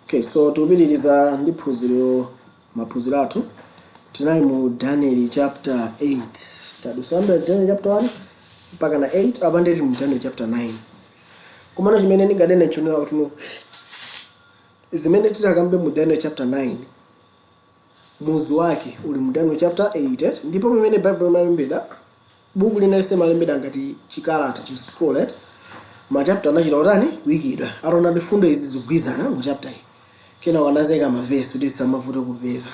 Okay, so tikupitiriza ndi phunziro, maphunziro athu. Tinali mu Daniel chapter 8. Tadutsa Daniel chapter 1 mpaka na 8. Apa ndili mu Daniel chapter 9. Komano chimene ndinganene chonera kuti no, zimene titakambe mu Daniel chapter 9, muzu wake uli mu Daniel chapter 8, eh? Ndipo pamene Bible imalembedwa, buku linalise malembedwa ngati chikalata, chi scroll, eh? Ma chapter anachita utani? Kuyikidwa. Ataona ndi fundo izi zikugwizana mu chapter iyi, kena wanazeka mavesi kuti samavute kupeza,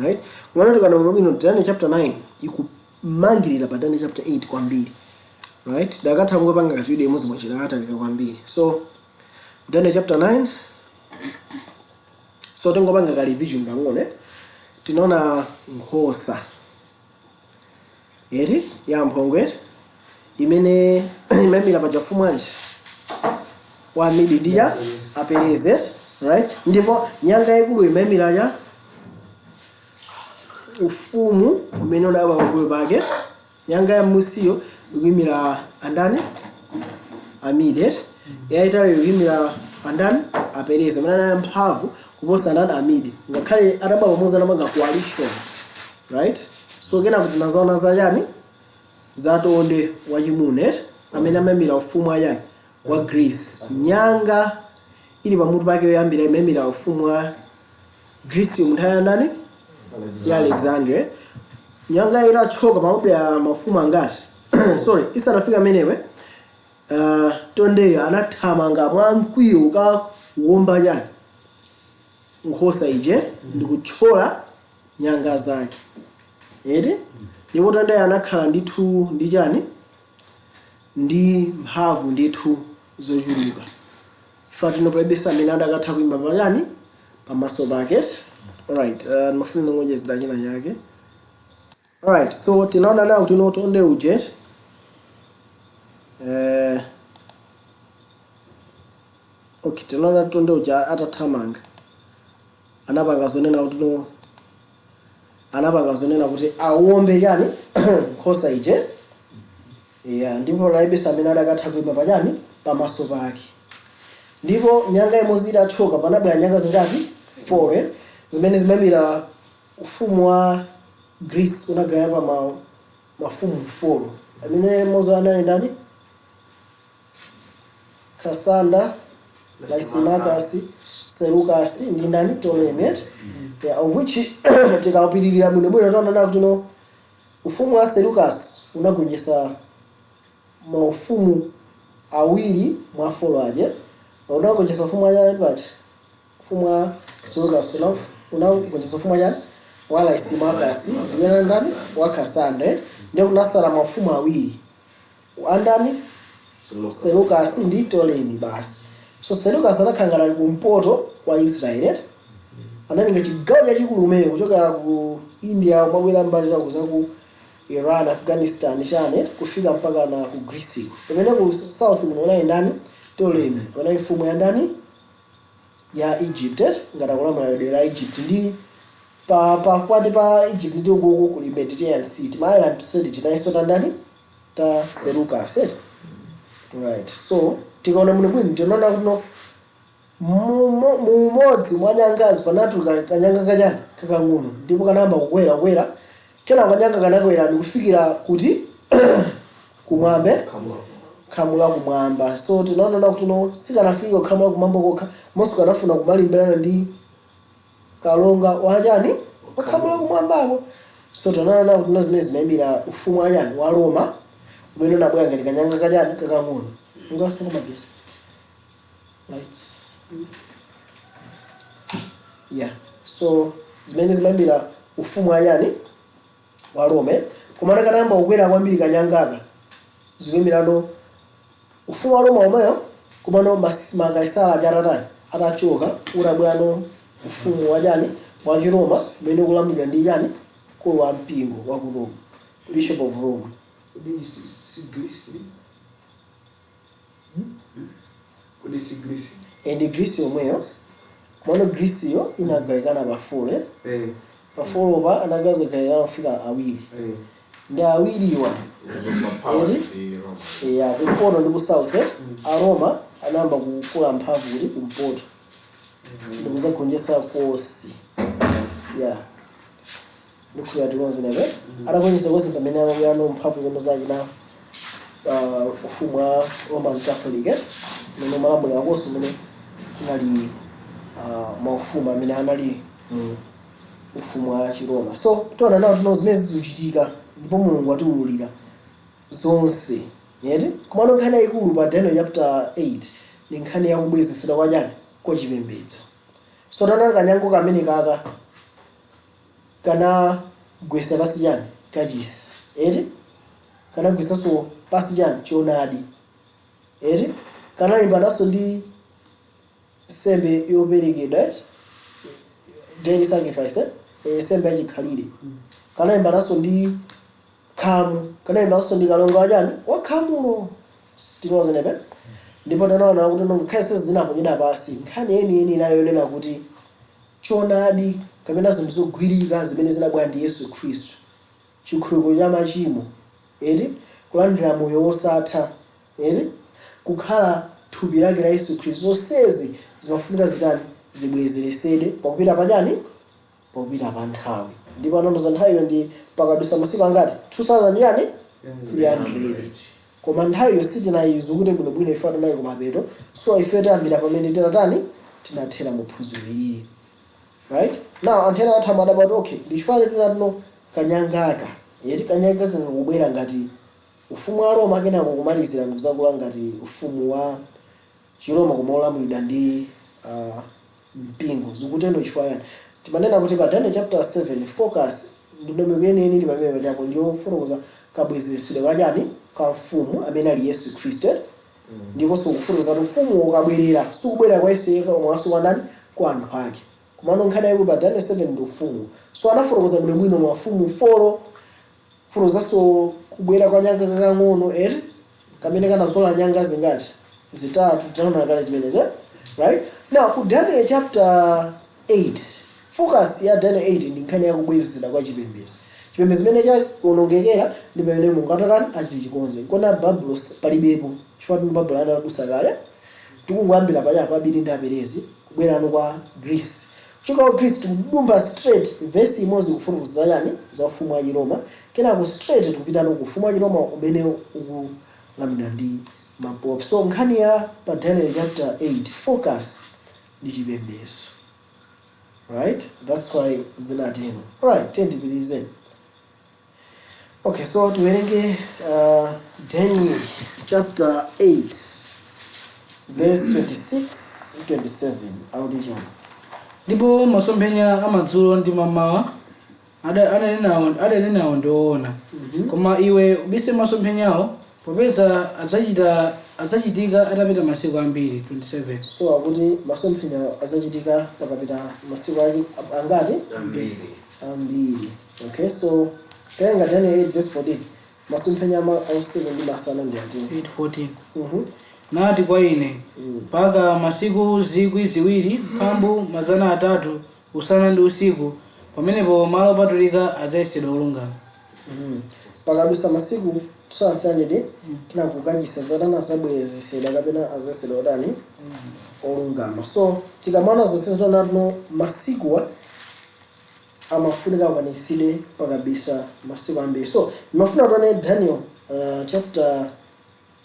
right? Kumana tikana bwino, Daniel chapter 9 ikumangirira pa Daniel chapter 8 kwambiri, right? Dakatha kungopanga ngati video imodzi mwachidakatalika kwambiri. So Daniel chapter 9, so tingopanga ka revision pang'ono, eh? Tinaona nkhosa eti ya mphongo, eti, imene imayimira paja ufumu wanji? Wa Midi ndi ya Aperezi, right? Ndipo nyanga yaikulu imayimira ya ufumu umene unaba pambuyo pake. Nyanga ya musiyo ikuyimira andani? Amidi, eti? Yayitali ikuyimira andani? Aperezi, amene anali mphamvu kuposa andani? Amidi, ngakhale ataba pamodzi, anapanga coalition, right? So kena kuti nazaona zachani? Zatonde wachimuna, eti, amene amayimira ufumu wachani? Wa Greece. Nyanga ili pamutu pake yoyambira imayimira ufumu wa Greece mu nthawi ya ndani? Ya Alexander. Nyanga itachoka, pamabwera mafumu angati? Sorry, isanafika amenewe, tondeyo anathamanga mwamkwiyo kuwomba chani? Nkhosa ije, ndikuthyola nyanga zake, eti? Ndipo tondeyo anakhala ndithu ndi chani? Ndi mphamvu ndithu zochuluka. Fatino palibenso amene adakatha kuimba pachani? Pamaso pake. Alright, ndimafuna ndingonjezera china chake. Alright, so tinaona nawo kuti tonde uje, okay, tinaona tonde uja atathamanga anapanga zonena kuti no, anapanga zonena kuti awombe chani? Nkhosa ije, yeah. Ndipo palibenso amene adakatha kuima pachani? Pamaso pake. Ndipo nyanga imodzi itachoka, panabwera nyanga zingati? 4, eh? Zimene zimayimira ufumu wa Greece unagaya pa mafumu 4, amene mmodzi anali ndani? Cassander, Lysimachus, Seleucus ndi ndani? Ptolemy, eh? Yeah, of which tikapitirira bwinobwino taona kuti no, ufumu wa Seleucus unagonjetsa maufumu awiri mwa four aje. Unagonjetsa ufumu wa chani pachi? Ufumu wa Seleucus unagonjetsa ufumu wa chani? Wa Lysimachus ndiyena ndani? Wa Cassander. Ndiye kunasala mafumu awiri, andani? Seleucus ndi Ptolemy basi. So Seleucus anakhala ngati ali kumpoto kwa Israeli, eh? Analinga chigawo chachikulu kumene kuchokera ku India, kumabwera mbali zaku zaku Iran, Afghanistan, chane, kufika mpaka na ku Greece. Pamene ku south kuno unali ndani? Ptolemy, amene mfumu ya ndani? Ya Egypt, eh? Ngati akulamula dera la Egypt ndi pa pakati pa Egypt ndi ukuku kuli Mediterranean Sea, tima island tusedi tinayinso ta ndani? Ta Seleucus, eh? Right, so tikaona muno bwino tinaona kuti no, mumodzi mwa nyangazi panatuluka kanyanga kachani? Kakang'ono. Ndipo kanayamba kukwera kukwera, kena kanyanga kanakwera ndikufikira kuti? Kumwamba, khamu la kumwamba. So tinaona kuti no, sikanafika khamu la kumwamba kokha, monso kanafuna kumalimbirana ndi kalonga wachani? Wa khamu la kumwambako. So tinaona kuti no, zimene zimayimira ufumu wachani? Wa Roma, umene unabwera ngati kanyanga kachani? Kakang'ono. Ungaseka magesi lights, yeah. So zimene zimayimira ufumu wachani? Wa Rome. Komana kanayamba kukwera kwambiri kanyangaka, zikuyimirano ufumu wa Roma omweyo, komano makaisala aja atatani? Atachoka, utabwerano ufumu wachani? Wa Chiroma, umene ukulamulidwa ndi chani? Mkulu wa mpingo wa ku Rome, Bishop of Rome. Kodi si Greece? Kodi si Greece? And Greece yomweyo, komano Greece yo inagawikana pa four, eh? Eh. Pa four pa anagawikana kufika awiri. Ndi awiriwa, eti, ya kumpoto ndi ku south, eh? Aroma anayamba kukula mphamvu kuti? Kumpoto, ndikuzagonjetsa. Atagonjetsa Kosi, yeah, ndikhulupirira tikonze nebe. Atagonjetsa Kosi, pamene amabwera mphamvu zono zachina ufumu wa Roman Catholic, umene umalamulira Kosi, umene unali maufumu amene anali mu ufumu wa Chiroma. So tiona nawo tino zimene zikuchitika, ndipo Mulungu atiwululira zonse yeti. Komano nkhani yayikulu pa Daniel chapter 8 ndi nkhani yakubwezesedwa kwa chani? Kwa chipembedzo. So taona kanyango kamene kaka kanagwesa pasi chani? Kachisi, eti. Kanagwesanso pasi chani? Choonadi, eti. Kanalimbananso ndi nsembe yoperekedwa, eti, daily sacrifice, eh? Nsembe yachikhalire. Kanalimbananso ndi khamu, kanalimbananso ndi kalonga wachani? Wakhamulo. Tinozenepe. Ndipo tanaona kuti nkhani zinaponyedwa pasi, nkhani yeniyeni inayo yonena kuti choonadi kapena zinthu zogwirika zimene zinabwera ndi Yesu Khristu, chikhululukiro cha machimo, eti, kulandira moyo wosatha, eti, kukhala thupi lake la Yesu Khristu, zonsezi zimafunika zitani? Zibwezeresedwe pakupita pachani? Pakupita pa nthawi. Ndipo anandoza nthawiyo ndi pakadusa masiku angati? 2000 yani? 300. Koma nthawiyo sitinayizukute bwinobwino, ife tinali kumapeto. So ife tayambira pamene tinatani? Tinathera mu phunziro ilili. Right now, anthu ena athu amadabwa kuti okay, ndichifukwa tinatino kanyangaka, yeti, kanyangaka kakubwera ngati ufumu wa Roma, kenako kumalizira ndikuzakula ngati ufumu wa Chiroma koma olamulidwa ndi mpingo. Zikutero chifukwa yani? Timanena kuti pa Daniel chapter 7, focus, ndondomeko yeniyeni ili pamene pachapo, ndiyo fotokoza kabwezeresedwe kachani? Ka mfumu amene ali Yesu Khristu, eh? Ndiponso kufotokoza kuti mfumu ukabwerera, sikubwerera kwa Yesu yekha, komanso kwa ndani? Kwa anthu ake. Komano nkhani yayikulu pa Daniel 7 ndi ufumu. So anafotokoza bwinobwino mafumu four, fotokozanso kubwera kwa nyanga kakang'ono, eri, kamene kanazola nyanga zingati? Zitatu. Tinaona kale zimenezi, eh? Right now, ku Daniel chapter 8, focus ya Daniel 8 ndi nkhani yakubwezera kwa chipembedzo. Chipembedzo chimene chaonongekera ndi pamene Mulungu atatani? Achiti chikonze. Nkona Babulo palibepo, chifukwa tino Babulo anadusa kale. Tikungoyambira paja pabiri ndi Aperezi, kubwerano kwa Greece. Kuchoka kwa Greece tikudumba straight vesi imodzi kufotokoza chani? Za ufumu wa Chiroma. Kenako straight tikupitano ku ufumu wa Chiroma umene ukulamulidwa ndi mapope. So nkhani ya pa Daniel chapter 8, focus ndi chipembedzo, right? That's why zinatero. Alright, tiyendipitirize. Okay, so tiwerenge Daniel chapter 8 verse 26, 27, akuti chani? Ndipo masomphenya amadzulo ndi mamawa adanenawo ndi woona. Koma iwe ubise masomphenyawo, popeza adzachitika atapita masiku ambiri. 27. So akuti masomphenya azachitika pakapita masiku angati? Ambiri. Ambiri. Okay, so tawerenga Daniel 8 verse 14. Masomphenya ausiku ndi masana ndi ati? 8:14. Nati kwa ine, mpaka masiku 2300 usana ndi usiku, pamenepo malo opatulika adzayesedwa olungama. Pakadusa masiku 200, kenako kachisi zatana? Zabwezesedwa kapena azayesedwa otani? Olungama. So tikamana zonse zitonatino, masikuwa amafunika akwaniritsidwe pakabisa masiku ambiri. So ndimafuna tione Daniel chapter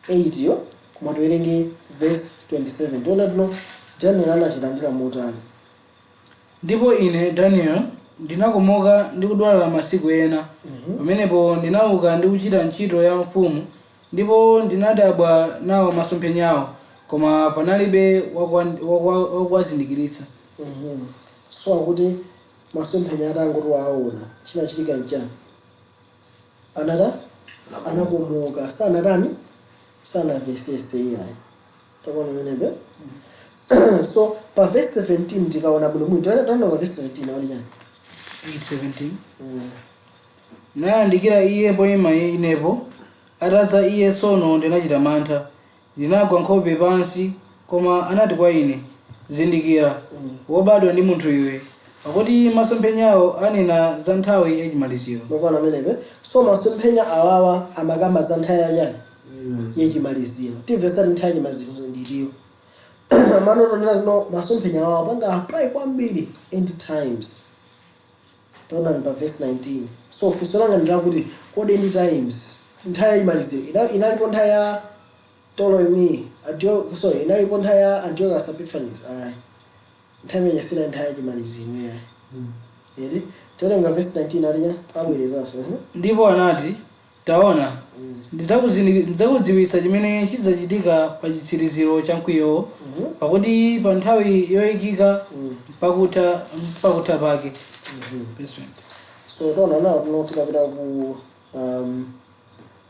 8 yo, koma tiwerenge verse 27, tione tino Daniel anachilandira motani. Ndipo ine Daniel ndinakomoka ndi kudwala masiku ena. Pamenepo ndinauka ndi kuchita ntchito ya mfumu, ndipo ndinadabwa nawo masomphenyawo, koma panalibe wakuwazindikiritsa. So akuti masomphenya atangoti waona, chinachitika nchani? Anata anakomoka, sanatani? Sanamvesese iyayi. Takuona menepe. So pa verse 17 tikaona bwino bwino, taona pa verse 17 auli chani? 8:17. Nayandikira iye poyima inepo. Atadza iye tsono ndinachita mantha, ndinagwa nkhope pansi. Koma anati kwa ine, "Zindikira, wobadwa ndi munthu iwe, pakuti masomphenyawo anena za nthawi yachimaliziro." Mukuona menepe? So masomphenya awawa amakamba za nthawi yachani? Yachimaliziro. Timvesati nthawi yachimaliziro nditiyo. Manoto no masomphenya awo apanga apply kwambiri end times. Taonani pa verse 19. So funso langa ndilakuti, kodi end times, nthawi yachimaliziro, inalipo nthawi ya Ptolemy sorry, inalipo nthawi ya Antiochus Epiphanes? Ayi, nthawi imene sina nthawi yachimaliziro yayi. Eri tawerenga verse 19, alija abwerezanso. Ndipo anati, "Taona, ndidzakudziwitsa chimene chidzachitika pa chitsiriziro cha mkwiyowo, pakuti pa nthawi yoyikika pakutha pake." Verse 20. So taona nawo tuno, tikapita ku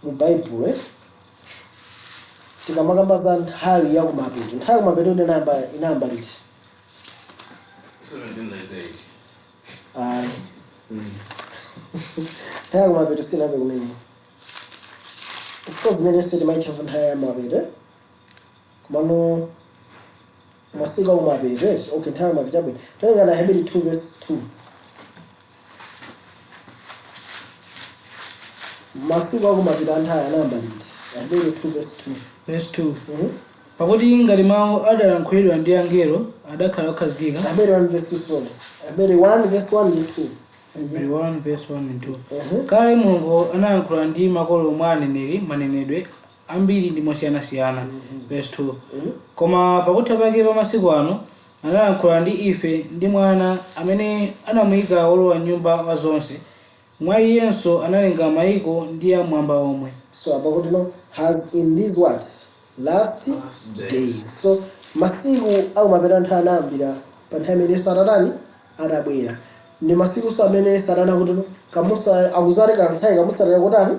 mu Bible, tikamakamba za nthawi ya kumapeto, nthawi ya kumapeto inayamba liti? 1798. Ayi, nthawi ya kumapeto sinayambe kumene. Of course imene sitimaitchaso nthawi ya mapeto, komano masiku akumapeto, yes. Okay, nthawi ya kumapeto, abwino. Tawerenga na Hebrew 2 verse 2. Masiku akumapeto anthawi anayamba liti? Hebrew 2 verse 2. Verse 2. Mhm. Pakuti ngati mawu adalankhulidwa ndi angelo adakhala okhazikika. Hebrew 1 verse 2, sorry, Hebrew 1 verse 1 ndi 2. Hebrew 1 verse 1 and 2. Mhm. Kale Mulungu analankhula ndi makolo mwa aneneri manenedwe ambiri ndi mosiyanasiyana. Verse 2. Mhm. Koma pakutha pake pa masiku ano analankhula ndi ife ndi Mwana, amene anamuyika wolowa nyumba wa zonse, mwa iyenso analenga mayiko ndi amwamba omwe. So apa kuti no, has in these what? Last Last days. days. So masiku akumapeto anthu anayambira pa nthawi imene Yesu atatani? Atabwera. Ndi masiku amene Satana kuti no kamusa akuzati kanthawi kamusatira kutani?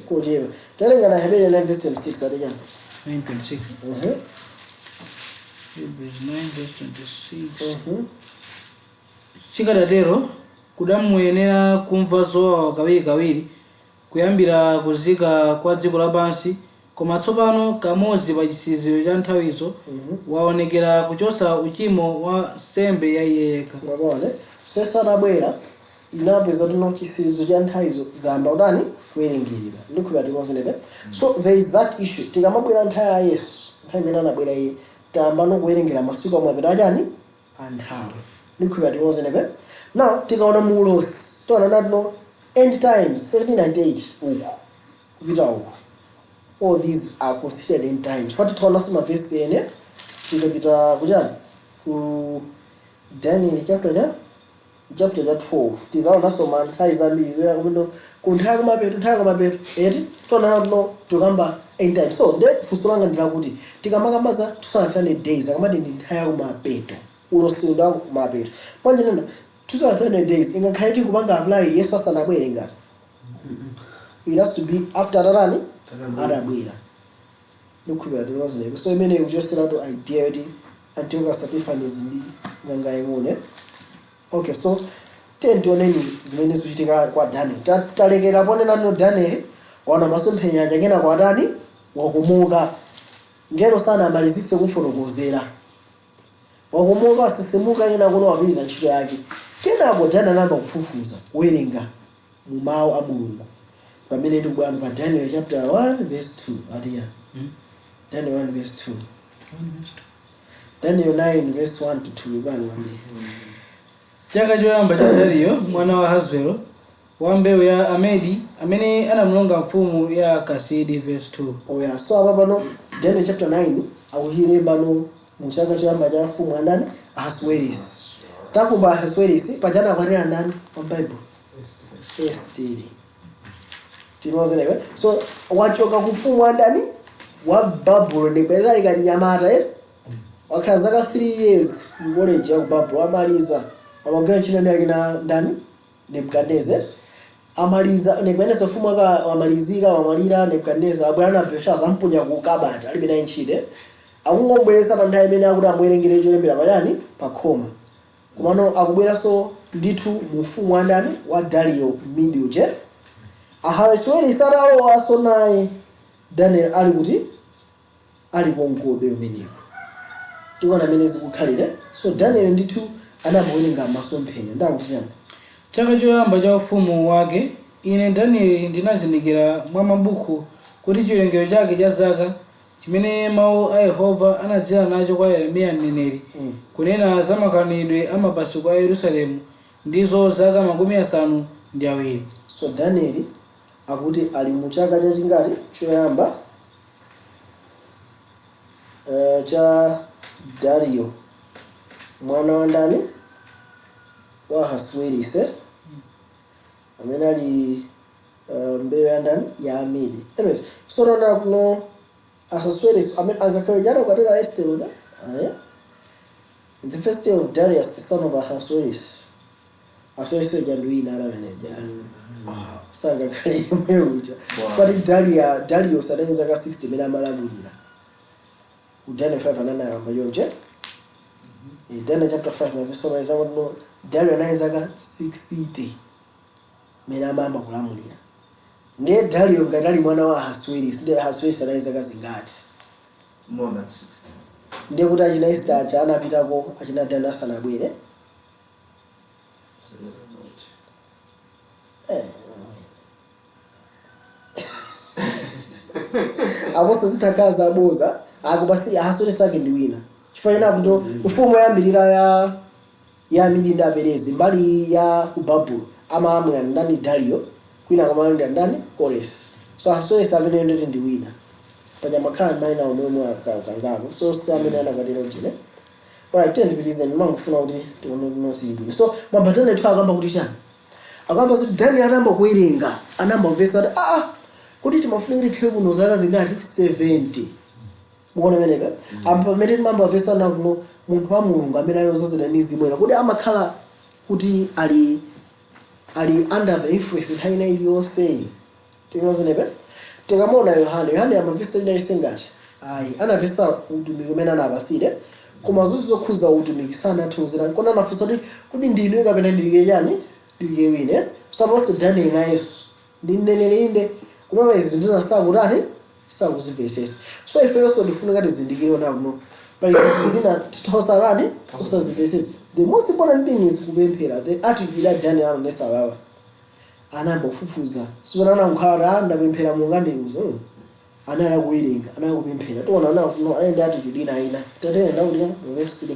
Kochepa. Tawerenga na Hebrew 9 verse 26, atichani? 9:26. Mhm. Hebrews 9 verse 26. Mhm. Chikadatero kudamuyenera kumva zowawa kawirikawiri kuyambira kuzika kwa dziko lapansi, koma tsopano kamodzi pa chitsiriziro cha nthawizo waonekera kuchotsa uchimo wa nsembe ya iye yekha. Mwaona, so Yesu atabwera inapeza tino chitsirizo cha nthawizo zayamba kutani? Kuwerengeredwa. Ndikhulupirira timozenepe. So there is that issue. Tikamabwera nthawi ya Yesu, nthawi imene anabwera iye, tayamba nokuwerengera masiku amapita achani? Anthawi. Ndikhulupirira timozenepe. Now tikaona mu ulosi, tiona natino end times 1798 uku kupita uku, all these are considered end times. Fati taonanso mavesi ene, tikapita kuchani? Ku Daniel chapter cha 12, tizaonanso ma nthawi zambiri zoya kumene ku nthawi kumapeto, nthawi kumapeto, eti? Tionana tuno tikamba end time. So nde funso langa ndilakuti, tikamakamba za 2500 days, akamati ndi nthawi yakumapeto, ulosi wa kumapeto, manje nena 2500 days ingakhale tikupanga apply Yesu asanabwere? Ngati it has to be after atatani? Atabwera. Ndikhulupirira tinozinepo. So imene ikuchoseratu idea yoti Antiochus Epiphanes ndi nyanga imune. Okay, so tiye tioneni zimene zikuchitika kwa Daniel. Talekera ponena no Daniel waona masomphenya aja, kenako atani? Wakomoka. Ngelo sanamalizise kufotokozera, wakomoka, asisimuka, ena kuno wapitiriza ntchito yake. Kenako Daniel anayamba kufufuza, kuwerenga mu mawu a Mulungu, pamene tikubwera pa Daniel chapter 1 verse 2, atiya? Daniel 1 verse 2. Daniel 9 verse 1 to 2, bani wambiri. Chaka choyamba cha Dariyo mwana wa Ahaswero wa mbewu ya Amedi, amene anamulonga mfumu ya Kasidi. Verse 2. Oh yeah, so apa pano Daniel chapter 9 akuchilemba no mu chaka choyamba cha mfumu andani? Ahasuerus. Takumba Ahasuerus pachana akwatira ndani pa Bible? Esteri. Tinozenewe. So wachoka ku mfumu andani? Wa Babulon. Ndipeza kanyamata, eh? Wakhala zaka 3 years mu college ya ku Babulon, amaliza. Amagwira ntchito ndi akina ndani? Nebukadnezar. Amaliza Nebukadnezar, ufumu wake wamalizika, wamwalira Nebukadnezar, abwera na Belshazzar, amponya ku kabati, alibe naye ntchito. Akungobweresa pa nthawi imene akuti amuwerengere cholembera pachani? Pa khoma. Komano akubweranso ndithu mu ufumu wa ndani? Wa Dariyo Midi uje. Ahasuerus atalowanso naye, Daniel ali kuti? Ali konkobe umeneko. Tikuona amene zikukhalire. So Daniel ndithu anamuwerenga masomphenya, ndakuti chani? Chaka choyamba cha ufumu wake, ine Danieli ndinazindikira mwa mabuku kuti chiwerengero chake cha zaka Chimene mawu a Yehova anadzera nacho kwa Yeremiya mneneri, kunena za makanidwe a mapasuko a Yerusalemu, ndizo zaka 70. So Danieli akuti ali mu chaka chachingati? Choyamba cha Dario, mwana wa ndani? Wa Ahasuerus, amene ali mbewu ya ndani? Ya Amidi. Anyways, so taona kuno Ahasuerus amene angakhale jana kwatera Esther uda aya. In the first year of Darius, the son of Ahasuerus. Ahasuerus uja ndi wina ala amene ja sangakhale imwe uja. Fati Daria Darius anali zaka 60 imene amalamulira. Ku Daniel 5 ananayamba chonje. Daniel chapter 5 mavesi omaliza kuti no Dario anali zaka 60 imene amayamba kulamulira. Ndiye Dario ngati ali mwana wa Ahasuerus, ndiye Ahasuerus anali zaka zingati? More than 60. Ndiye kuti achina Esther aja anapitako achina Daniel asanabwere. Not. Aposo zithakaza aboza akupasi Ahasuerus ake ndi wina, chifukwa chena kuti ufumu woyambirira ya Amidi ndi Aperezi mbali ya ku Babulo amalamulira ndani? Dario. Kwina akamalamulira ndani? Kores. So Ahasuerus amene ndoti ndi wina paja makhala mayina omwe kangapo, so si amene anakwatira uchine. Alright, tiyeni ndimangofuna kuti tione kuno zili bwino. So mabatana ethu akamba kuti chani? Akamba kuti Daniel anayamba kuwerenga, anayamba kumvetsa kuti kuti timafuna kuti tikhale kuno zaka zingati? 70. Mukuona meneka apa pamene timamba kumvetsa na kuno munthu wa Mulungu amene ali ozozedwa ndi Mzimu Woyera, kuti amakhala kuti ali under the influence nthawi ina iliyonse. Tinozenepe tikamaona Yohane, Yohane amamvetsa china chonse ngati ayi anamvetsa utumiki umene anapasire, koma zonse zokhuza utumiki sanathe kuzirani kona. Anafunsa kuti ndinu kapena ndilike chani, ndilike wine? So aponso Daniel nayenso ndi mneneri inde, koma izi zinthu sakutani, sakuzimvetsetsa. So ifenso tifunika tizindikire ona kuno pali zinthu zina tithosalani usazimvetsetsa. The most important thing is kupemphera. The attitude ya Daniel anaonesa wawa, anayamba kufufuza. Suzana anakhala kuti ndapemphera, Mulungu andiuza. Anali akuwerenga, anali kupemphera. Tiona ana kuno ali ndi attitude ina ina tatenda kuti verse 3.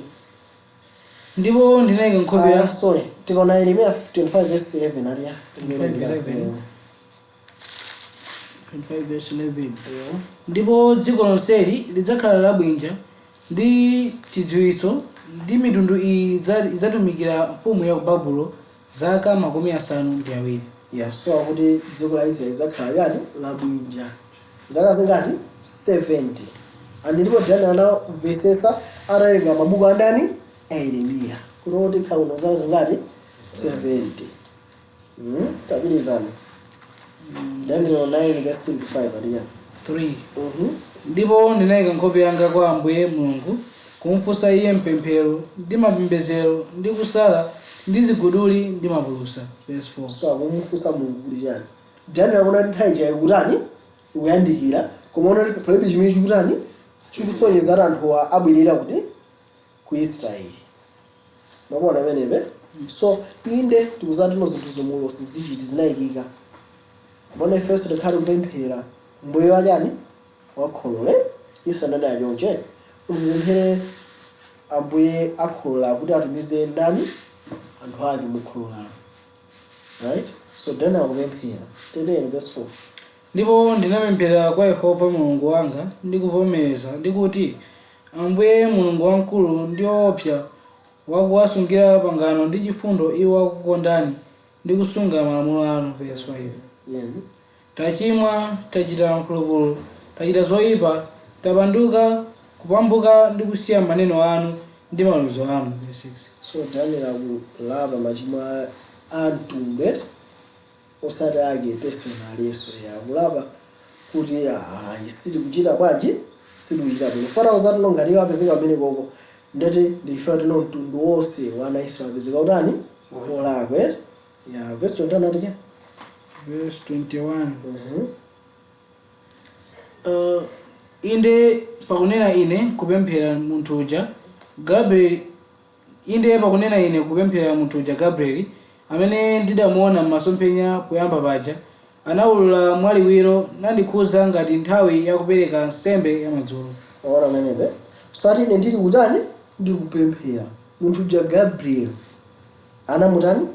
Ndipo ndinayika nkhope ya Sorry, tikaona Yeremiya 25 verse 11 aliya. 25, 25 verse 11. Ndipo dziko lonseli lidzakhala labwinja ndi chidziwitso ndi mitundu iyi idzatumikira mfumu ya ku Babulo zaka 70. Yeah, so akuti dziko la Israeli lidzakhala chani? Labwinja zaka zingati? 70. And ndipo Daniel anamvetsetsa atawerenga mabuku andani? A Yeremiya, kuti oti khala kuno zaka zingati? 70. Tapilizana Daniel 9 verse 35 aliya. 3. Ndipo ndinayika nkhope yanga kwa Ambuye Mulungu kumfunsa iye mpemphero ndi mapembedzero ndi kusala ndi ziguduli ndi mapulusa. Verse 4. So akumufunsa Mulungu kuti chani? Daniel akuona kuti nthawi ija ikutani? Ikuyandikira, koma ona kuti palibe chimene chikutani, chikusonyeza kuti anthuwa abwerera kuti ku Israeli. Makuona amenepe? So inde tikuzati no zinthu zomulosi zichiti zinayikika, koma ifenso tikhale kupempherera mbuye wachani, wakholole. Yesu anani achonche mupemphere Ambuye akholola kuti atumize ndani? Anthu ake mukhololano, right? So Daniel akupemphera. Teteni verse 4. Ndipo ndinapemphera kwa Yehova Mulungu wanga ndi kuvomereza ndikuti, Ambuye Mulungu wamkulu ndi woopsa, wakuwasungira pangano ndi chifundo iwo akukondani ndi kusunga malamulo anu. Verse 5. Tachimwa, tachita mphulupulu, tachita zoyipa, tapanduka, kupambuka ndi kusiya maneno anu ndi maweruzo anu. Verse 6. So Daniel akulapa machimo a mtundu eti, osati ake personal. Yesu akulapa kuti ayi, sitikuchita bwanji, sitikuchita bwino. Fana uzati no ngati iwo apezeka pamene koko, ndeti ndife tino mtundu wonse wa ana Israeli apezeka utani? Olakwa eti. Ya, verse 21 ati cha Verse 21. Inde pakunena ine kupemphera munthu uja Gabriel, inde pakunena ine kupemphera munthu uja Gabriel, amene ndidamuona m'masomphenya poyamba paja. Anawulula mwaliwiro nandikhuza ngati nthawi yakupereka nsembe ya madzulo. Waona menepe? So ati ine ndili kutani? Ndikupemphera, munthu uja Gabriel anamutani,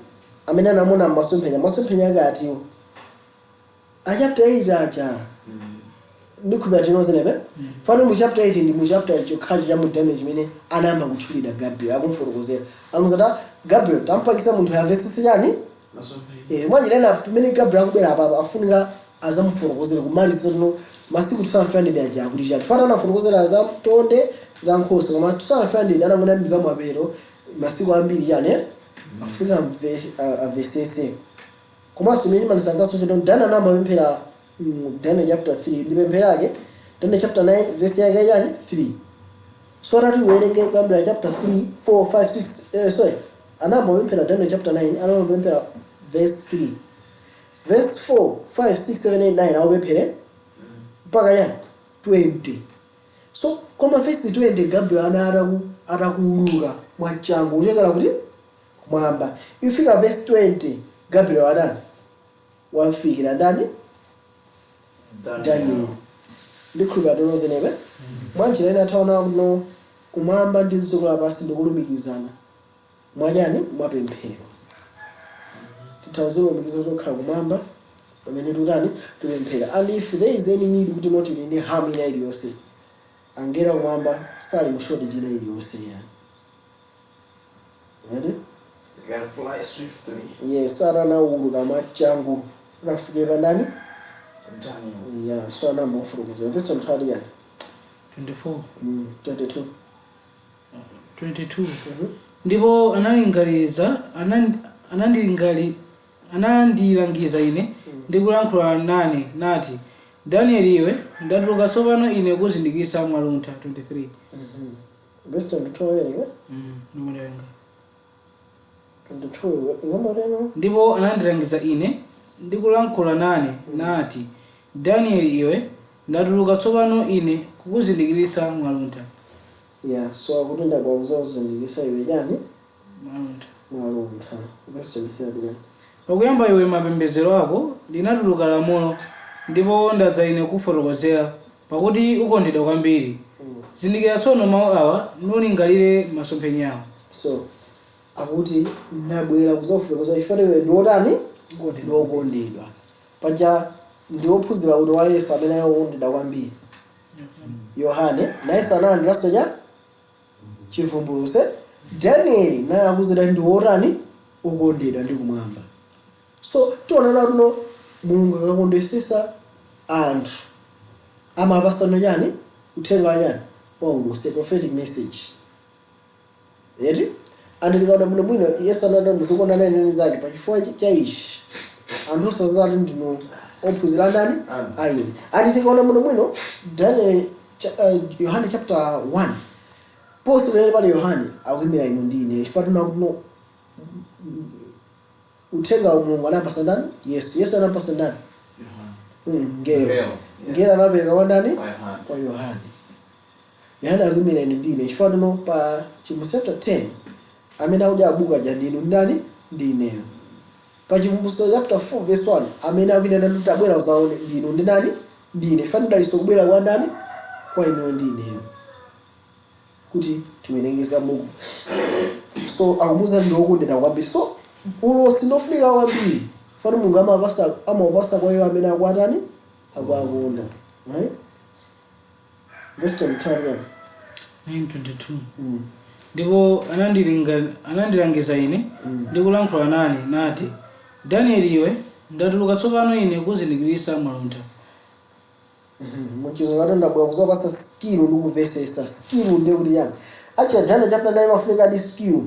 amene anamuna mmasomphenya, masomphenya ake atiwo a chapter 8 aja. Ndikhupira tinozenepe fano mu chapter 8 ndi mu chapter chokhacho cha mu Daniel chimene anayamba kutchulidwa Gabriel, akumfotokozera, akumuzata Gabriel tampakisa munthu amvesese chani? Mwachitena pamene Gabriel akubwera apapa, afunika azamufotokozera kumaliza tino masiku 200 aja akuti chati. Fana anafotokozera za tonde, za nkhosa, koma 200 anangona ndi zamapero masiku ambiri chani, eh? Afunika amvesese. Komanso imene imanisangaso chito, Daniel anayamba kupemphera Daniel chapter 3 ndi pemphero yake, Daniel chapter 9 verse yake chani? 3. So atati uwerenge kuyambira chapter 3, 4, 5, 6, sorry, anayamba kupemphera Daniel chapter 9, anayamba kupemphera verse 3, verse 4, 5, 6, 7, 8, 9, akupemphere mpaka yani 20. So koma verse 20, Gabriel ana atakuuluka mwachangu kuchokera kuti? Kumwamba. Ifika verse 20, Gabriel adani? Wamfikira ndani? Daniel. Ndikhulupira tinozenepe mwanjira ina taona kuno kumwamba ndi dziko lapansi ndikulumikizana mwachani? Mwapemphero. Tithauzilumikizana tokhala kumwamba pamene tutani? Tipemphera. And if there is any need kuti noti ndi hamu ina iliyonse, angelo kumwamba sali mu shortage ina iliyonse yani. Ready? They can fly swiftly. Yes, anawuluka mwachangu unafike pandani? Daniel. Yeah, so anamba kufurukuza verse 23 yani. 24. 22. 22. Mhm. Ndipo analingaliza anandilangiza ine ndi kulankhula nane nati, "Danieli iwe, ndatuluka tsopano ine kuzindikisa mwaluntha." 23. Verse 22 werenga. Ndikuwerenga. 22 ingomba teno. Ndipo anandilangiza ine ndi kulankhula nane nati, "Danieli iwe, ndatuluka tsopano ine kukuzindikirisa mwaluntha." Yeah, so akuti ndakwakuza kuzindikisa iwe chani? Mwaluntha. Mwaluntha. Verse 23 yani. Pakuyamba iwe mapembedzero ako linatuluka lamulo, ndipo ndadza ine kufotokozera, pakuti ukondedwa kwambiri. Zindikira tsono mawu awa, nulingalire masomphenyawo. So akuti ndabwera kuzafotokoza chifukwa iwe ndiwotani? Ndiwokondedwa. Paja ndiwophunzira kuti wa Yesu amene ayokondedwa kwambiri, Yohane, naye sanalandiranso cha chivumbulutso. Danieli naye akuzira ndiwotani? Ukondedwa ndi kumwamba. So tionana tuno Mulungu akakondesesa anthu amapasano chani? Uthenga wa chani? Wa ulosi, prophetic message, eti? Anthu tikaona bwinobwino, Yesu anati ndizokondana neni zake, pachifukwa cha ichi anthu osazati ndinu ophunzira ndani? Aine. Ati tikaona bwinobwino Daniel Yohane chapter 1 ponse pamene pali Yohane akuyimira inu ndi ine, chifukwa tuna kuno uthenga wa Mulungu anapasa ndani? Yesu. Yesu anapasa ndani? Ngelo. Ngelo. Ngelo anapereka kwa ndani? Kwa Yohane. Kwa Yohane. Yohane akuyimira inu ndi ine, chifukwa tuno pa Chivumbulutso chapter 10 amene akudya abuka ja ndinu ndani? Ndi ineyo. Pa Chivumbulutso chapter 4 verse 1 amene akuyenda ndani kuti abwera uzaone ndinu ndi ndani? Ndi ine. Chifukwa ndidaliso kubwera kwa ndani? Kwa inuyo ndi ineyo, kuti tiwerengeza buku. So akumuza ndi wokondedwa kwambiri. So ulosi ndofunika kwambiri fani Mulungu amapasa, amawapasa kwa iwo amene akuatani? Akuakonda, right? Verse 22 yani. 922. Ndipo anandilangiza ine ndi kulankhula nane nati, "Danieli iwe, ndatuluka tsopano ine kuzindikirisa mwaluntha." Muchizo zati ndabwera kuzapasa skill ndi kumvesesa. Skill ndiye kuti yani? Acha Daniel chapter 9 mafunika di skill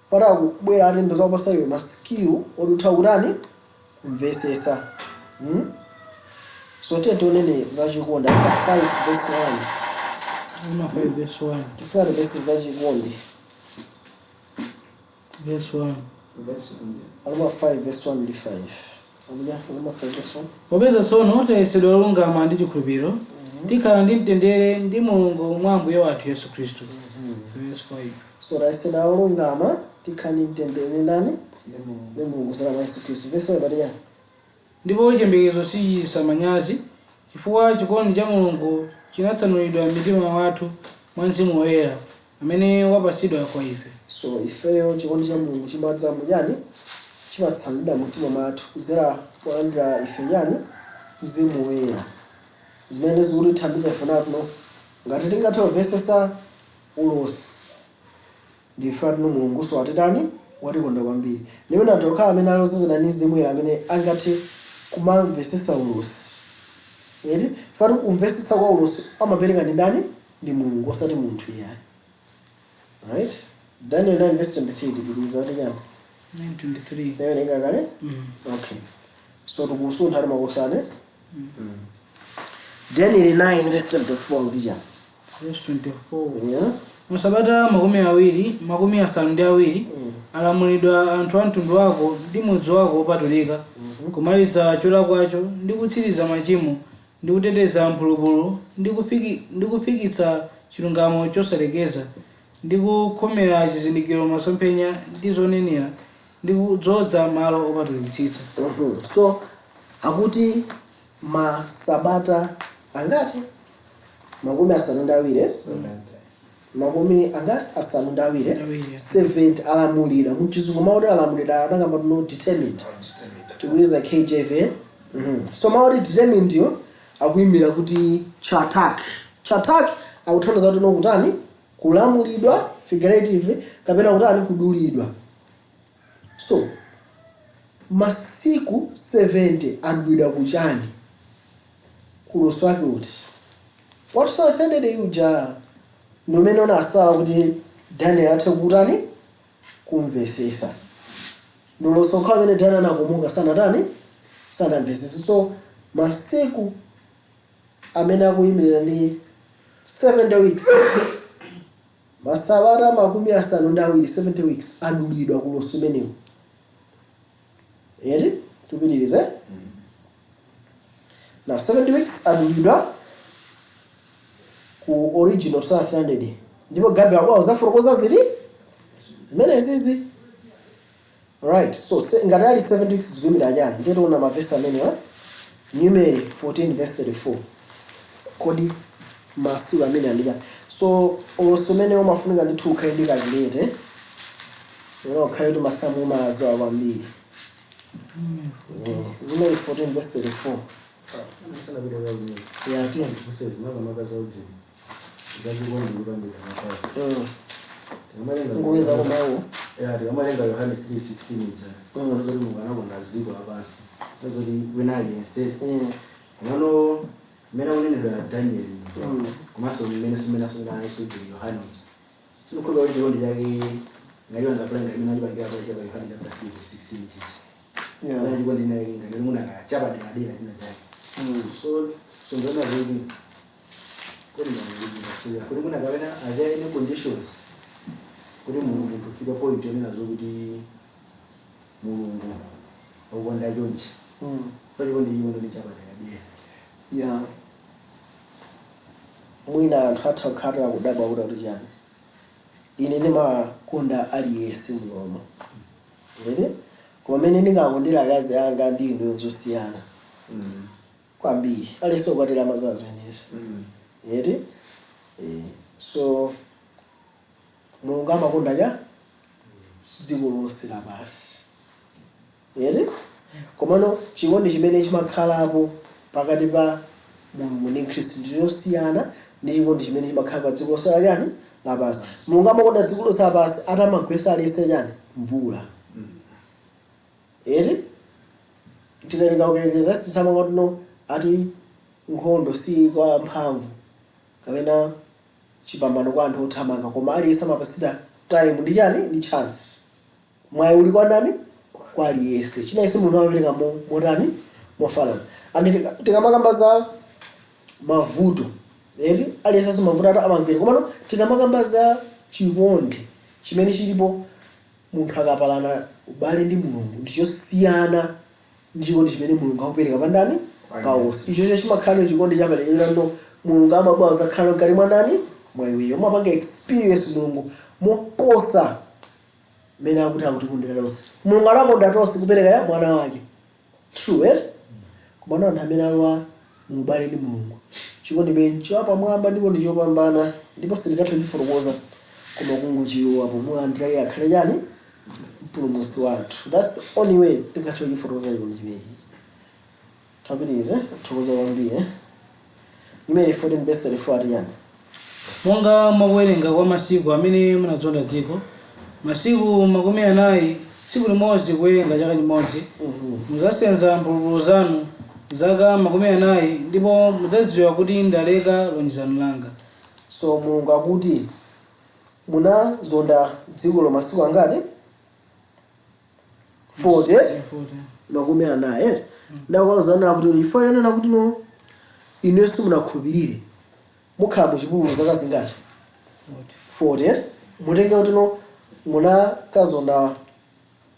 para kubwera ati ndozapasa iwe ma skill oti utha kutani? Kumvesesa. So tiye tionene zachikondi, Aroma 5 verse 1. Aroma 5 verse 1. Tifuna verse zachikondi. Verse 1. Verse 1. Aroma 5 verse 1 ndi 5. Akuja Aroma 5 verse 1. Popeza tsono tayesedwa olungama ndi chikhulupiriro, tikhala ndi mtendere ndi Mulungu mwa Ambuye wathu Yesu Khristu. Verse 5. So tayesedwa olungama, tikhala ndi mtendere ndani? Ndi Mulungu kudzera mwa Yesu Khristu. Verse 5 ati yani? Ndipo chiyembekezo sichichititsa manyazi, chifukwa chikondi cha Mulungu chinatsanulidwa m'mitima mwathu mwa Mzimu Woyera, amene wapatsidwa kwa ife. So ifeyo chikondi cha Mulungu chimadza muchani? Chimatsanulidwa mumtima mwathu kudzera polandira ife chani? Mzimu Woyera, zimene zikutithandiza ife natuno ngati tingathe kumvetsetsa ulosi, ndife atuno Mulungu so atitani? Watikonda kwambiri. Ndimene anthu okhala amene ali odzazidwa ndi Mzimu Woyera amene angathe kumamvetsetsa ulosi, eti? Fati kumvetsetsa kwa ulosi amapereka ndi ndani? Ndi Mulungu, osati munthu iyayi, right? Daniel 9 verse 23, tipitiriza kuti chani? 9:23. Nawerenga kale? Mm. Okay, so tikusuntha timakosane. Daniel 9 verse 24 kuti chani? Verse 24. Yeah. Masabata 72 alamulidwa anthu a mtundu wako ndi mudzi wako wopatulika, kumaliza cholakwacho, ndi kutsiriza machimo, ndi kuteteza mphulupulu, ndi kufikitsa chilungamo chosalekeza, ndi kukhomera chizindikiro masomphenya ndi zonenera, ndi kudzoza malo opatulikitsitsa. So akuti masabata angati? 70, eh? Makumi angati? Asanu ndi awiri, eh? Awiri. 70 alamulira. Muchizungu mawu alamulira anangamba no determined, tikuyeza KJV. So mawu determined yo akuyimira kuti chatak. Chatak akuthandiza kuti nokutani? Kulamulidwa, figuratively, kapena kutani? Kudulidwa. So masiku 70 adulidwa kuchani? Kulosi wake uti? Watu 700 uja nomene unasala kuti Daniel athe kutani? Kumvesesa. Ulosi okhala amene Daniel anakomoka, sanatani? Sanamvesese. So masiku amene akuyimirira ndi 70 weeks, masabata 70, 70 weeks adulidwa kulosi umenewu, eti? Tupitirize. Now 70 weeks adulidwa ku original 1200, ndipo Gabriel akwawo zafotokoza ziti zimene zizi, right? So ngati ali 70 weeks, zikuyimira chani? Ndiye tiona mavesi amenewa, Numeri 14 verse 34. Kodi masiku amene andika? So ulosi umene umafunika ndithu ukhale ndi calculator, una ukhale kuti masamu umaziwa kwambiri. Numeri 14 verse 34. Yeah, 10. Makamaka zaujeni zachikondi kupandika makazi. Ngoweza kumawu. Tikamalenga Yohane 3:16 ija, zoti Mulungu anakonda dziko lapansi, zoti wina aliyense. Komano mmene akunenedwa Daniel, komanso mmene simene asonera Yesu ujeni Yohane uja, sindikhoza kuti chikondi chake ngati angapange imene achipangira pa chapa Yohane chapter 3 verse 16 chichi. Chikondi chake ngati muna chapaderadera china chake. So nzoona zoti kodi ndikuti kuti muna kapena are there any conditions kuti Mulungu kufika point yonena zokuti Mulungu akukonda chonchi? So chikondi chikondi ndi chapaderadera. Yeah, mwina anthu atha kukhala kudabwa kuti chani, ine ndimakonda aliyense mlomo, ere? Koma mmene ndingakondera akazi anga ndi inu zosiyana kwambiri. Aliyense ukwatira amazawa zimenezi, ere? So Mulungu amakonda cha dziko lonse lapansi, ere? Komano chikondi chimene chimakhalapo pakati pa Mulungu ndi Khristu ndichosiyana ndi chikondi chimene chimakhala pa dziko lonse lachani? Lapansi. Mulungu amakonda dziko lonse lapansi atamagwesa aliyense chani? Mvula, ere? Tikalinga kuelekeza sisamakatino ati nkhondo si kwa mphamvu kapena chipambano kwa anthu othamanga, koma aliyense amapasida time ndi chani? Ndi chance. Mwayi uli kwa ndani? Kwa aliyense. China Mulungu amapereka motani? Mofanana. And tikamakamba za mavuto, eti, aliyense mavuto ati amamvera. Komano tikamakamba za chikondi chimene chilipo munthu akapalana ubale ndi Mulungu, ndichosiyana ndi chikondi chimene Mulungu akupereka pa ndani? Pa onse. Ichocho chimakhala chikondi chapaderadera. No, Mulungu amabwa zakhala mkati mwa ndani? Mwa iweyo. Umapanga experience Mulungu moposa mmene akuti akutikondera tonse. Mulungu anakonda tonse kupereka ya mwana wake, true, eh? Komano anthu amene alowa mu ubale ndi Mulungu, chikondi chimene chapamwamba ndipo ndi chopambana, ndipo sitingathe kuchifotokoza, koma kungochilowa pomulandira iye akhale chani? Mpulumutsi wathu. That's the only way tingathe kuchifotokoza chikondi chimenechi. Tapitirize, thokoza kwambiri, eh? Imene 14 verse 34 ati yani? Monga mwakuwerenga kwa masiku amene munazonda dziko, masiku 40, tsiku limodzi kuwerenga chaka chimodzi, mudzasenza mphulupulu zanu zaka 40, ndipo mudzadziwa kuti ndaleka lonjezano langa. So Mulungu akuti munazonda dzikolo masiku angati? 40, 40. Ndakuzana kuti ifo yonena kuti no, inenso munakhulupirire, mukhala muchipululu zaka zingati? 40. Mutenge kuti no, munakazonda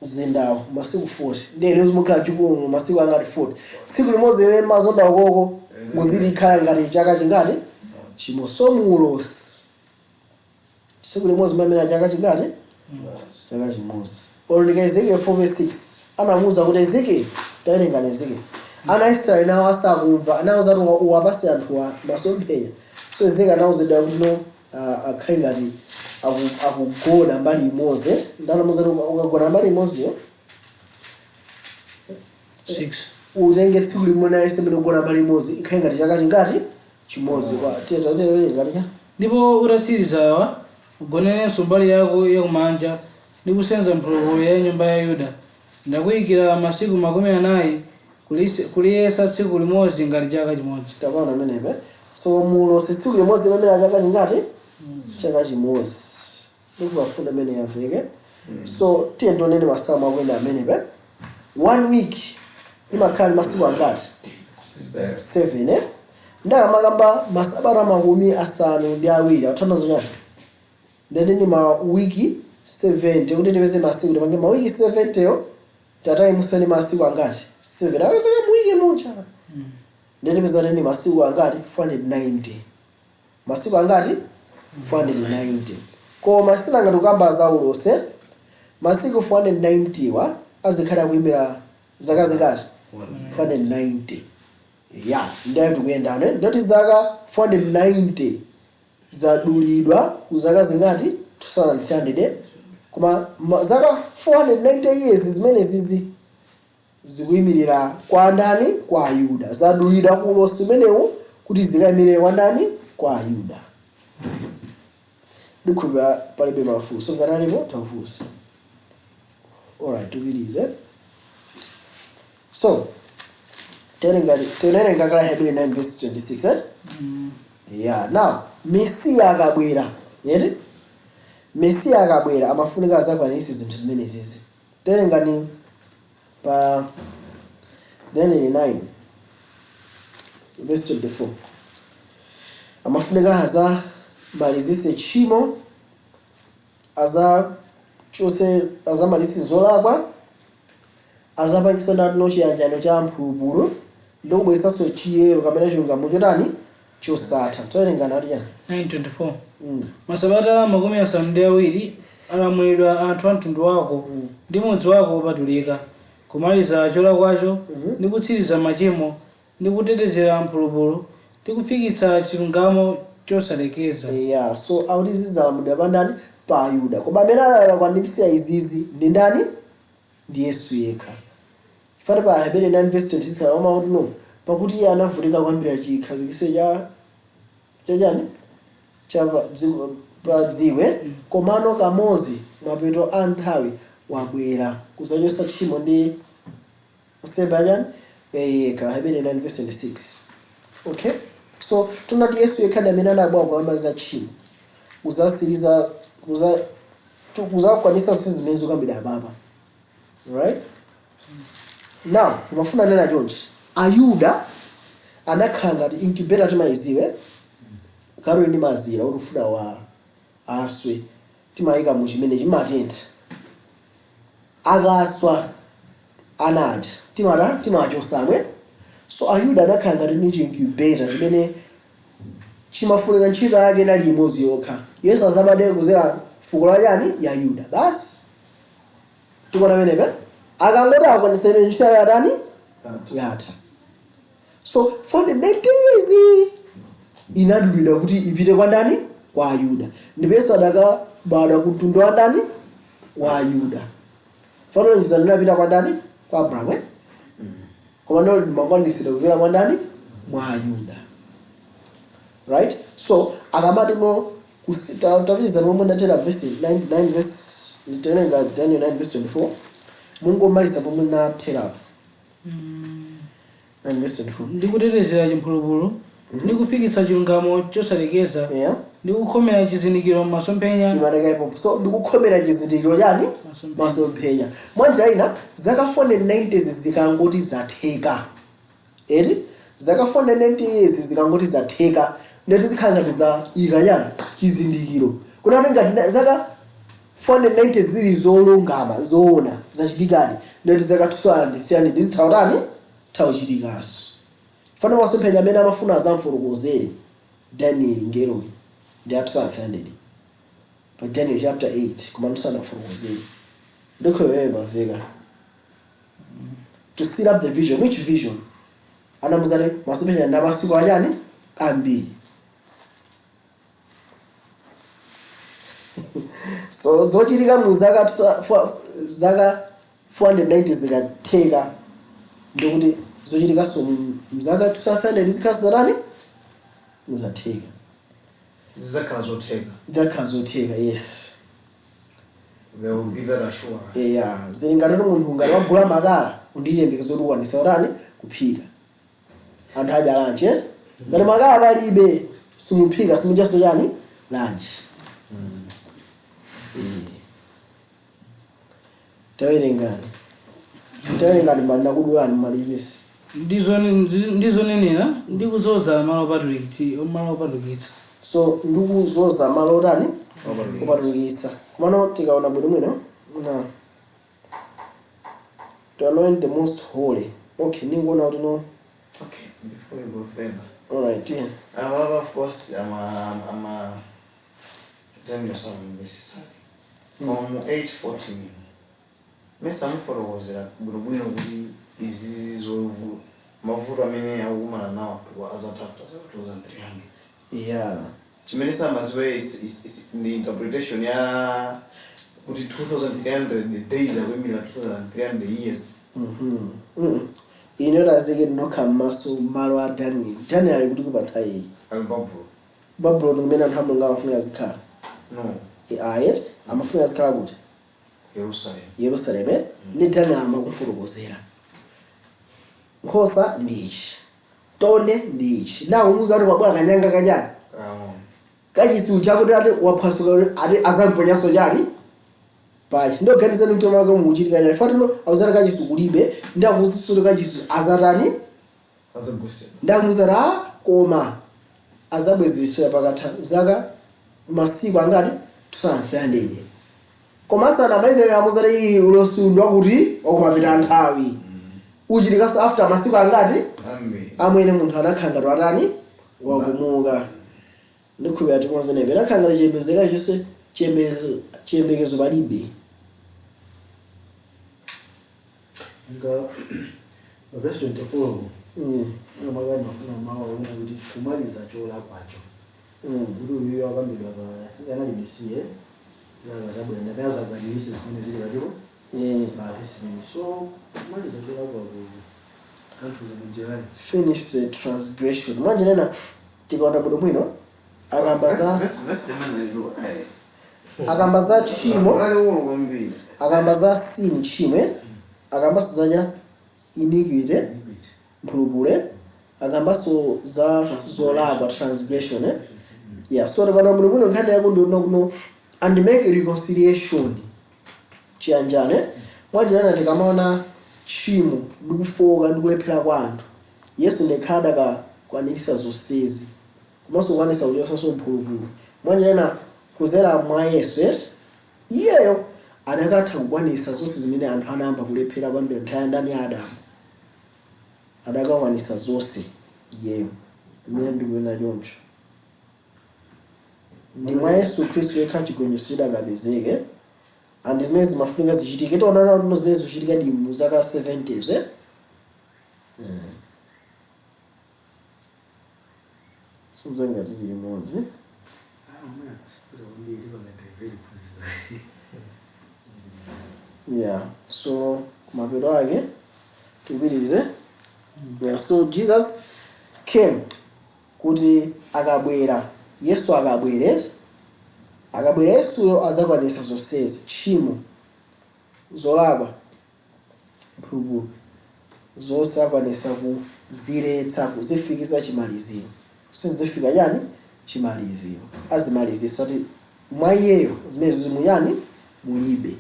mzindawo masiku 40, ndiye inenso mukhala chipululu masiku angati? 40. Tsiku limodzi limene mazonda ukoko muzilikhala ngati chaka chingati? Chimodzi. So mulosi tsiku limodzi mamene chaka chingati? Chaka chimodzi. Olondeka Ezekiel 4:6 anamuwuza kuti, Ezekiel, tawerengani Ezekiel, ana Israeli nawo asakumva, anawuza kuti uwapase anthuwa masomphenya. So Ezekiel anawuzidwa kuti no, akhale ngati akugona mbali imodzi. Ndanamuwuza kuti ukagona mbali imodziyo, 6. Utenge tsiku limodzi alese mene kugona mbali imodzi ikhale ngati chaka chingati? Chimodzi. Kwa tiye ngati cha Ndipo utatsirizawa, ugonerenso mbali yako yakumanja ndi kusenza mphulupulu ya nyumba ya Yuda. Ndakuyikira masiku 40 kuliyesa tsiku limodzi ngati chaka chimodzi. Tapana amenepe. So mulosi tsiku limodzi limene chaka chingati? Chaka chimodzi. Ndikubafuna amene yaveke. So tiye tionene masamu akuyenda amenepe. One week imakhala ndi masiku angati? 7, eh? Ndakamakamba masabata 70 akuthandiza chani? Ndati ndi mawiki 70. Kuti tipeze masiku, tipange mawiki 70 yo, tatayimuseni masiku angati? 7. Apezeka muwiki mucha. Ndati peza ndi masiku angati? 490. Masiku angati? 490. Koma sinanga tikukamba za ulosi, masiku 490 wa azikhala kuyimira zaka zingati? 490. Ya, ndiye tikuyendano. Ndoti zaka 490 zadulidwa ku zaka zingati? 2300. Koma zaka 490 years zimene zizi zikuyimirira kwa ndani? Kwa Ayuda. Zadulidwa ku ulosi umenewu kuti zikayimirire kwa ndani? Kwa Ayuda. Ndikhulupira palibe mafunso. Ngati alipo, tafunsa. Alright, tupitirize. So tenerenga kala Hebrew 9 verse 26, eh? Yeah, now Mesiya akabwera, yeti Mesiya akabwera amafunika azakwanitse zinthu zimenezizi. Terengani pa Daniel 9 verse 24. Amafunika azamalizise tchimo, azachose, azamalizise zolakwa, azapangisa ndatuno chiyanjano cha mphulupulu ndikubweresanso chiyero kapena chilungamo chotani? Chosatha. Tawerengani, ati chani? 924. Masabata 70 alamulidwa anthu a mtundu wako ndi mudzi wako wopatulika, kumaliza cholakwacho, ndi kutsiriza machimo, ndi kutetezera mphulupulu, ndi kufikitsa chilungamo chosalekeza. Yeah, so akuti zizalamulidwa pa ndani? Pa Ayuda. Koma amene alakwaniritsa izizi ndi ndani? Ndi Yesu yekha. Fati pa Aheberi 9 verse 26 akoma kuti no, pakuti iye anavutika kwambiri chikhazikitso cha chachani cha pa dziwe, komano kamodzi mapeto a nthawi wabwera kudzachotsa tchimo ndi nsembe achani? Yekha. Aheberi 9 verse 26. Okay, so tunati Yesu yekha ndi amene anabwera kuyamba tchimo, kuzasiriza, kuzakwanisa zonse zimene zikambidwa apapa. Right, now ndimafuna nena chonchi: Ayuda anakhala ngati incubator. Timayiziwe karoli ndi mazira kuti ufuna wa aswe, timayika mu chimene chimatentha. Akaswa anaja, timata timachosamwe. So Ayuda anakhala ngati ndi incubator chimene chimafunika ntchito yake inali imodzi yokha: Yesu azabadwe kuzera fuko la chani? Ya Yuda basi. Tikuona pamenepa, akangoti akwanitsa imene ntchito yake yatani? Yatha. So 490 years inadulidwa kuti ipite kwa ndani? Kwa Ayuda. Ndipo Yesu adakabadwa ku mtundu wa ndani? Wa Ayuda. Fano lonjezano linapita kwa ndani? Kwa Abrahamu, eh? Koma ndo limakwaniritsidwa kudzera mwa ndani? Mwa Ayuda, right? So akamati no kusita, tapitiza momwe ndatera verse 9, 9 verse, nditenenga Daniel 9 verse 24, mungomaliza pomwe natherapo, 9 verse 24. Ndikutetezera chimphulupulu, ndikufikitsa chilungamo chosalekeza, ndikukhomera chizindikiro m'masomphenya. Imatekayipopo. So ndikukhomera chizindikiro chani? Masomphenya. Masomphenya. Mwanjira ina, zaka 490 zikangoti zatheka, eti, zaka 490 years zikangoti zatheka, ndeti zikhala ngati za ika chani? Chizindikiro, kuti ati ngati zaka 490 zili zolungama, zoona, zachitikadi, ndeti zaka 200 zithautani? Thauchitikanso. Fana masomphenya amene amafuna azamfotokozere Daniel ngeroyi ndi a 200 pa Daniel chapter 8, koma ndisanafotokozere ndikho wewe maveka to seal up the vision. Which vision? Anamuzati masomphenya ndi amasiku achani? Ambiri. So zochitika mu zaka zaka 490 zikatheka, ndikuti zochitikanso mzaka 200 zikhala zatani? Zatheka. Zidzakhala zotheka. Zikhala zotheka, yes. There will be that assurance. Eya, zili ngati kuti munthu ngati wagula makala, undiyembekeza kuti ukwanisa utani? Kuphika, anthu adya lunch, eh? Ngati makala palibe, simuphika, simudyaso chani? Lunch. Eh. Tawerengani, tawerengani, mbali nakudulani, malizisi. Ndizonenera ndikuzoza malo malo opatulikitsa. So ndikuzoza malo otani? Opatulikitsa. Opatulikitsa. Komano tikaona bwinobwino na to anoint the most holy, okay, ninguona kuti no. Okay, before you go further. Alright, yeah. Apa, of course, ama Daniel samumvesesani. Koma mu 8:14 mesa mufotokozera bwinobwino kuti izizi zovu mavuto amene akukumana nawo anthu azatha zaka 2300. Chimene samaziwe is ndi interpretation ya kuti 2300 days akuyimira 2300 years. Ine tazike ndinokha m'maso malo a Daniel. Daniel ali kuti kupa nthawi iyi? Ali Babulo. Babuloni, kumene anthu amulungu amafunika azikhala? No. Ayet amafunika azikhala kuti? Yerusalem. Yerusalemu. Ndi Daniel amakufotokozera nkhosa ndi ichi, tonde ndi ichi, nakumuza kuti kwabwera kanyanga kachani? Kang'ono. Kachisi uja kuti ati waphwasuka, kuti ati azamponyanso chani pachi. Ndoganizani mtima wake mukuchitika chani? Fatino awuzati kachisi kulibe, ndi akuzusuti kachisi azatani? Azagwisidwa. Ndakumuza a koma azabwezesera pakatha zaka, masiku angati? 200. Koma asana amaizere amuzati iyi ulosundwa kuti wakumapita nthawi uchitikanso after masiku angati? Ambiri. Amwene, munthu anakhala ngati watani? Wakumuka. Ndikhulupirira timozenepe anakhala ngati chiyembekezo chonse, chiyembekezo palibe. Nga verse 24, makani mafuna mawu aona kuti kumaliza cholakwacho, kuti uyu akambidwa pa anali mesiye akazabwera ndapena zakwanirise zimene zili patipo pa verse imene. So kumaliza cholakwa kanthuza munjirani? Finish the transgression. Mwanjenena tikaona bwino bwino akamba za Verse imene eh. Akamba za tchimo. Lalikulu kwambiri. Akamba za sin, tchimo, eh? Akambanso zacha iniquity, mphulupule. Akambanso za zolakwa, transgression, eh? Yeah, so tikaona bwino bwino nkhani yako ndiona kuno and make reconciliation, chiyanjano, eh? Mwanjenena tikamaona tchimo ndikufoka ndikulephera kwa anthu, Yesu ndekhala adakakwanirisa zonsezi komanso kukwanisa kuchotsanso mphulupulu. Mwanjenena kuzera mwa Yesu, yes? Iyeyo adakatha kukwanisa zonse zimene anthu anayamba kulephera kwambiri nthawi ya ndani? Ya Adamu. Adakakwanisa zonse iyeyo. Imene ndikuona choncho, ndi mwa Yesu Khristu yekha chigonjetso chidakapezeke, and zimene zimafunika zichitike, tionana kuti zimene zichitika ndi mu zaka 70s, eh? Sikuzenga tili limodzi. Ah, mwina kusifuta kwambiri pamene phunziro. Yeah, so kumapeto ake tikupitirize. Yeah, so Jesus came kuti akabwera Yesu, akabwere, akabwera Yesuyo azakwanitsa zonsezi: tchimo, zolakwa, mphulupulu, zonse akwanitsa kuziletsa, kuzifikisa chimaliziro. Sizifika chani? Chimaliziro. Azimalizisa kuti mwa iyeyo zimene zimuyani mulibe.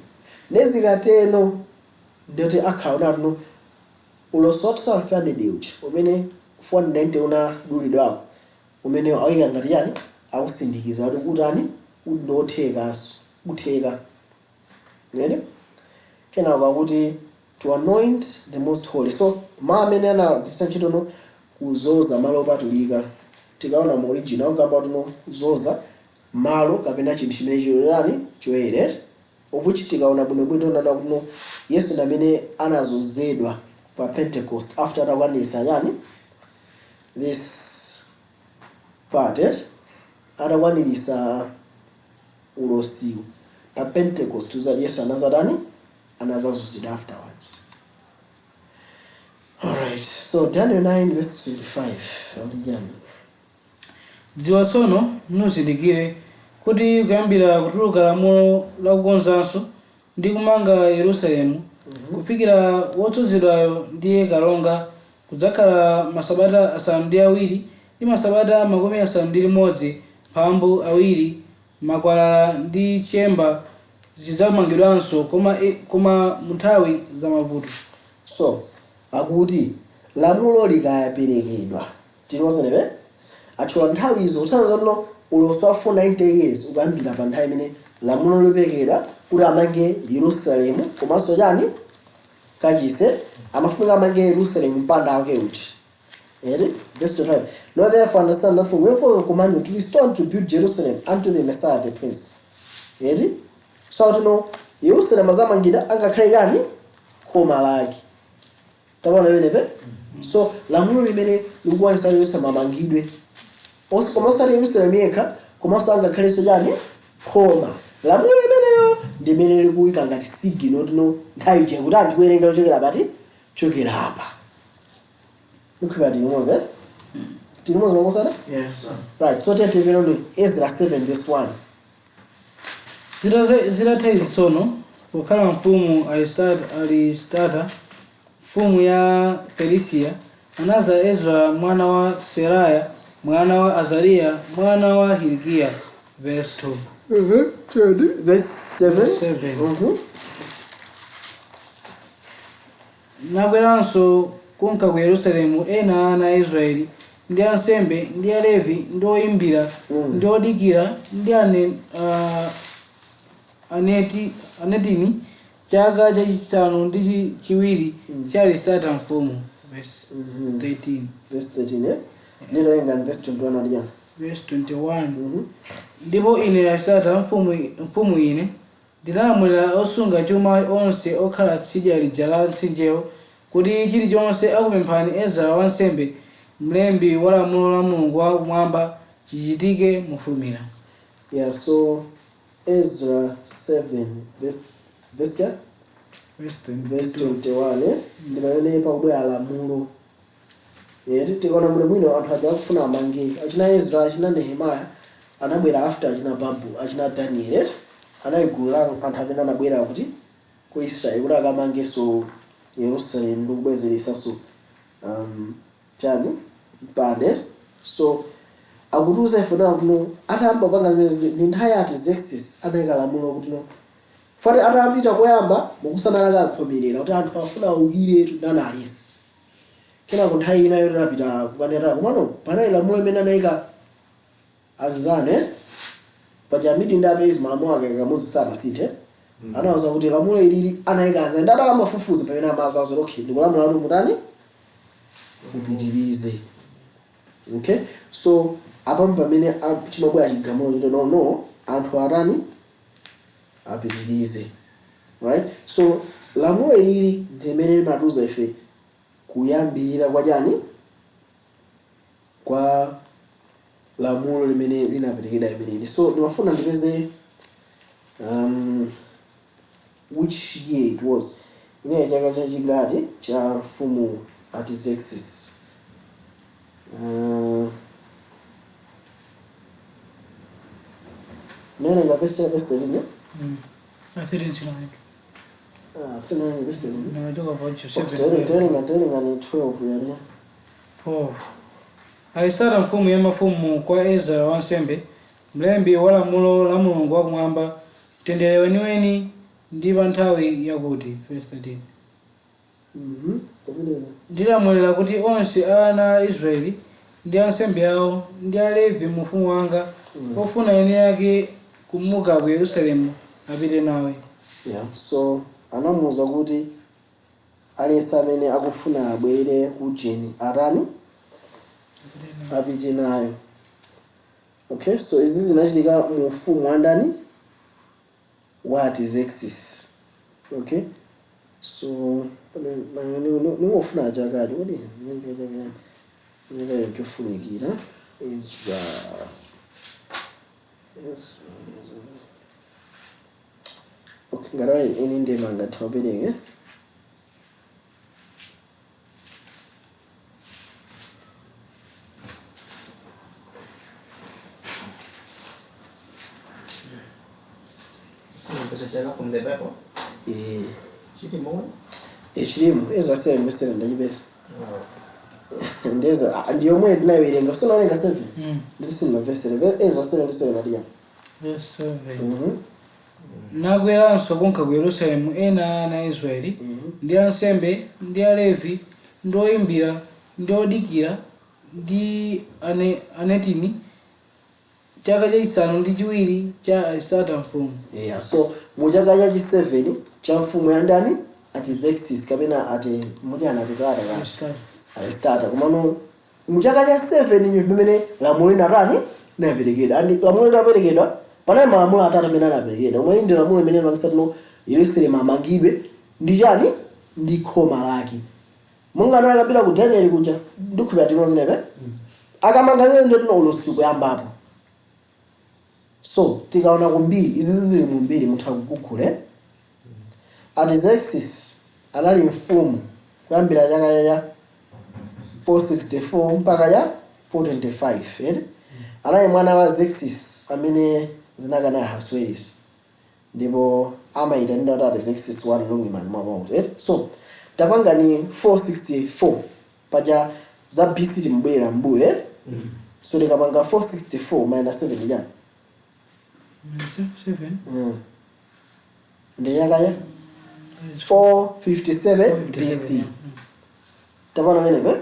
Nezikateno ndiyoti akhala unatuno ulosi wa 2500 uja umene 490 unadulidwako, umene awika ngati chani, akusindikiza kuti kutani, ndothekanso kutheka ngene. Kenako akuti to anoint the most holy. So ma amene anagwiritsa ntchito no kuzoza malo opatulika, tikaona mu original kukamba tuno kuzoza malo kapena chinthu chimene chili choyera, of which tikaona bwinobwino tionana kuno Yesu ndi amene anazozedwa pa Pentecost after atakwanitsa chani, this part, eh? Atakwanirisa ulosiwo pa Pentecost, uzati Yesu anazatani, anazazozedwa afterwards. Alright, so Daniel 9 verse 25 akuti? Dziwa tsono nuzindikire kuti kuyambira kutuluka lamulo lakukonzanso ndi kumanga Yerusalemu kufikira wodzozedwayo ndiye kalonga, kudzakhala masabata 7 ndi masabata 62. Makwalala ndi chemba zidzamangidwanso, koma mu nthawi za mavuto. So akuti lamulo likaperekedwa, tinozenepe atchula nthawi izo, kutanthauza no ulosi wa 490 years ukuyambira pa nthawi imene lamulo liperekedwa kuti amange Yerusalemu komanso chani, kachisi. Amafunika amange Yerusalemu, mpanda wake uchi, eti? Verse 25: "Know therefore, understand that for wherefore the commandment to restore and to build Jerusalem unto the Messiah the Prince." Eti? So tino Yerusalemu azamangidwa, angakhale chani, khoma lake. Taona pamenepe. So lamulo limene likuwanisa Yerusalemu amangidwe, koma osati Yerusalemu yekha, komanso angakhalenso chani, khoma. Lamulo limeneyo ndimene likuyika ngati signal tino nthawi ije kuti andikuwerengera chokera pati, chokera apa. Mukhipa tilimoze, tilimoze makosana? Yes, sir. Right, so tiyeni ndi Ezra 7 verse 1. Zitatha izi tsono, pokhala mfumu Aristata, mfumu ya Perisiya, anaza Ezra mwana wa Seraya, mwana wa Azariya, mwana wa Hilikiya. Verse 2. Verse 7. 7. Mhm. Nakweranso kunka ku Yerusalemu ena ana a Israeli ndi ansembe ndi Alevi ndi oyimbira ndi odikira ndi Anetini, chaka chachisanu ndi chiwiri cha Arisata mfumu. Verse 13. Verse 13, eh? Ndinoyenga ni verse 21 aliyana. Verse 21. Ndipo ine Arisata mfumu ine ndinalamulira osunga chuma onse okhala tsidya lija la mtsinjewo kuti chilichonse akupemphani Ezra wansembe, mlembi wa lamulo la Mulungu wakumwamba, chichitike mofulumira. Yeah, so Ezra 7 verse ya Verse verse 22. 21, eh? Ndi pamene pakubwera lamulo. Tikaona bwino bwino, anthu aja akufuna amange, achina Ezra, achina Nehemiah, anabwera after achina Babu, achina Daniel, eh? Anali gulu la anthu amene anabwera kuti ku Israel kuti akamangenso Yerusalemu ndi kubwezeresanso chani, mpande. So akutiuza ife nawo kuno atayamba kupanga zimenezi ndi nthawi ya Artaxerxes anayika lamulo kuti no fati atayambita koyamba mukusanala kakhomerera kuti anthu afuna awukire nanalesi. Kenako nthawi ina yoti anapita kukanena komano panali lamulo imene anayika anzane paja Amidi ndi Apezi, malamulo ake kamuzi samasinthe. Anawuza kuti lamulo ilili anayika anzane ndati amafufuza pamene amazaza, okay, ndikulamula kuti mutani, mupitirize. Okay, so apapo pamene chimabwera chigamulo chito, no, anthu atani, apitirize, right? So lamulo ilili ndimene limatiuza ife kuyambirira kwa chani, kwa Lamulo limene linaperekedwa imeneli. So ndimafuna ndipeze which year it was, imene chaka chachingati cha mfumu Artaxerxes. Nawerenga verse 13. 13 sinawerenga. Ah, sinawerenga verse 13. Nachoka pa Okay, tawerenga ni 12 yani. 12. Aisara mfumu ya mafumu, kwa Ezra wansembe, mlembi wa lamulo la Mulungu wakumwamba, mtendere weniweni ndi pa nthawi yakuti. Verse 13. Kupitiriza. Ndilamulira kuti onse ana a Israeli ndi ansembe awo ndi Alevi mu ufumu wanga, ofuna eni ake kumuka ku Yerusalemu, apite nawe. Yeah, so anamuwuza kuti aliyense amene akufuna abwerere ku jeni atani? Apite nayo. Okay, so izi zinachitika mu ufumu wa ndani? Wa Artaxerxes. Okay, so ningofuna chakachi kodi chakachi chakachi chofunikira. Ezra, Ezra, Ezra. Okay, ngati eni ndema ngatha upereke. Pesa chaka from the Bible. Eh. Chilimo. Chilimo Ezra 7 verse 7, ndachipesa. Ndeza ndiyomwe ndinayiwerenga, so nawerenga 7. Nditi sindinamvesere. Ezra 7 verse 7 adiya. Verse 7. Nakweranso kunka ku Yerusalemu ena ana a Israeli ndi ansembe ndi Alevi ndi oyimbira ndi odikira ndi Anetini, chaka chachisanu ndi chiwiri cha Arisata mfumu. Yeah, so mu chaka chachi 7 cha mfumu ya ndani? Artaxerxes, kapena ati muti ana atitata ka? Arisata. Arisata. Komano mu chaka cha 7 nyo pamene lamulo linatani? Linaperekedwa. And lamulo linaperekedwa, panali malamulo atatu amene anaperekedwa, omwe ndi lamulo limene limangisa Yerusalemu amangidwe ndi chani? Ndi khoma lake, monga analakambira ku Daniel kuja. Ndikhupira timozinepe akamanga lero ndio tino ulosi kuyambapo. So tikaona kumbiri izi zili mu mbiri, mutha kugugule. Artaxerxes anali mfumu kuyambira chaka cha 464 mpaka ya 425, eh? Anali mwana wa Xerxes amene zinakana Ahasuerus, ndipo amayitanidwa kuti Artaxerxes 1 Longman mwapakuti, eh? So tapanga ni 464 paja za BC, timbwerera mbuyo, eh? So tikapanga 464 minus 7 chani? 7. Ndi chaka cha 457 BC. Tapana menepe.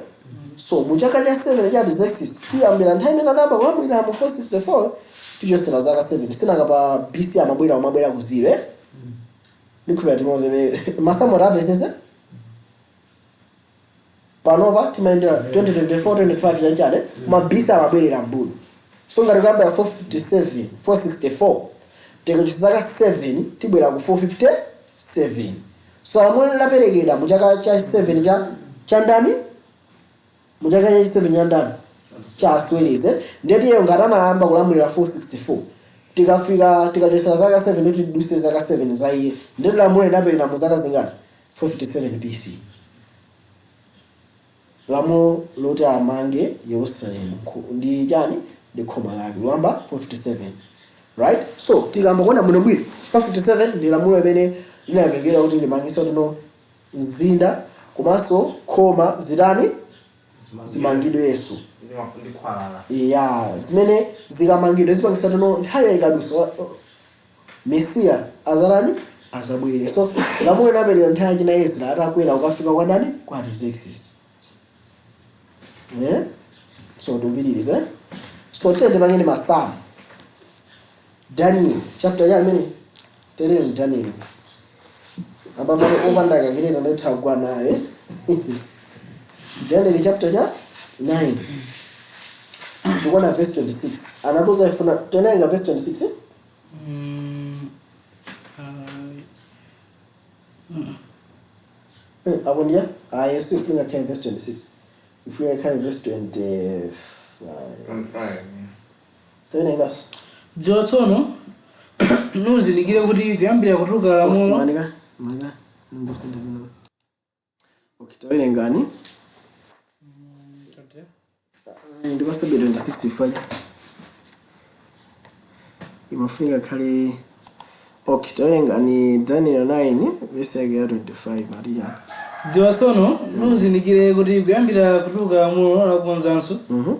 So mu chaka cha 7 cha Artaxerxes, tiyambira nthawi imene anayamba kulamulira mu 464, tichosera zaka 7. Sinanga pa BC amabwera, amabwera ku zero, eh? Ndikhupira timoze masamu atapesese. Panopa timayendera 2024 25 chanchale, ma BC amabwerera mbuyo. So ngati kuyambira 457, 464 tikachosa zaka 7, tibwera ku 457. So lamulo linaperekedwa mu chaka cha 7 cha ndani? Mu chaka cha 7 cha ndani? Cha Ahasuerus. Ndiye tiye ngati anayamba kulamulira 464, tikafika tikachosa zaka 7 ndi tiduse zaka 7 za iye, ndiye lamulo linaperekedwa mu zaka zingati? 457 BC, lamulo loti amange Yerusalemu ndi chani? Ndi khoma lake, lwamba 457, right? So tikamba kuona bwino bwino, 457 ndi lamulo limene linaperekedwa kuti limangise tino mzinda komanso khoma zitani? Zimangidwenso. Ndikhwalala. Ya, zimene zikamangidwa zipangisa tino nthawi ikadusa Mesiya azalani? Azabwere. So lamulo linaperekedwa nthawi yachina Ezra atakwera kukafika kwa ndani? Kwa Artaxerxes, eh? So tikupitirize. So tete pangene masamu Daniel chapter ya amene terere Daniel apa pano opanda kakileta nditha kugwa naye. Daniel chapter cha 9, tikuona verse 26. Anatuza ifuna tenaenga verse 26, eh? Apo ndiya, ah, Yesu ifunika khale verse 26, ifunika khale verse 25. 25. Tawerengaso. Dziwa tsono nuzindikire kuti kuyambira kutuluka lamulo. Manika, manika, ngosenda zino. Okay, tawerengani. Ndikasabe 26 ifanye. Imafunika khale. Okay, tawerengani Daniel 9 verse yake ya 25, Maria. Dziwa tsono nuzindikire kuti kuyambira kutuluka lamulo lakukonzanso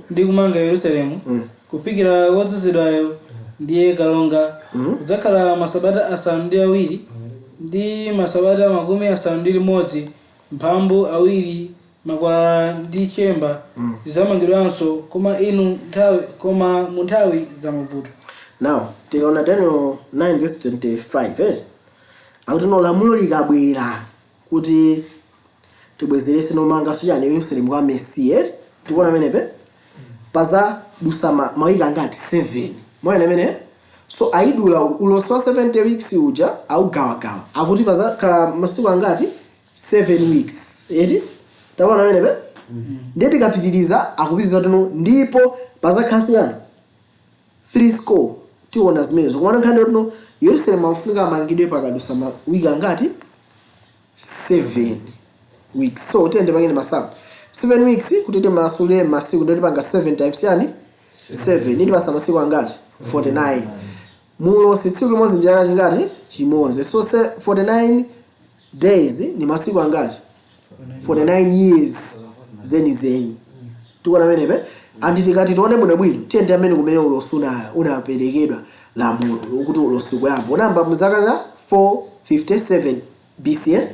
ndi kumanga Yerusalemu kufikira wodzozedwayo, ndiye kalonga, kudzakhala masabata 72 ndi masabata 61. Makwalala ndi chemba zidzamangidwanso, koma inu nthawi koma mu nthawi za mavuto. Now, tikaona Daniel 9 verse 25, akuti no, lamulo likabwera kuti tibwezerese nomanganso chani, Yerusalemu kwa Mesiya, eh? Tikuona amenepe pazadusa mawiki angati? 7. Mwaona amene? So ayidula ulosi wa 70 weeks uja, augawagawa, akuti pazakhala masiku angati? 7 weeks, eti? Taona amenepe. Ndiye tikapitiriza, akupitiriza tino, ndipo pazakhala siyani? 3 score. Tiona zimenezo. Komano nkhani tino, Yerusalemu akufunika amangidwe pakadusa mawiki angati? 7 weeks. So tiyende pangene masamu. 7 weeks, kuti timasule masiku, ndoti panga 7 times yani? 7. Ndipasa masiku angati? 49. Mulosi tsiku limodzi ndi chaka chingati? Chimodzi. So 49 days ni masiku angati? 49 years zenizeni. Tikuona amenepe. Anti tikati tione bwinobwino, tiyende amene kumene ulosi unaperekedwa lamulo lokuti ulosi kuyamba unayamba muzaka za 457 BC, eh?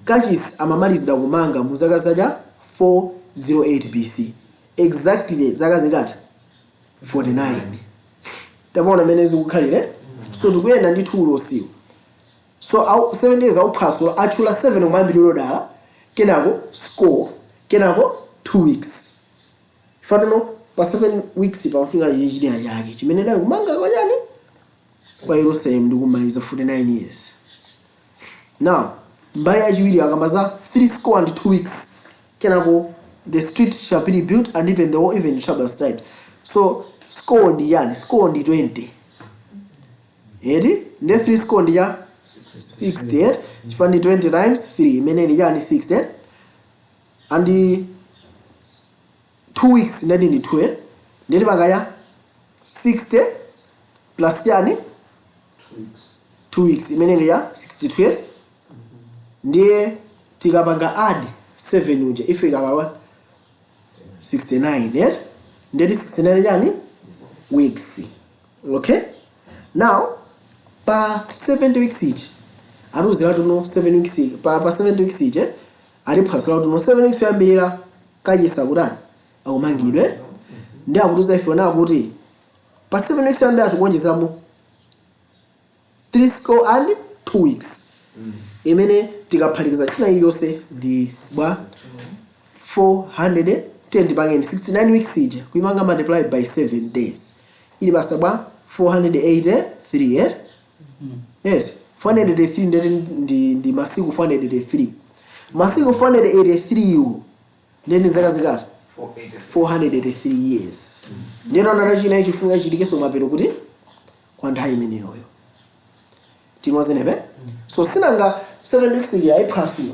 Kachisi amamalizidwa kumanga muzaka zacha 408 BC. Exactly zaka zingati? 49. Tapaona amene zikukhalire. So tikuyenda ndithu ulosiwo. So 7 days auphwasula, atchula 7 kumayambiriro dala, kenako score, kenako 2 weeks. Fatano pa 7 weeks pamafika chichitira chake chimene nayo kumanga kwa chani, kwa Yerusalemu, ndi kumaliza 49 years. Now, mbali yachiwiri akamba za 3 score and 2 weeks, kenako the street shall be rebuilt and even the wall, even in troublous times. So score ndi yani? Score ndi 20, eti? Ndi 3 score ndi cha 60, eti? Chifukwa ndi 20 times 3, imene ndi chani? 60, eti? And 2 weeks ndati ndi 2, eti? Ndeti pakaya 60 plus yani? 2 weeks, imene ndi ya 62, eti? Ndiye tikapanga add 7 uja, ifika pa 69, eti? Ndeti 69 chani? Weeks. Okay, now pa 70 weeks ichi atiuzira tuno 7 weeks pa 70 weeks ichi atiphwasula tuno 7 weeks yoyambirira kachisi kutani? Akumangidwe. Ndi akutiuza ife na kuti pa 7 weeks yoyambirira tikuonjezeramo 3 score and 2 weeks, imene tikaphatikiza china iliyonse ndi bwa 410. Pangeni 69 weeks ija kuimanga multiply by 7 days, ili basa bwa 483, eh? Yes, 483. Ndeti ndi masiku 483. Masiku 483 iwo ndeni zaka zingati? 483 years. Ndiyeno nana china chifunika chitikenso mapeto kuti kwa nthawi imeneyoyo timwazenepe. So sinanga 7 weeks ija ayiphwasula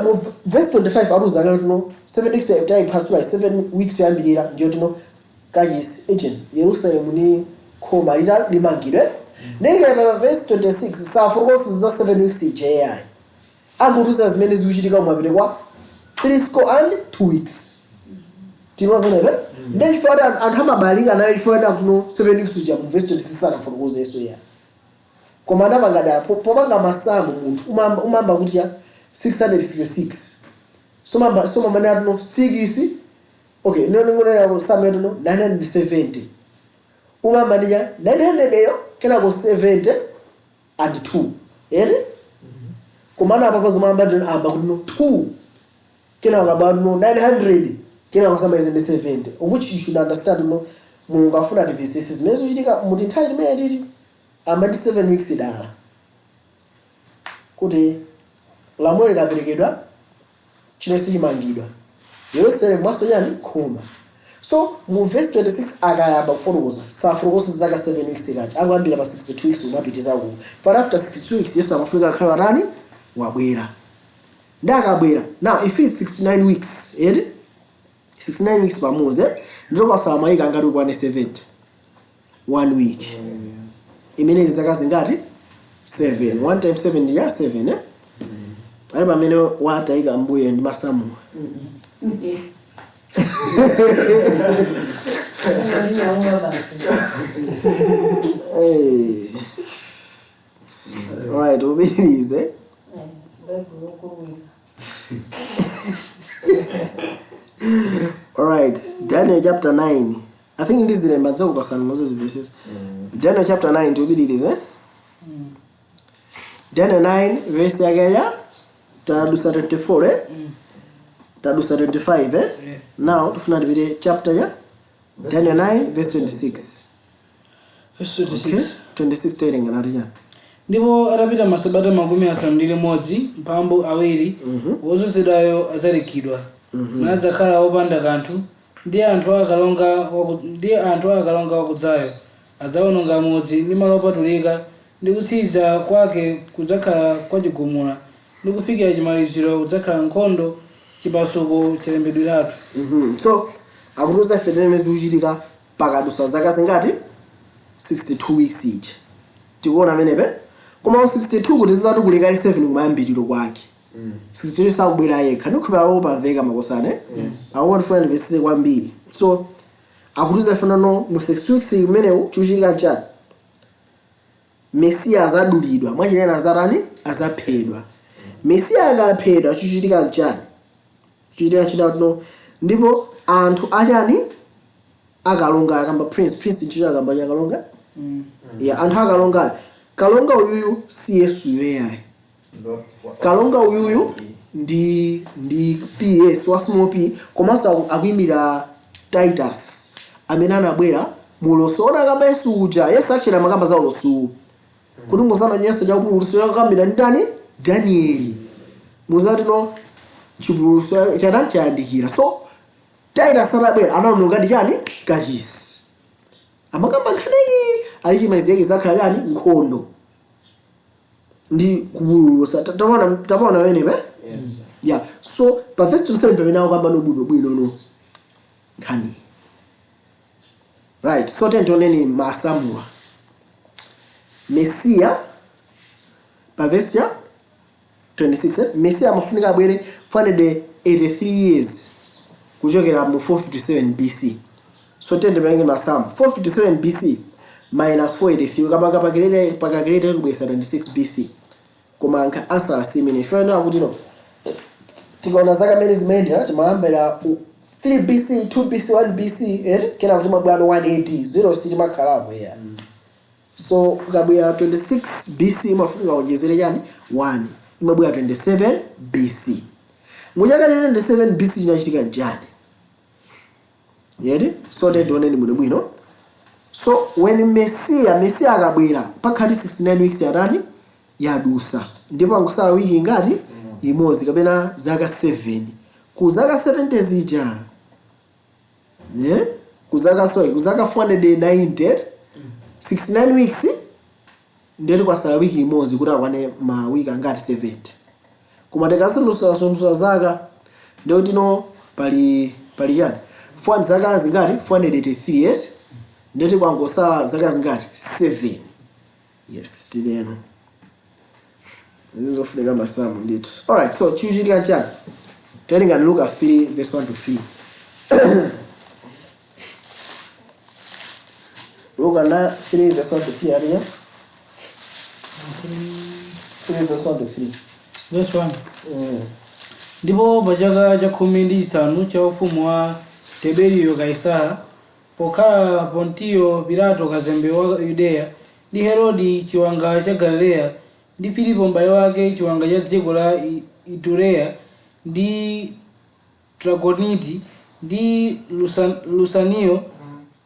mu verse 25, atiuza tino 7 weeks tayiphwasula. 7 weeks yoyambirira ndiyo tino kachisi agent Yerusalemu ni khoma lita limangidwe. Ndikayima verse 26, safotokoza za 7 weeks ija yayi, angutiuza zimene zikuchitika kumapeto kwa 3 score and 2 weeks. Timwazenepe. Ndi chifukwa kuti anthu amabalika nayo, chifukwa kuti akuno 7 weeks uja mu verse 26 sanafotokozenso ya, koma anapanga dala popanga masamu. Munthu umamba kuti ya 666, so mamba tuno 6. Okay, ndio ningonera samu yetu no 970, umamba ndi ya 900 eyo, kenako 70 and 2, eti? Komana apa pazomamba ndi amba kuti no 2, kenako kaba no 900, kenako samba ndi 70, of which you should understand no Mulungu afuna timvesese zimene zikuchitika muti nthawi imene titi amba ndi 7 weeks dala, kuti lamulo likaperekedwa, chine sichimangidwa, Yerusalemu mwaso chani? Khoma. So mu verse 26 akayamba kufotokoza, safotokoza zaka 7 weeks kati angoyambira pa 62 weeks umapitiza ku, but after 62 weeks Yesu amafika akhala watani? Wabwera. Ndi akabwera, now if it's 69 weeks, eti 69 weeks pamuzi, ndilo kwasala mayika angati ukwane 70? One week imene ili zaka zingati? 7. 1 times 7 ndi ya 7, eh? Ali pamene watayika mbuye ndi masamu. Nyamuka basi. Hey. Alright, upitirize. Ndazokuluwika. Alright, Daniel chapter 9. I think ndizilemba nzakupasana moses verses. Daniel chapter 9, tiupitirize. Daniel 9 verse yake ya tadusa 24, eh? Tadusa 25, eh? Yeah. Now tufuna tipite chapter ya Daniel 9 verse 26. Verse 26. Okay? 26 terenga nati chani? Ndipo atapita masabata 62 wozozedwayo adzalekidwa, nadzakhala wopanda kanthu, ndi anthu akalonga ndi anthu akalonga wakudzayo adzawononga mudzi ndi malo opatulika, ndi kutsiriza kwake kudzakhala kwachigumula, ndi kufikira chimaliziro kudzakhala nkhondo, chipasuko chalembedweratu. So akutiuza ife zimene zikuchitika pakadusa zaka zingati? 62 weeks ija tikuona amenepe. Koma 62 kuti zizati kulikali 7 kumayambiriro kwake, 62 sakubwera yekha. Ndikhupa awo pamveka makosane awo, ndifuna ndivesese kwambiri. So akutiuza ife nono mu 62 weeks imenewu chikuchitika nchani? Mesiya azadulidwa, mwachinena azatani? Azaphedwa. Mesiya akaphedwa, chikuchitika nchani? Chichitika nchina no, ndipo anthu achani? Akalonga. Akamba prince, prince nchito akamba akalonga. Yeah, anthu akalonga. Kalonga uyuyu si Yesu yoyayi. Kalonga uyuyu ndi ps wa small p, komanso akuyimira Titus amene anabwera mulosi ona akamba Yesu uja. Yesu actually amakamba za ulosuwu kuti ngozana nyesa chakupululuso chakukambira ndi ndani? Danieli. Muzati no, chipululuso chatani? Chayandikira. So Titus atabwera anaononga ndi chani? Kachisi. Amakamba nkhani iyi ali chimalizi yake zakhala chani? Nkhondo ndi kupululusa. Tapaona, tapaona pamenepa, eh? Yes. Yeah, so pa verse 27 pamene akukamba nobwinobwino no nkhani, right? So tentioneni masamuwa Mesiya pa verse ya 26, eh? Mesiya amafunika abwere 483 years kuchokera mu 457 BC. So tende panenge masamu 457 BC minus 483, ukapanga pa calculator kubwesa 26 BC. Koma ankha answer si imene ifana kuti no, tikaona zaka mene zimayendera, timayambira 3 BC, 2 BC, 1 BC, eh? Kena kuti mabwano 1 AD 0 sitimakhalapo, yeah. So ukabwera 26 BC imafunika kuonjezere chani? 1, imabwera 27 BC. Muchaka cha 27 BC chinachitika njani yeti? So tioneni bwinobwino. So when Mesiya akabwera, pakhati 69 weeks yatani? Yadusa, ndipo angusala wiki ingati? Imodzi kapena zaka 7 ku zaka 70 zija, yeah? Ku zaka, sorry, ku zaka 490, 69 weeks ndeti kwasala wiki imodzi kuti akwane ma wiki angati? 70. Koma tikasundusa zaka ndikuti no, pali chani? 4 zaka zingati? 483, yes. Ndeti kwangosala zaka zingati? 7. Yes, tileno zizofunika masamu ndithu. Alright, so chikuchitika nchani? Tawerenga Luka 3 verse 1 to 3. Luka na 3 verse 1 to 3 aliya 3 verse 1 to 3. Verse 1. Ndipo pa chaka cha 15 cha ufumu wa Tiberiyo Kaisara, pokhala Pontiyo Pilato kazembe wa Yudeya, ndi Herode chiwanga cha Galileya, ndi Filipo m'bale wake chiwanga cha dziko la Itureya ndi Trakoniti, ndi Lusaniyo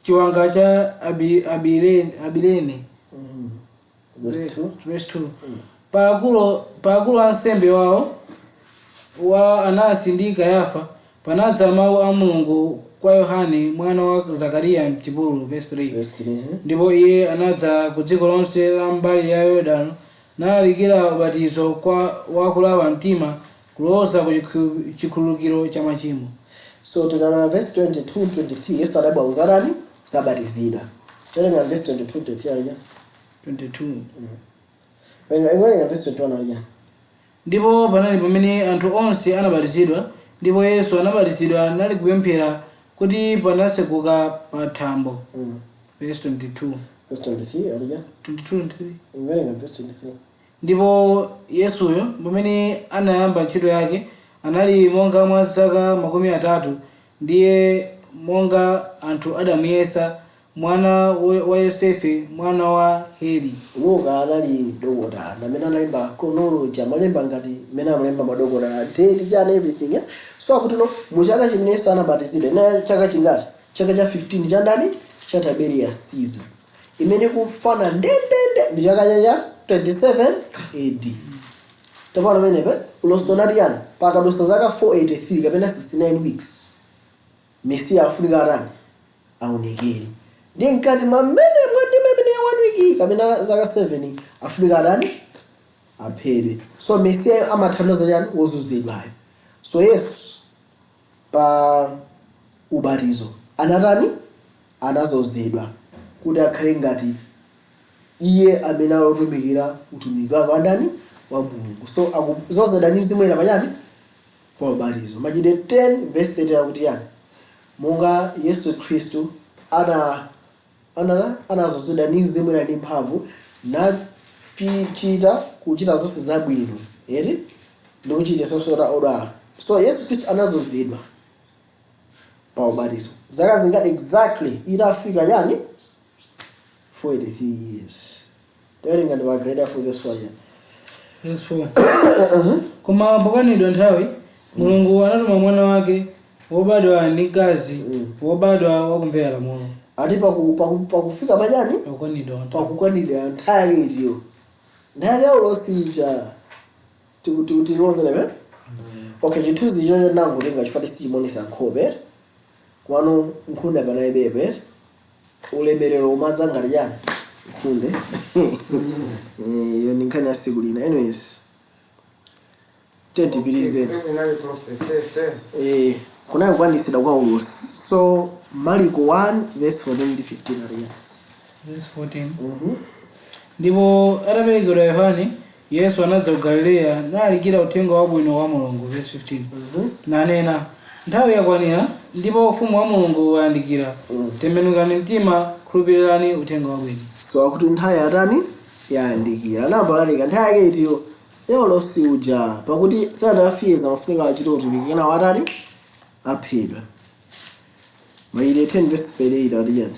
chiwanga cha Abilene. Verse 2. Verse 2. Paakulu ansembe wawo wa Anasi ndi Kayafa panadza mawu a Mulungu. kwa Yohane mwana wa Zakariya mchipululu. Verse 3. Verse 3, eh? Ndipo iye anadza ku dziko lonse la mbali ya Yorodani, nalalikira ubatizo kwa wakulapa mtima, kuloza ku chikhululukiro cha machimo. So tikaona verse 22 23, Yesu adabwa uzarani usabatizidwa. Telenga verse 22 23 alija. 22. Wenga ingwelenga verse 21 alija. Ndipo panali pamene anthu onse anabatizidwa, ndipo Yesu anabatizidwa, nali kupemphera, kuti panatseguka pa thambo. Verse 22. Verse 23 alija. 22, 23. Ingwelenga verse 23. Ndipo Yesuyo, pamene anayamba ntchito yake, anali monga mwa zaka 30, ndiye monga anthu adamuyesa, mwana wa Yosefe, mwana wa Heli. Luka anali dokotala, amene analemba chronology, amalemba ngati mmene amalemba madokotala, date, chani, everything, eh? So akuti no, mu chaka chimene Yesu anabatizidwa, ina chaka chingati? Chaka cha 15 cha ndani? Cha Tiberius Caesar, imene kufana ndendende ndi chaka cha 27 AD. Tapano pamenepe ulosonati yani pakadusa zaka 483 kapena 69 weeks, Mesiya afunika atani? Aonekere. Ndi mkati mwa mmene mwa ndima imene ya one week kapena zaka 7, afunika atani? Aphedwe. So Mesiya amathandiza chani? Wozunzidwayo. So Yesu pa ubatizo anatani? Anazozedwa kuti akhale ngati iye amene alotumikira utumiki wake wandani? Wa Mulungu. So akuzozedwa ndi Mzimu Woyera pachani? Pa ubatizo. Machitidwe 10 verse 30 akuti yani monga Yesu Khristu ana anazozedwa ndi Mzimu Woyera ndi mphamvu, napichita kuchita zonse zabwino, eti, ndi kuchita sosota odwala. So Yesu Khristu anazozedwa pa ubatizo zaka zingati exactly? Itafika yani 43 years. Tawerenga ndi pa Galatiya 4 verse 4 yani. Verse 4. Koma pokanidwa nthawi, Mulungu anatuma mwana wake, wobadwa ndi mkazi, wobadwa wakumvera lamulo. Ati pakufika pachani? Pakukanidwa nthawi. Pakukwanidwa nthawi yake itiyo? Nthawi ya ulosija tikutilonzelepe. Okay, chithunzi chocho nangotenga chifukwa sichimonesa nkhope, kwano nkhunde panalibepe. Ulemerero umadza ngati chani? Nkhunde. Iyo ndi nkhani ya siku lina. Anyways, tetipitizeni. Inali prophecy. Kunali kukwaniritsidwa kwa ulosi. So Mariko 1 verse 14 ndi 15 aliya. Verse 14. Ndipo ataperekedwa Yohane, Yesu anadza ku Galileya, nalalikira uthenga wabwino wa Mulungu. Verse 15. Nanena, nthawi yakwanira, ndipo ufumu wa Mulungu wayandikira. Tembenukani mtima, khulupirirani uthenga wabwino. So akuti nthawi yatani? Yayandikira. Anambalalika nthawi yake itiyo? Ya ulosi uja, pakuti 3 years amafunika achite utumiki, kena watani? Aphedwa. Machitidwe 10 verse 38 ati chani?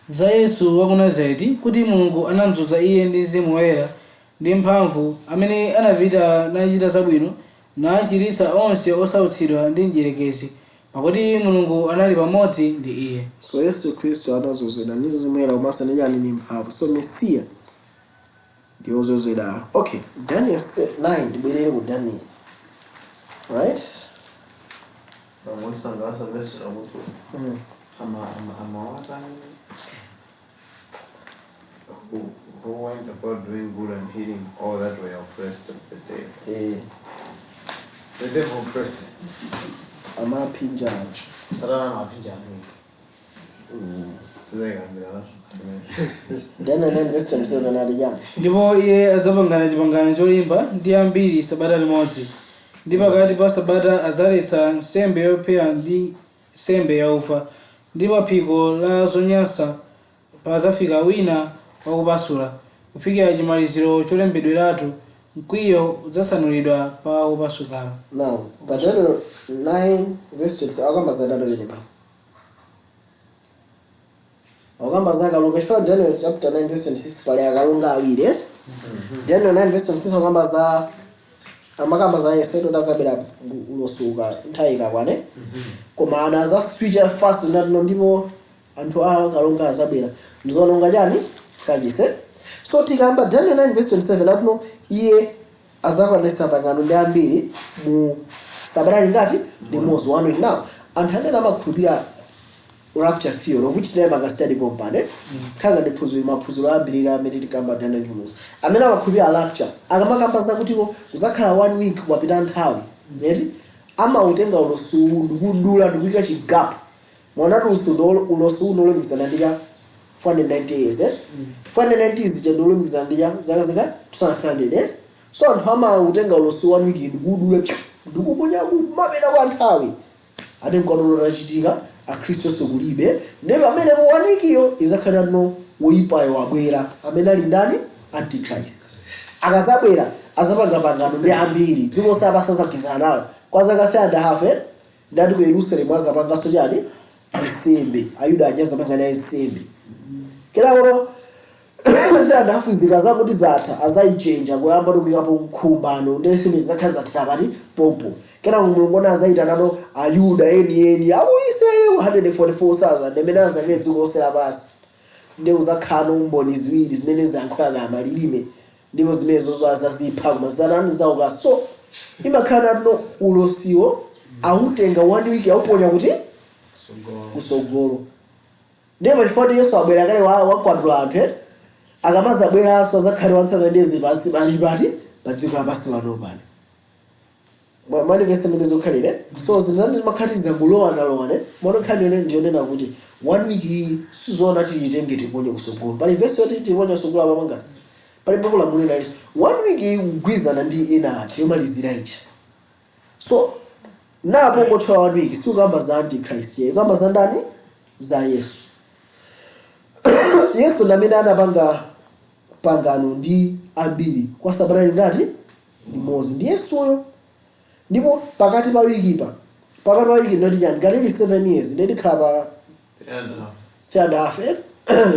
Za Yesu wa ku Nazareti, kuti Mulungu anamudzoza iye ndi Mzimu Woyera ndi mphamvu, amene anapita nachita zabwino, nachiritsa onse osautsidwa ndi mdierekezi, pakuti Mulungu anali pamodzi ndi iye. So Yesu Khristu anazozedwa ndi Mzimu Woyera komanso ndi chani? Ndi mphamvu. So Mesiya ndi wozozedwa. Okay, Daniel 9, tibwerere ku Daniel, right? Pamusangalasa verse akuti amawatani who went about doing good and healing all that were oppressed of the devil. The devil oppressed. Amaphinja anthu. Satana amaphinja anthu. Tizayikambira naso. Daniel 9 verse 27 ati chani? Ndipo iye adzapangana chipangano cholimba ndi ambiri sabata limodzi, ndi pakati pa sabata adzaletsa nsembe yophera ndi nsembe yaufa, ndi pa phiko la zonyansa padzafika wina wakupasula, kufikira chimaliziro cholembedweratu, mkwiyo udzasanulidwa pa wopasukalo. Now pa Daniel 9 verse 27 akamba za dano penepa, akamba za akalonga, chifukwa Daniel chapter 9 verse 26 pali akalonga awiri, eh? Daniel 9 verse 26 akamba za, amakamba za Yesu ito dazabera ulosuka nthawi ikakwane, koma ana azaswitcha fast natino, ndipo anthu a akalonga azabwera ndizononga chani? Kachise. So tikamba Daniel 9 verse 27 atino iye Azakwanitsa pangano ndi ambiri mu sabata lingati? Limodzi, one week. Now, anthu amene amakhulupirira rapture theory, which tinaye maka study pompane, khanga ndi phunziro, maphunziro ambiri amene tikamba Daniel Jones, amene amakhulupirira rapture, akamakamba zakutiko kuzakhala one week kwapita nthawi eti, amautenga ulosi ndikudula ndikuyika chi gap. Mwaonatu ulosi uno ulumikizana ndi cha 490 years, eh? 490 years cha ndolumikizana ndi cha zaka zika 2300, eh? So anthu amautenga ulosi one week ndikudula ndikuponya kumapita kwa nthawi, ati mkwatulo tachitika, akhristu onse kulibe. Ndipo pamene mu one week iyo izakhala no woyipayo wabwera, amene ali ndani? Antichrist. Akazabwera azapanga pangano ndi ambiri, dziko sapasazagizana nawo kwa zaka 3 and a half, eh? Ndati ku Yerusalemu azapanganso chani? Nsembe. Ayuda aja azapanga naye nsembe. Kenako 3 and a half zikazakuti zatha, azayichenja kuyamba tikuyikapo nkhumbano ndi nsembe zizakhala zathira pati? Pompo. Kenako Mulungu ona azayitanano Ayuda enieni aku Israeli 144,000 amene azake dziko lonse lapansi, ndi uzakhala mboni ziwiri zimene ziyankhula kaya malilime, ndipo zimene zozo azazipha, koma zanani zauka. So imakhala natino ulosiwo autenga one week auponya kuti kusogolo. Ndipo chifukwa kuti Yesu abwera kale wakwatula anthu, eh? Akamazabweranso azakhale 1000 days pansi pali pati? Pa dziko lapansi pano pano. Manifest amene zokhalire. So zinthu zambiri zimakhati zangulowanalowane. Mono nkhani yone ndiyonena kuti one week iyi sizoona tiyitenge tiponye kusogolo. Pali vesi yoti tiponye kusogolo apa pangati pali pakulamulira aliso. One week iyi kugwizana ndi ena athu yomalizira ichi. So napo ngotchula one week sikukamba za Antichrist, ye kukamba za ndani? Za Yesu. Yesu ndi amene anapanga pangano ndi ambiri kwa sabata lingati? Limodzi. Ndi Yesuyo. Ndipo pakati pa wiki, pa pakati pa wiki ndoti chani? Ngati ili 7 years, ndikhala pa 3 and a half. 3 and a half, eh?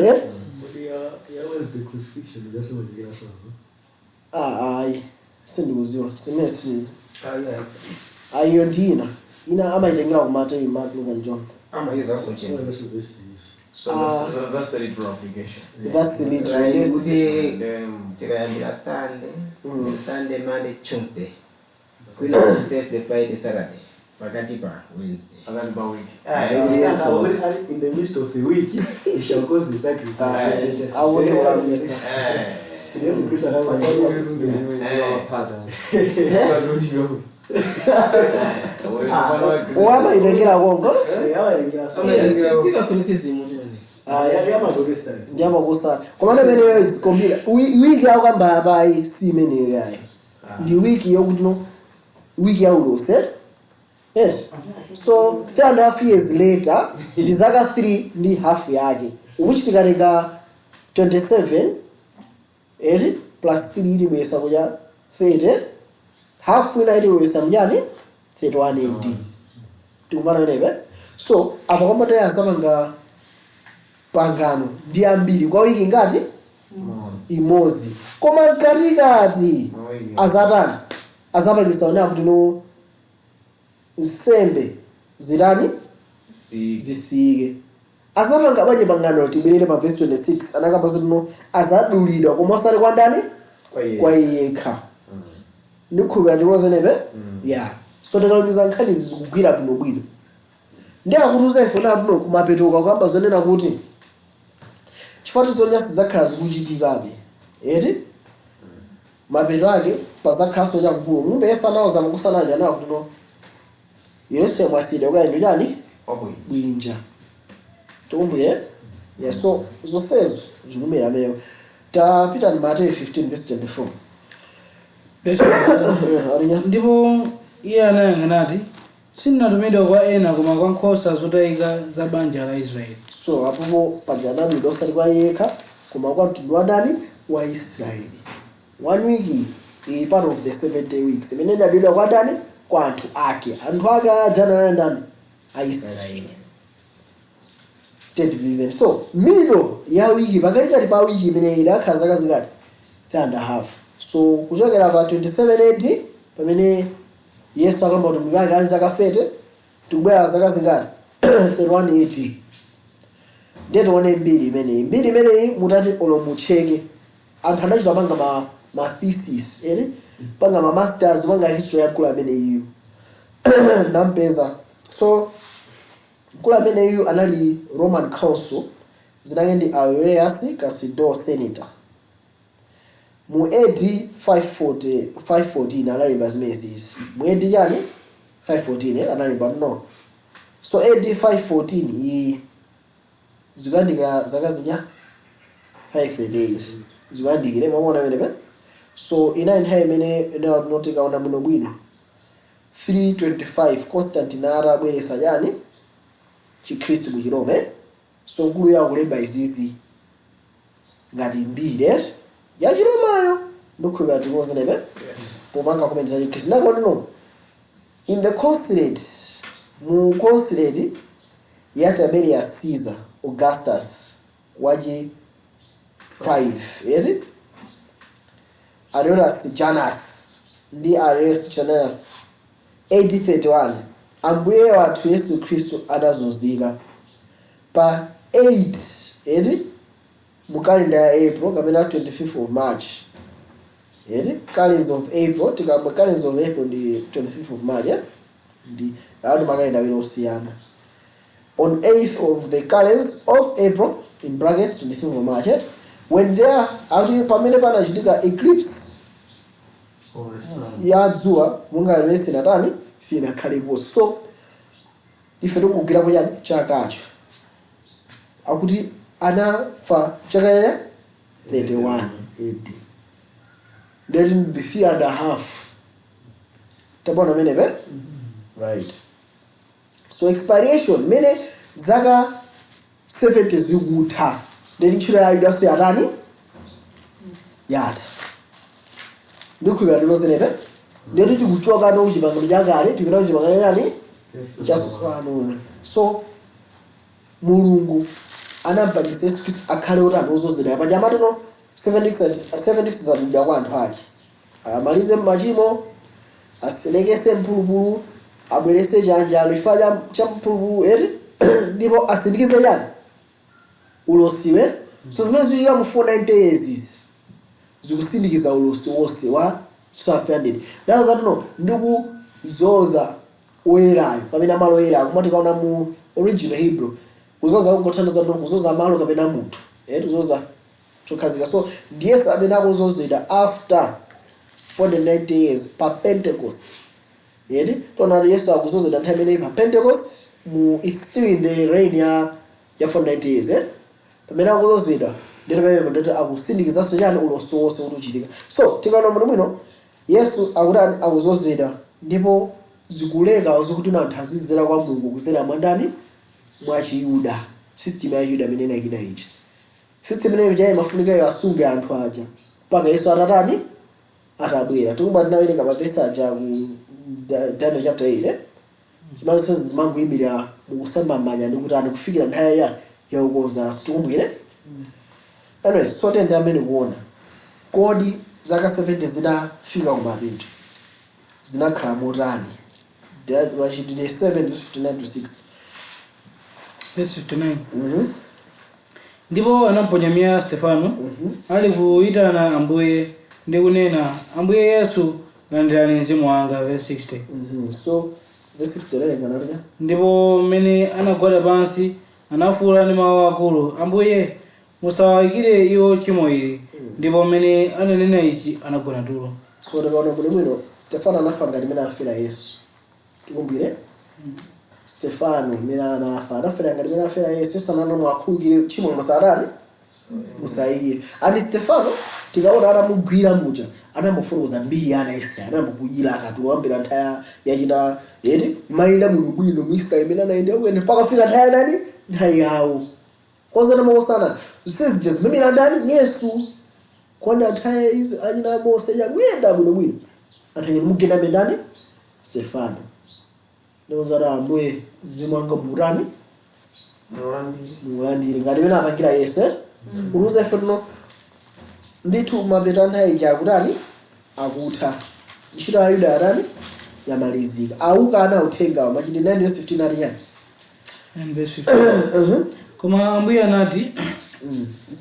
Eh? Kuti ya Wednesday crucifixion jasemanikira sawa. Ah, ayi, sindikuziwa simesi. Ah, yeah, it's ayiyo ndi ina ina amayitengera ku Mateyu, Mark, Luke and John. Amayiza So sochena. that's verse is. So that's the literal application. That's the literal, Like yes. kuti Then tikayambira Sunday, Sunday, Monday, Tuesday. Kwina Thursday, Friday, Saturday. Pakati pa Wednesday. Pakati pa week. Yes, so- In the midst of the week, he shall cause the sacrifice. Awone kulamisa. Yesu Kristo anamaliza. Owamayitengera konko. Si Catholicism chimene. Ya Protestant. Ndi amakosa, komano imeneyo it's complete. Wiki yakamba apayi si imeneyo yayi, ndi wiki yokuti no wiki ya ulosi, yes. So 3 and a half years later ndi zaka 3 ndi half yake, which tikatenga 27 eti plus 3 itibwesa kuja 30, half ina itibwesa mjani? 31 AD. Tikumana menepe. So apo kwambataya azapanga pangano ndi ambiri kwa wiki ngati? Imodzi. Koma mkatikati azatani? Azapangisa one akuti no nsembe zitani? Zisiyike. Azapanga bwanji pangano? Tibwerere pa verse 26. Anakamba zoti no azadulidwa, koma osati kwa ndani? Kwa yekha. Ndikhulupira ndilozenepe ya. So tikalumiza nkhani zikugwira bwinobwino. Ndi akutiuza ife nabuno kumapeto kukamba zonena kuti chifukwa zonyansa zidzakhala zikuchitikabe eti, mapeto ake pazakhalanso chamkulu mumbe. Yesu anawuza makusanaja nawo kuti no Yerusalemu asiyidwa kuyendo chani? Bwinja. Tikumbukire, yeah. So zonsezo zikumera amenewo. Tapita ni Mateyu 15 verse 24. Alinya. Ndipo iye anayankha nati, "Sindinatumidwa kwa ena koma kwa nkhosa zotayika za banja la Israeli." So apopo paja anadulidwa osati kwa yekha koma kwa mtundu wa ndani? Wa Israeli. One week iyi part of the 70 weeks imene inadulidwa kwa ndani? Kwa anthu ake. Anthu ake adana ali ndani? Aisraeli. 10%. So middle ya wiki, pakatikati pa wiki imene idakhala zaka zikati? 3 and a half. So kuchokera pa 27 AD pamene Yesu akamba utumiki wake ali zaka 30, tikubwera zaka zingati? 31 AD. Ndiye tione mbiri imeneyi. Mbiri imeneyi mutati olo mucheke, anthu anachita panga ma thesis ere. Panga ma masters, panga history ya mkulu amene iyu nampeza. So mkulu amene iyu anali Roman consul, zinake ndi Aurelius Cassiodor senator. Mu AD 540, 514 analemba zimenezi. Mu AD chani? 514, analemba no. So AD 514 iyi zikuyandikira zaka zija 538 zikuyandikire, mwaona pamenepe. So inayi nthawi imene inotikaona bwinobwino 325 Constantine atabweresa chani? Chikhristu mu Chiroma, eh? So mkulu yakulemba izizi ngati mbiri, eh? Ya Chiromayo. Ndikukhulupirira tikuozenepe. Yes. Popanga comment za Chikhristu nakono in the consulate, mu consulate ya Tiberius Caesar Augustus wachi 5 eri, Aurelius Janus ndi Aurelius Janus, AD 31, Ambuye wathu Yesu Khristu adazunzika pa 8 eri mu kalenda ya April kapena 25 of March, eri calends of April. Tikamba calends of April ndi 25 of March, eh? Ndi awo ndi makalenda awiri osiyana. On 8th of the calends of April, in brackets 25 of March, eh? When there akuti pamene panachitika eclipse Of the sun. Ya dzuwa monga imene sinatani, sinakhalepo. So ife tikugwirapo chani? Chakacho. Akuti anafa chaka ya 31 AD, ndeti ndi 3 and a half. Tabona menepe, right? So expiration mene zaka 70 zikutha, ndeti ntchito ya Yudaso yatani? Yatha. Ndikukhulupirira ndilozenepe. Ndeti tikuchoka no kuchipangano chakale, tipita kuchipangano chani? Chatsopano. So Mulungu anampangisa Yesu Khristu akhale otani? Ozozedwa. Paja amatino 76 zadulidwa kwa anthu ake, amalize machimo, aselekese mphulupulu, abwerese chanjano chifukwa cha mphulupulu eti, ndipo asindikize chani? Ulosiwe. So zimene zikuchitika mu 490 years izi zikusindikiza ulosi wonse wa 1200. Ndazo zatino ndikuzoza oyerayo kapena malo oyerayo. Koma tikaona mu original Hebrew, kuzoza kungothandiza ndo kuzoza malo kapena munthu, kuzoza chokhazika. So ndiyesu amene akuzozedwa after 490 years pa Pentecost, yeti. Tona Yesu akuzozedwa nthawi imeneyi pa Pentecost mu, it's still in the reign ya 490 years, eh? Pamene akuzozedwa, ndito pamene ndito akusindikizanso chani? Ulosi wonse kuti uchitika. So tikaona muno mwino, Yesu akutani? Akuzozedwa, ndipo zikuleka zokuti anthu azizera kwa Mulungu kuzera mwandani? Mwa Chiyuda, system ya Chiyuda imene inayikida ichi. System imeneyo chayi imafunika iyo asunge anthu aja mpaka Yesu atatani? Atabwera. Tikumba tinawerenga mavesi aja ku Daniel chapter 8, eh? Chimanso zimangoyimirira mukusamba manja ndi kutani kufikira nthawi ya yaukonzanso, tikumbukire. Anyway, so tende amene kuona kodi zaka 70 zitafika kumapeto zinakhala motani? Machitidwe 7 verse 59 to 6. Verse 59. Ndipo anamponya miyala Stefano, ali kuyitana Ambuye ndi kunena, "Ambuye Yesu, landirani mzimu wanga." Verse 60. So verse 60 lerenga nalija. Ndipo mmene anagwada pansi anafuwula ndi mawu akulu, "Ambuye, musawayikire iwo tchimo ili." Ndipo mmene ananena ichi anagona tulo. So tikaona kuti bwino, Stefano anafa ngati mmene anafera Yesu. Tikumbukire Stefano mmene anafa, anafera ngati mmene anafera Yesu. Yesu anati, "Mwakhululukire tchimo, musatani, musayikire." Ani Stefano tikaona atamugwira muja, anamufotokoza mbiri ya ana Israeli, anamukuyira akatulo ambira nthawi yachina eti mayina muno bwino mu Israeli imene anayenda bwino mpaka kufika nthawi ya nani? Nthawi yawo kozana makosana zonse zija zimamira ndani? Yesu. Kodi anthu izi achina Mose yakuyenda bwinobwino, anthu ngati mugenda mendani Stefano ndikonzati, "Ambuye, mzimu wanga mutani?" Mulandire ngati mene apangira Yesu, eh? Kutiuza ife tuno ndithu mapeto a nthawi ija akutani? Akutha. Ntchito ya Yuda yatani? Yamalizika. Auka ana uthengawo. Machitidwe 9 verse 15 ati chani? 9 verse 15. Koma Ambuye anati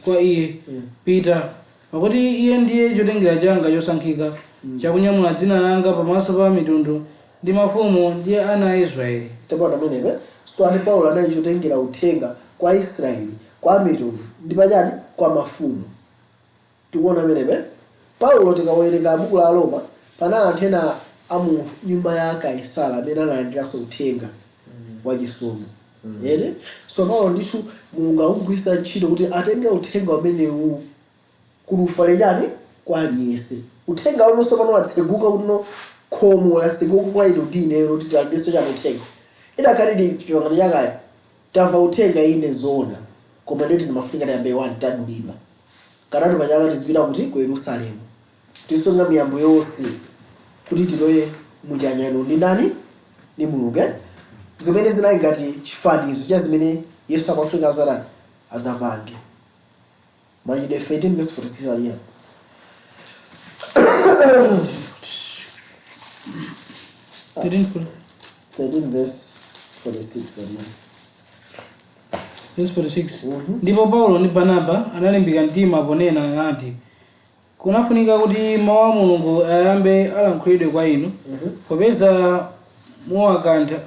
kwa iye, "Pita." Pakuti iye ndiye chotengera changa chosankhika, chakunyamula dzina langa pamaso pa mitundu ndi mafumu ndi ana a Israeli. Tabona amenepe. So ati Paulo anali chotengera uthenga kwa Israeli, kwa mitundu ndi pachani, kwa mafumu. Tikuona amenepe Paulo, tikawerenga buku la Roma, panali anthu ena amu nyumba ya Kaisara amene analandiranso uthenga wachisomo, ere. So Paulo ndithu Mulungu akugwiritsa ntchito kuti atenge uthenga umenewu kuti ufale chani, kwa aliyense. Uthenga unonso pano watseguka, kuti no, khomo latseguka kwa inu ndi ineyo kuti tilandirenso chani, uthenga. Idakhalidi chipangano chakale, tamva uthenga, ine zoona, koma nditi timafunika tiyambe 1 tadulidwa katatu pachaka, tizipita kuti, ku Yerusalemu, tisunga miyambo yonse kuti tiloye muchanyano ndi ndani, ndi Mulungu, eh? Zimene zinali ngati chifanizo cha zimene Yesu amafika azatani, azapange. Machitidwe 13 verse 46 aliyena. 13. 13 verse 46 aliyena. Verse 46. Ndipo Paulo ndi Barnaba analimbika mtima ponena nati, kunafunika kuti mawu a Mulungu ayambe alankhulidwe kwa inu. Popeza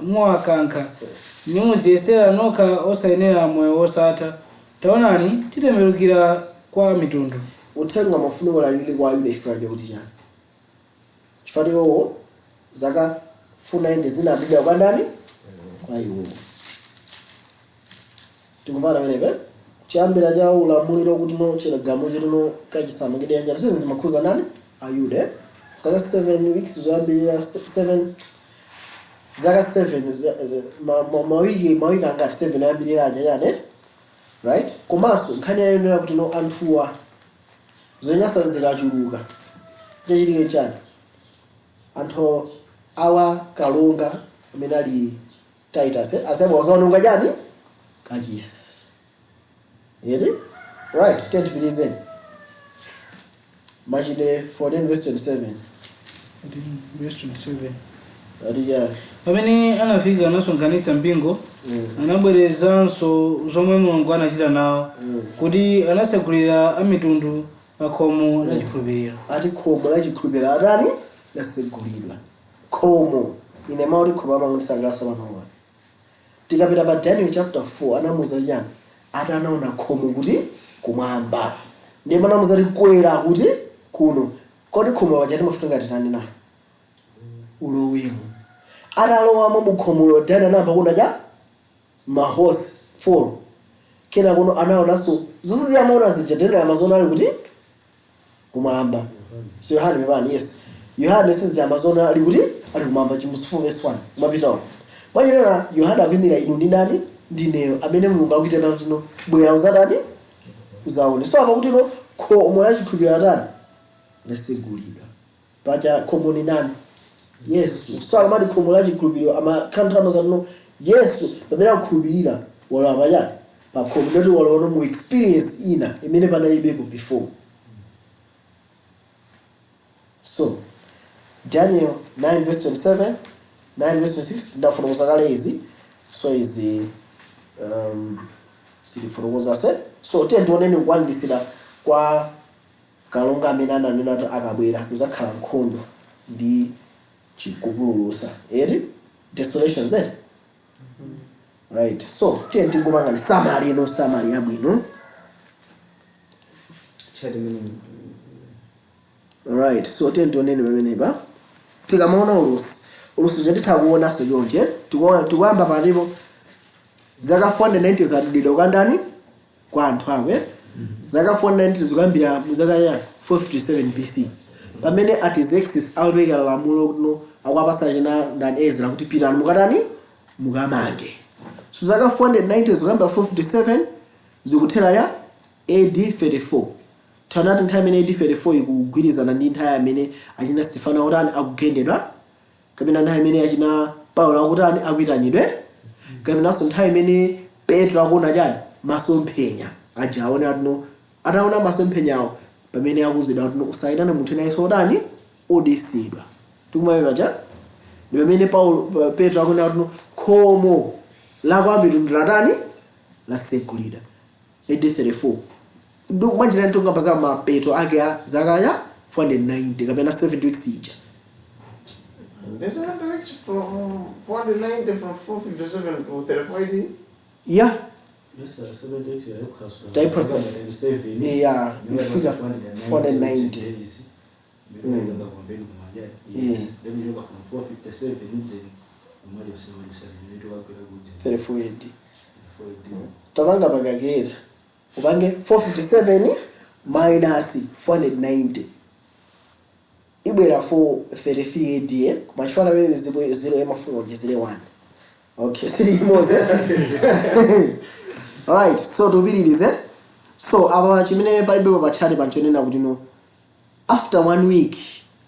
muwakankha nimudziyesera nokha osayenera moyo wosatha, taonani, titembenukira kwa mitundu. Uthenga mafunika ulalire kwa Ayuda chifukwa chakuti chani? Chifukwa iwowo zaka 490 zinapita kwa ndani? Kwa iwowo. Tikumvana pamenepe? Chiyambira cha ulamuliro kuti no, chilagamo chituno kachisanu kidiyanja zonse zimakhuza ndani? Ayuda, eh? Zaka 7 weeks zoyambirira, 7, zaka 7, mawiki angati, 7 ayambirira aja chani, right? Komanso nkhani yayonera kuti no, anthuwa zonyasa zikachuluka, chachitike chani? Anthu awa, kalonga amene ali Titus, eh? Azabwa wazaononga chani, kachisi, yeti. Right, tentipilizeni Machitidwe 14 verse 27. Verse 27. Ati chani? Pamene anafika anasonkhanitsa mpingo, anabwerezanso zomwe Mulungu anachita nawo, kuti anatsegulira amitundu pa khomo la chikhulupiriro. Ati khomo la chikhulupiriro atani, lasegulidwa. Khomo, ine mawu khomo amangotisangalatsa panopa. Tikapita pa Daniel chapter 4, anamuza chani? Ati anaona khomo kuti, kumwamba, ndipo anamuza kuti kwera kuti, kuno. Kodi khomo paja timafunika titani nalo? Ulowemo. Atalowamo mu khomulo, Daniel anayamba kuona cha mahosi 4. Kena kuno anaonanso zonse ziyamaona zija. Daniel amaziona ali kuti, kumwamba. So Yohane, pepani, yes, Yohane sizi amaziona ali kuti, ali kumwamba. Chimusi 4 verse 1 kumapitawo. Mwachitena Yohane akuyimira inu ndi ndani, ndineyo, amene Mulungu akuitana kuti no, bwera uzatani, uzaone. So apa kuti no, khomo la chikhulupiriro atani, lasegulidwa. Pacha khomo ni ndani? Yesu. So akamati khomo la chikhulupiriro, amakhala no, Yesu pamene akukhulupirira walowa pachani, pa khomo, ndoti walowa no mu experience ina imene panalibepo before. So Daniel 9 verse 27, 9 verse 26, ndafotokoza kale izi. So izi sitifotokoza se. So tiye tioneni kukwaniritsidwa kwa kalonga amene ananena kuti akabwera kuzakhala nkhondo ndi chikupululusa, eti, desolations, eh? Right, so tiye tingopanga summary ino, summary yabwino. Chat imene. Right, so tiye tioneni pamenepa. Tikamaona ulosi, ulosi chatitha kuonanso chonje. Tikuyamba palipo zaka 490 zadulidwa kwa ndani? Kwa anthu akwe. Zaka 490 zikuyambira mu zaka ya 457 BC, pamene Artaxerxes akupereka lamulo kuno, akuwapasa china ndani, Ezra, kuti pitani mukatani, mukamange. So zaka 490 zikuyamba 457, zikuthera ya AD 34. Tanati nthawi imene AD 34 ikugwirizana ndi nthawi amene achina Stefano akutani, akugendedwa, kapena nthawi imene achina Paulo akutani, akuitanidwe, kapenanso nthawi imene Petro akuona chani, masomphenya aja. Aone atino ataona masomphenyawo, pamene akuzidwa atino usayitane munthu ena yense otani, odesedwa. Tikumabe paja ndi pamene Paulo, Petro akuona atino khomo la kwa mitundu latani, lasegulidwa, AD 34. Mwanjira tikukamba za mapeto ake a zaka ya 490 kapena 70 weeks ija. There's 100 weeks from 490 from 457 to 3480. Yeah. Yes, sir, 7 weeks yayiphaswa. Tayiphaswa. 7. Yeah, ifika 490. Days. Yes. Then you go from 457 then umali 77 34 AD. Tapanga pa calculator, upange 457 minus 490, ibwera 433 AD, eh? Koma chifana pene zipo 0 imafuna kuchezere 1. Okay, sili imodzi. Alright, so tupitirize. So apa chimene palibepo patchati panchonena kuti no, after one week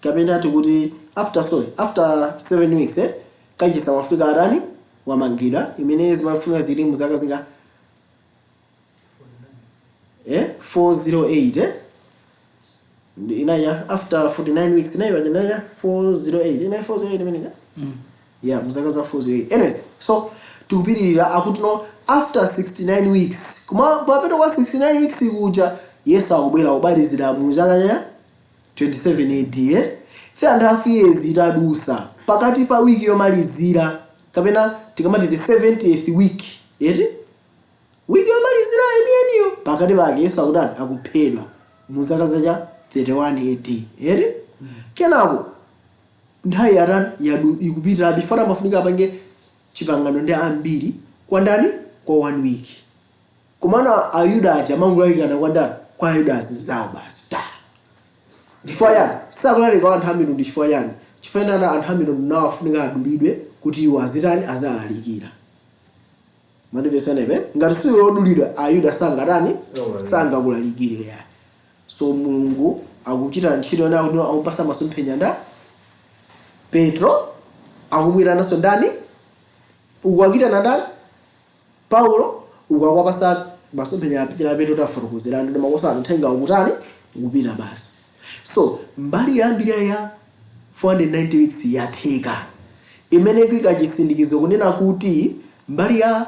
kapena tikuti after, sorry, after 7 weeks, eh, kachisi amafika atani, wamangidwa, imene zimafuna zili mu zaka zinga, eh, 408, eh. Inaya after 49 weeks inayi inaya 408, inayi 408 imenika. Yeah, muzaka za 408. Anyways, so tikupitirira, akuti no, after 69 weeks, kuma kumapeto kwa 69 weeks kuja Yesu akubwera kubatizira mu chaka cha 27 AD, eh? 3.5 years itadusa, pakati pa wiki yomalizira kapena tikamati the 70th week, eti, wiki yomalizira enieniyo, pakati pake Yesu akutani? Akuphedwa mu zaka zacha 31 AD, eti. Kenako nthawi yatani yadu ikupitira before amafunika apange chipangano ndi ambiri kwa ndani? Kwa one week. Komana Ayuda aja amangulalikana kwa ndani? Kwa Ayuda azinzawo basi ta. Chifukwa chani sakulalika anthu amitundu? Chifukwa chani? Chifukwa chani anthu amitundu nawo afunika adulidwe kuti iwo azitani? Azalalikira. Mandimvesanepe? Ngati siwe wodulidwa, Ayuda sangatani? Sangakulalikire ya. So Mulungu akuchita ntchito nawo kuti akupasa masomphenya nda Petro, akumwirananso ndani, ukuakitana ndani? Paulo. Ukuakwapasa masomphenya apitira Petro, tafotokozerani ndi makosa uthenga ukutani? Ukupita basi. So mbali yambiri ya 490 weeks yatheka, imene kuika chisindikizo kunena kuti mbali ya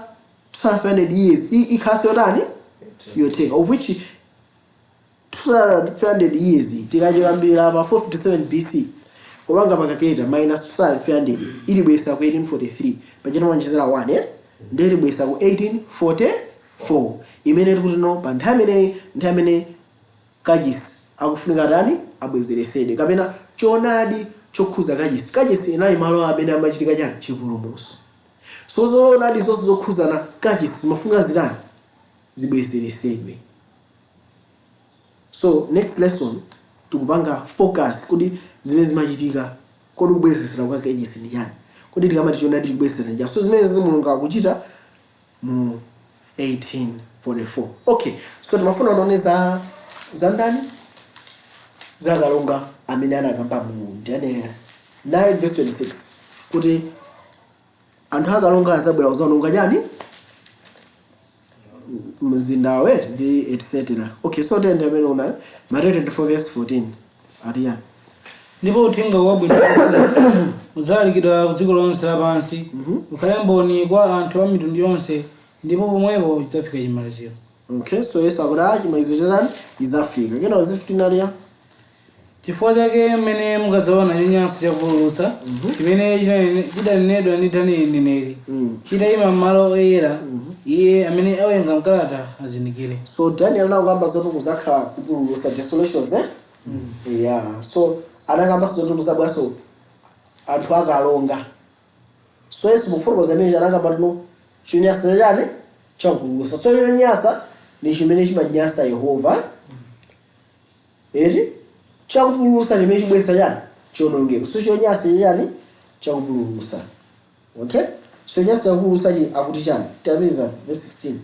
1200 years ikhalanso yotani? Yotheka, of which 200 years tikachiyambira pa 457 BC, kupanga pa calculator minus 2500 ilibwesa ku 1843, pachita monjezera 1, eh? Ndiye ilibwesa ku 1844, imene tikuti no, pa nthawi imeneyi, nthawi imene kachisi akufunika tani? Abwezeresedwe, kapena choonadi chokhuza kachisi. Kachisi inali malo amene amachitika chani? Chipulumutso. So zoonadi zonse zokhuzana kachisi zimafunika zitani? Zibwezeresedwe. So next lesson tikupanga focus kuti zimene zimachitika, kodi kubwezesera kwa kachisi ndi chani? Kodi tikamati choonadi chikubwezesera ndi chani? So zimene Mulungu akuchita mu 1844. Okay, so timafuna tione za ndani? Za kalonga amene anakamba mu Daniel 9 verse 26 kuti anthu akalonga azabwera kuzaononga chani? Mzindawe ndi etc. Okay, so tiyende amene una Mateyu 24 verse 14 atiyani? Ndipo uthenga wabwino udzalalikidwa ku dziko lonse lapansi, ukhale mboni kwa anthu a mitundu yonse, ndipo pomwepo chidzafika chimaliziro. Okay, so Yesu akuti a chimaliziro chachani? Idzafika. Kena 15 aliya? Chifukwa chake mmene mukadzaona chonyansa chakupululutsa, chimene chidanenedwa ndi Danieli mneneri, chitayima m'malo oyera, iye amene awerenga mkalata azindikire. So Daniel anakamba zoti kuzakhala kupululutsa, desolations, eh? Yeah, so anakamba zoti kuzabwaso anthu akalonga. So Yesu mukufotokoza imene anakamba tino chonyansa chani? Chakupululutsa. So chonyansa ni chimene chimanyasa Yehova, eti. Chakupululutsa chimene chibwesa chani? Chionongeko. So chonyansa chani? Chakupululutsa. Okay, so chonyansa chakupululutsa chi akuti chani? Tapeza verse 16.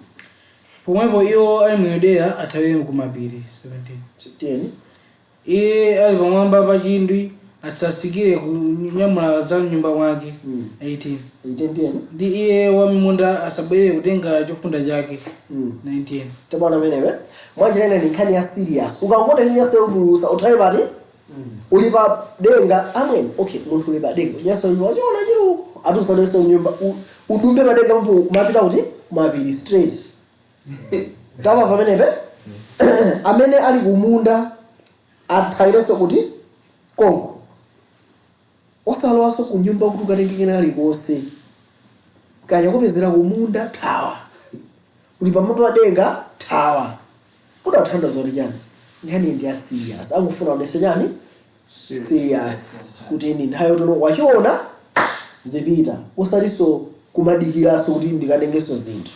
Pomwepo iwo ali mu Yudeya athawire ku mapiri. 17. 10. Iye ali pamwamba pa chindwi asatsikire kunyamula za mnyumba mwake. 18. 18, 10. Ndi iye wa munda asabwerere kutenga chofunda chake. 19. Tabona menewe mwanjirene ni nkhani ya serious. Ukangona nyasa yokupululutsa, uthawe pati? Uli pa denga amweni. Okay, munthu uli pa denga, nyasa yokupululutsa chiona chili atusalenso nyumba, udumbe pa denga mpo, umapita kuti? Mapiri straight. Tama pamenepe. Amene ali kumunda athawirenso kuti konko, osalowanso ku nyumba kuti ukatenge kena kalikonse. Kaya kupezera kumunda, thawa. Uli pamwamba pa denga, thawa. Kudathandiza kuti chani? Nkhani ndi ya serious. Akufuna onese chani? Serious, kuti ni nthawi yotono wachiona zipita, usatinso kumadikiranso kuti ndikatengenso zinthu.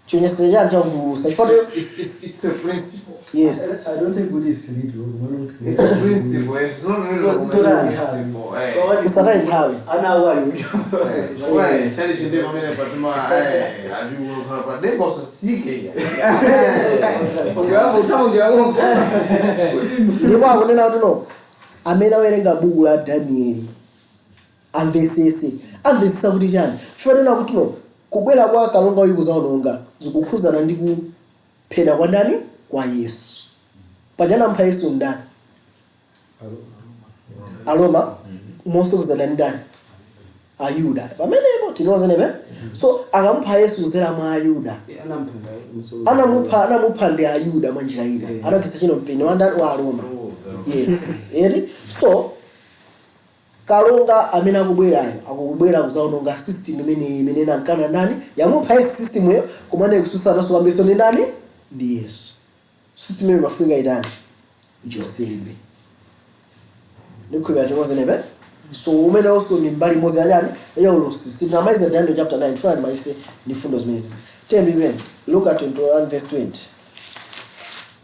Chonyesera chani? Chakupululusa chifukwa It's a principle. Yes. I don't think kuti it's literal. It's a principle. It's not really So- a principle. Eh. Usataye nthawi. Ana awali. Chifukwa chali chinde pamene patuma ati padenga usasike. Ndipo akunena kuti no, amene awerenga buku la Danieli amvesese, amvesesa kuti chani? Chifukwa kuti no, kubwera kwa kalonga uyu kuzaononga zikukhuzana ndi kuphedwa kwa ndani? Kwa Yesu. Pajana mpha Yesu ndani? Aroma mosokuzana ndi ndani? Ayuda. Pamenepo tinozenepe. So akamupha Yesu kuzera mwa Ayuda. Anamupha ndi Ayuda mwa njira ina. Anagwisa chino mpeni wa ndani? Wa Aroma. Yes, eti. So kalonga amene akubwerayo akubwera kuzaononga system imene inankana ndani? Yamupha Yesu system yo, komane kususana kwambiso ndi ndani? Ndi Yesu. System imene mafunika itani? Ichosedwe. Ndikukhulupirira timozenepe. So umene also ni mbali imodzi yachani? Ya ulosi. Sitinamaliza Daniel chapter 9, funa ndimalise ndi fundo zimenezi. Tiyembizeni Luka 21 verse 20.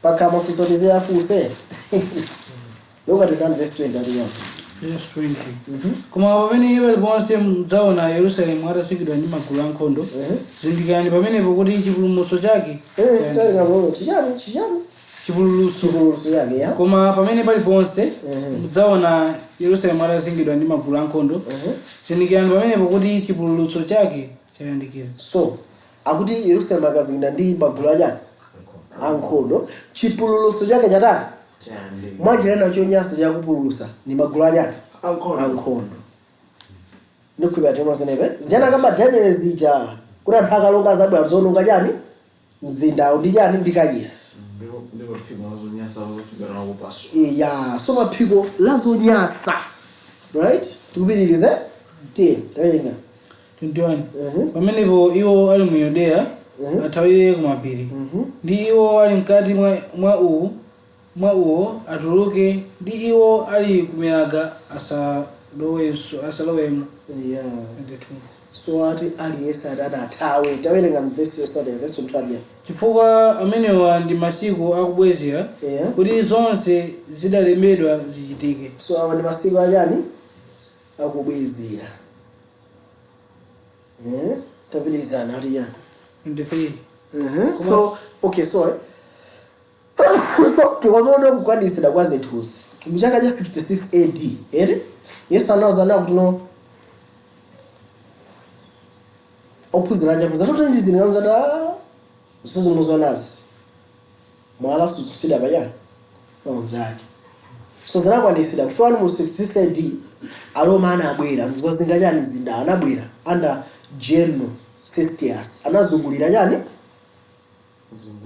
Pakha mafunso tiziyafunse. Luka 21 verse 20 ati yani? Verse 20: Koma pamene paliponse mudzaona Yerusalemu atazingidwa ndi magulu ankhondo, zindikirani pamenepo kuti chipulumutso chake Talingamono chichani chichani? Chipululutso. Chipululutso chake ya. Koma pamene paliponse mudzaona Yerusalemu atazingidwa ndi magulu ankhondo, zindikirani pamenepo kuti chipululutso chake chayandikira. So akuti Yerusalemu akazingidwa ndi magulu achani? Ankhondo, chipululutso chake chatani? Mwanjira ina, chonyansa chakupululutsa ni magulu achani? Ankhondo. Ndikhulupirira tinozenepe. Zijana kamba Daniel zija kuti anthu akalonga azabwera mzononga chani? Mzindawo ndi chani? Ndi kachisi. Ndipo phiko lazonyasa lozofika nakupaso. Iya, so maphiko lazonyasa, right? Tikupitirize, tiye tawerenga. 21 Pamenepo iwo ali mu Yudeya athawire kumapiri, ndi iwo ali mkati mwa uwo atuluke, ndi iwo ali kumilaga asalowemo. Yeah. 22 So ati aliyense ati anathawe. Tawerenga mvesi yosatira, vesi 22. Chifukwa amenewa ndi masiku akubwezera, kuti zonse zidalembedwa zichitike. So awa ndi masiku achani? Akubwezera. Eh, tapitizana, ati yani? 23 So okay, sorry. So tikaona kukwanitsidwa kwa zinthuzi muchaka cha 66 AD, eti, Yesu anawuza kuti no, ophunzira ake aphunzira totenzizinauzata zozimuzwanazi mwala suzusidwa pachani paunzake. So zinakwanitsidwa kufika mu 66 AD. Aroma anabwera mkuzazinga chani? Mzinda. Anabwera under General Cestius, anazungulira chani?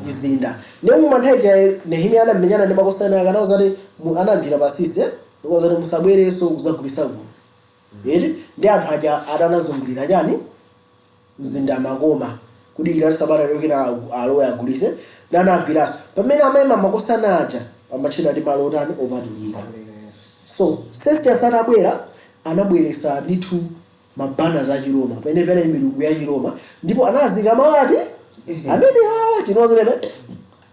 Mzinda. Ndiye mumanthawi cha Nehemiya anamenyana ndi makosana ake, anawuza kuti anagwira pasisi, ndikuwuza kuti musabwerenso kuzagulitsa kuno, eti. Ndi anthu aja atanazungulira chani? Mzinda, makoma, kudikira kuti sabata lokena alowe agulise. Ndi anagwiranso pamene amayima makosana aja amatchedwa ndi malo otani? Opatulika. So Cestius atabwera anabweretsa ndithu mabanners a Chiroma pamene pene milungu ya Chiroma, ndipo anazika malo ati amene awa tinozenepe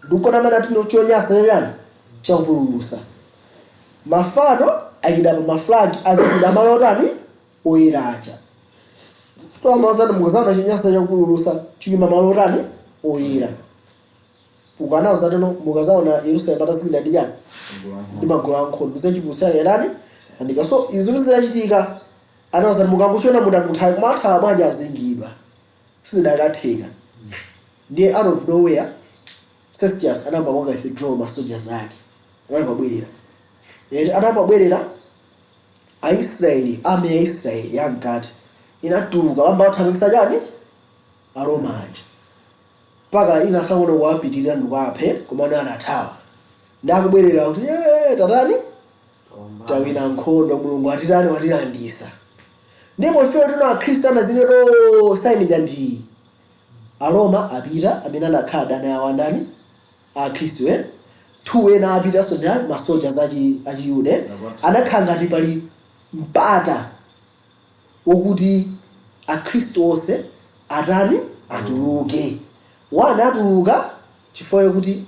ndikukona amene ati chonyasa chani? Chakupululutsa. Mafano ayikidwa pa maflag, azikidwa malo otani? Oyera aja. So amawazani mukuzana chinyasa chakupululutsa chikima malo otani? Oyera. Ukanawuza tino mukazaona Yerusalemu atazingidwa ndi chani? Ndi magulu ankhondo, muzachipulutso chake chani? Andika. So izi zinachitika. Anawuza mukanguchiona muda muthawi, koma athawa bwanji azingidwa? Sizidakatheka. Ndiye out of nowhere Cestius anayamba kupanga withdraw ma soldiers ake, anayamba bwerera. Atayamba bwerera, Aisraeli, army ya Israeli yankati inatuluka wamba wathamangitsa chani? Aroma aja. Mpaka ina sakuona kuwapitirira ndikuaphe, komano anathawa. Ndakubwerera kuti, "Eh, tatani, tawina nkhondo, Mulungu atitani, watilandisa." Ndipo ife tino akhristu anazineto sainija ndi Aroma apita, amene anakhala adani awo andani? Akhristu, eh. Two, ena apitanso ndi masoja achi achiyuda Anakhala ngati pali mpata wokuti akhristu onse atani? Atuluke. One, atuluka chifukwa chokuti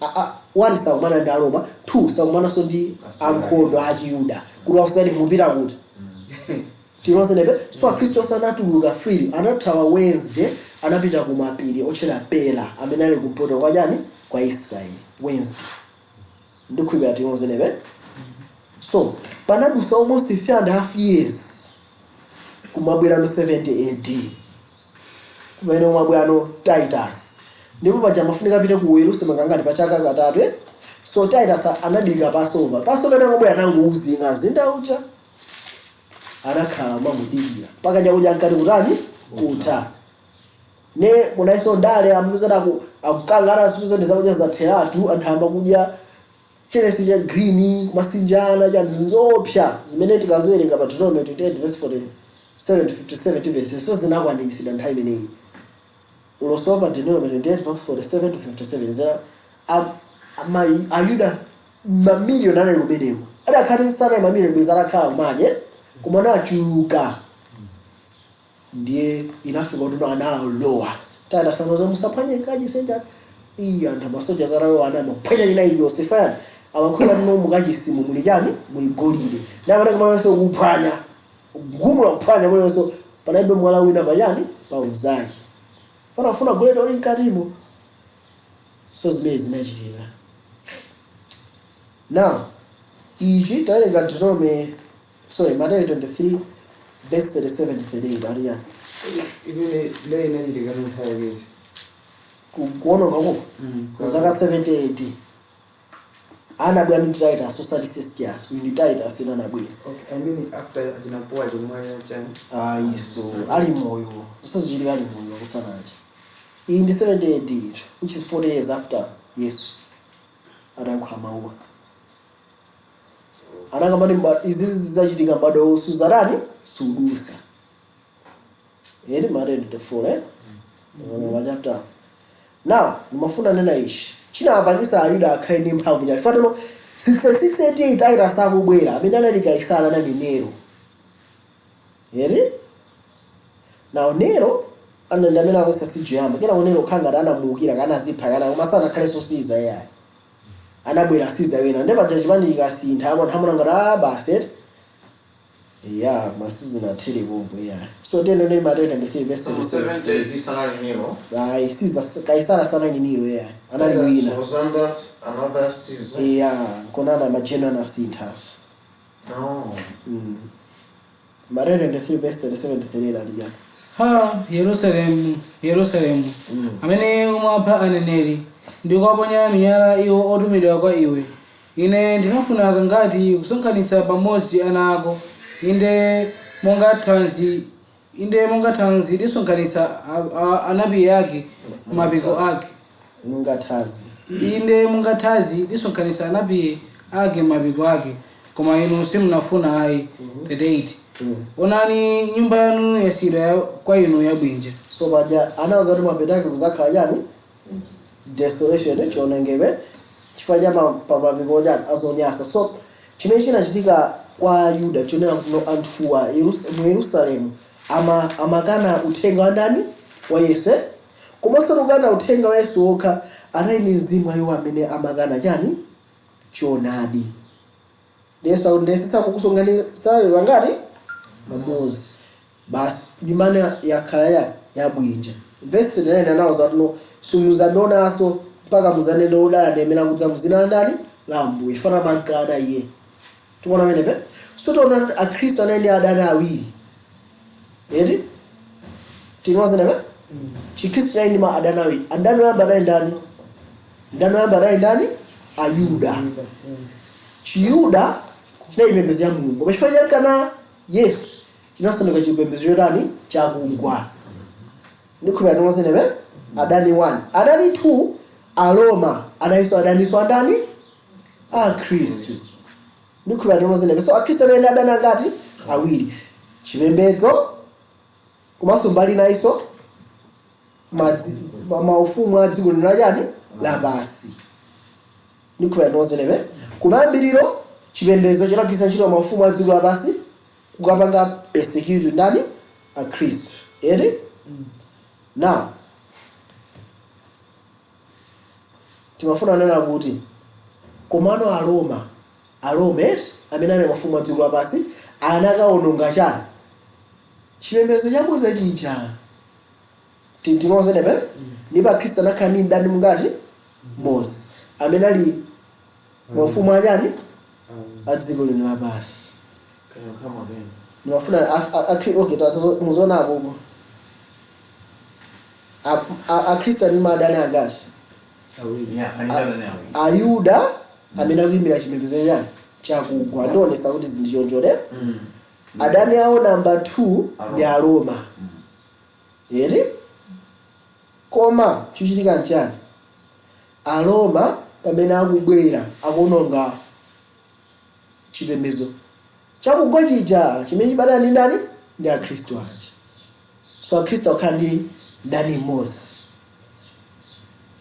one, sakumana ndi Aroma; two, sakumananso ndi ankhondo achiyuda kuti wakusati mupita kuti tinosenepe. So akhristu onse anatuluka freely, anathawa Wednesday, anapita ku mapiri otchedwa Pela amene ali kumpoto kwa chani? Kwa Israeli. Wednesday, ndikhulupira tinosenepe. So panadusa almost 3.5 years, kumabwerano 70 AD, kumene umabwerano Titus. Ndipo paja amafunika apite ku Yerusalemu kangati pachaka? Katatu, eh? So Titus anadika Passover. Passover itamabwera, anangouzinga mzinda uja, anakhala mamudikira mpaka chakudya nkati kutani? Kutha. Ne munaiso ndale amuzana akukangana zipeza zakudya zatheratu, anthu amba kudya chenesi cha green, kumasinjana cha nzopsa, zimene tikaziwerenga pa Deuteronomy 28 verse 47 to 57 verses. So zinakwaniritsidwa nthawi imeneyi. Ulosi pa Deuteronomy 28 verse 47 to 57 zina Ayuda mamiliyoni anali kumeneko. Adakhati sana mamiliyoni bwezi atakhala kumanye, koma anachuluka. Ndiye inafika kuti analowa tata sanoza musaphwanye kachisenja iyi. Anthu amasoja zatalowa anamaphwanya china iliyonse fayani amakhulira muno mukachisimu muli chani? Muli golide. Napanaka malonse kuphwanya, kugumula, kuphwanya mulonso, panalibe mwala wina pachani pa unzake, panafuna golide uli mkatimo. So zimene zinachitika. Now ichi tawerenga Deuteronomy, sorry, Mateyu 23 verse 37 to 38 ali yani? Imene leyo inachitika nthawi yakezi? Kuononga kuko zaka 70 AD anabwera ndi Titus, osati Cestius. Uyu ndi Titus ina anabwera. Okay, I mean after achinapowa chomwaya chani. Ayiso ali moyo, zisazichitika ali moyo kusanachi. Iyi ndi 70 AD, which is 40 years after Yesu adayankhula mawuwa. Anakamati izizi zizachitika mbado suzatani sudusa eri Mateyu 24, eh, pa chapter. Now ndimafuna nena ichi: chinapangisa Ayuda akhale ndi mphamvu chati fatano 66 AD Titus akubwera, amene anali Kaisara anali Nero, eri. Now Nero anandi amene akosa sijoyamba kena Nero kukhala ngati anamuukira kana azipha kana, koma sanakhalenso Caesar yayi. Anabwera Caesar wina, ndipo paja chipani chikasintha anthu amuna ngati ah basi eti ya masizinathire pompo ya. So teno ndi Mateyu 23 verse So 37. 70 AD sanali Nero. Ayi, Caesar, Kaisara sanali Nero ya, anali wina. Was under another Caesar. Ya, nkonana majeno anasinthaso. No. Mateyu 23 verse 37 to 38 ali jani? Ha, Yerusalemu, Yerusalemu, amene umapha aneneri ndi kuwaponya miyala iwo otumidwa kwa iwe! Ine ndinafuna kangati kusonkhanitsa pamodzi ana ako, inde monga thanzi lisonkhanitsa anapiye ake mapiko ake. Mungathazi. Inde monga thazi lisonkhanitsa anapiye ake mapiko ake, koma inu simunafuna ayi. 38 Onani, nyumba yanu yasiyidwa kwa inu yabwinja. So paja anawuza kuti mapeto ake kuzakhala chani? Desolation, chionongeke, chifukwa cha mapiko chani? Azonyasa. So chimene chinachitika kwa Yuda chonena kuno anthuwa mu Yerusalemu amakana uthenga wa ndani? Wa Yesu, eh? Komanso kukana uthenga wa Yesu wokha, anali ndi mzimu ayiwo amene amakana chani? Choonadi. Yesu akuti ndiyesesa kukusonganisa ngati pamodzi, basi ndimene yakhala ya yabwinja. Verse 39 anawuza kuti no, simuzandionanso mpaka muzanene, "Odala ndi amene akudza muzina la ndani? La Ambuye." Fana mankana iye. Tikuona pamenepe. So tiona akhristu anali ndi adani awiri, eti? Tinozenepe chikhristu chinali ndi ma adani awiri. Adani oyamba anali ndani? Ndani oyamba anali ndani? Ayuda. Chiyuda chinali chipembedzo cha Mulungu, koma chifukwa chakana Yesu chinasanduka chipembedzo chotani? Chakugwa. Ndikhulupirira tinozenepe. Adani 1, adani 2, Aroma adalinso adaniso andani? Akhristu. Ndikhulupirira tinozeneke. So akhristu anali adani angati? Awiri: chipembedzo komanso mbali naiso maufumu a dziko lino lachani? Lapasi. Ndikhulupirira tinozeneke. Kumayambiriro chipembedzo chinagwiritsa ntchito maufumu a dziko lapasi kukapanga persecute ndani? Akhristu, eti? Now timafuna kunena kuti komano Aroma amene ali mafumu a dziko lapansi anakaononga chani? Chipembedzo chaboza chija. Tinozenepe ndipo akhristu anakhala ndi mdani mungati? Mmodzi, amene ali maufumu achani? A dziko lino lapansi. Ndimafuna okay, muzonapo akhristu ali madani angati? Awiri. Yeah, anidana nawe. Ayuda amene akuyimira chipembedzo chani? Chakugwa. Ndionesa kuti zinthu chonchone. Adani awo namba 2 ndi Aroma, eti? Koma chikuchitika nchani? Aroma pamene akubwera akuononga chipembedzo chakugwa chija chimene chibadana ndi ndani? Ndi akhristu aja. So akhristu akukhala ndi mdani mmodzi,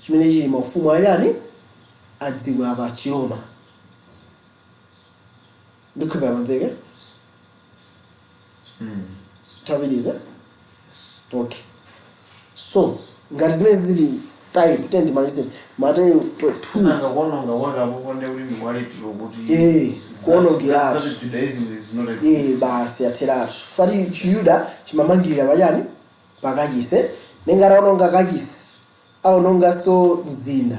chimene chili maufumu achani? A dziko lapansi, Chiroma. Ndikhulupirira pamveke. Tawiriza. Okay, so ngati zimene zili type 10, timalize Mateyu 2. Sinanga kuononga kwake apo konde kuti ndikwalitiro kuti Kuonongeratu. That Judaism is not Eh, basi, atheratu. Fati Chiyuda chimamangirira pachani? Pakachisi. Nenga ataononga kachisi, aononganso mzinda,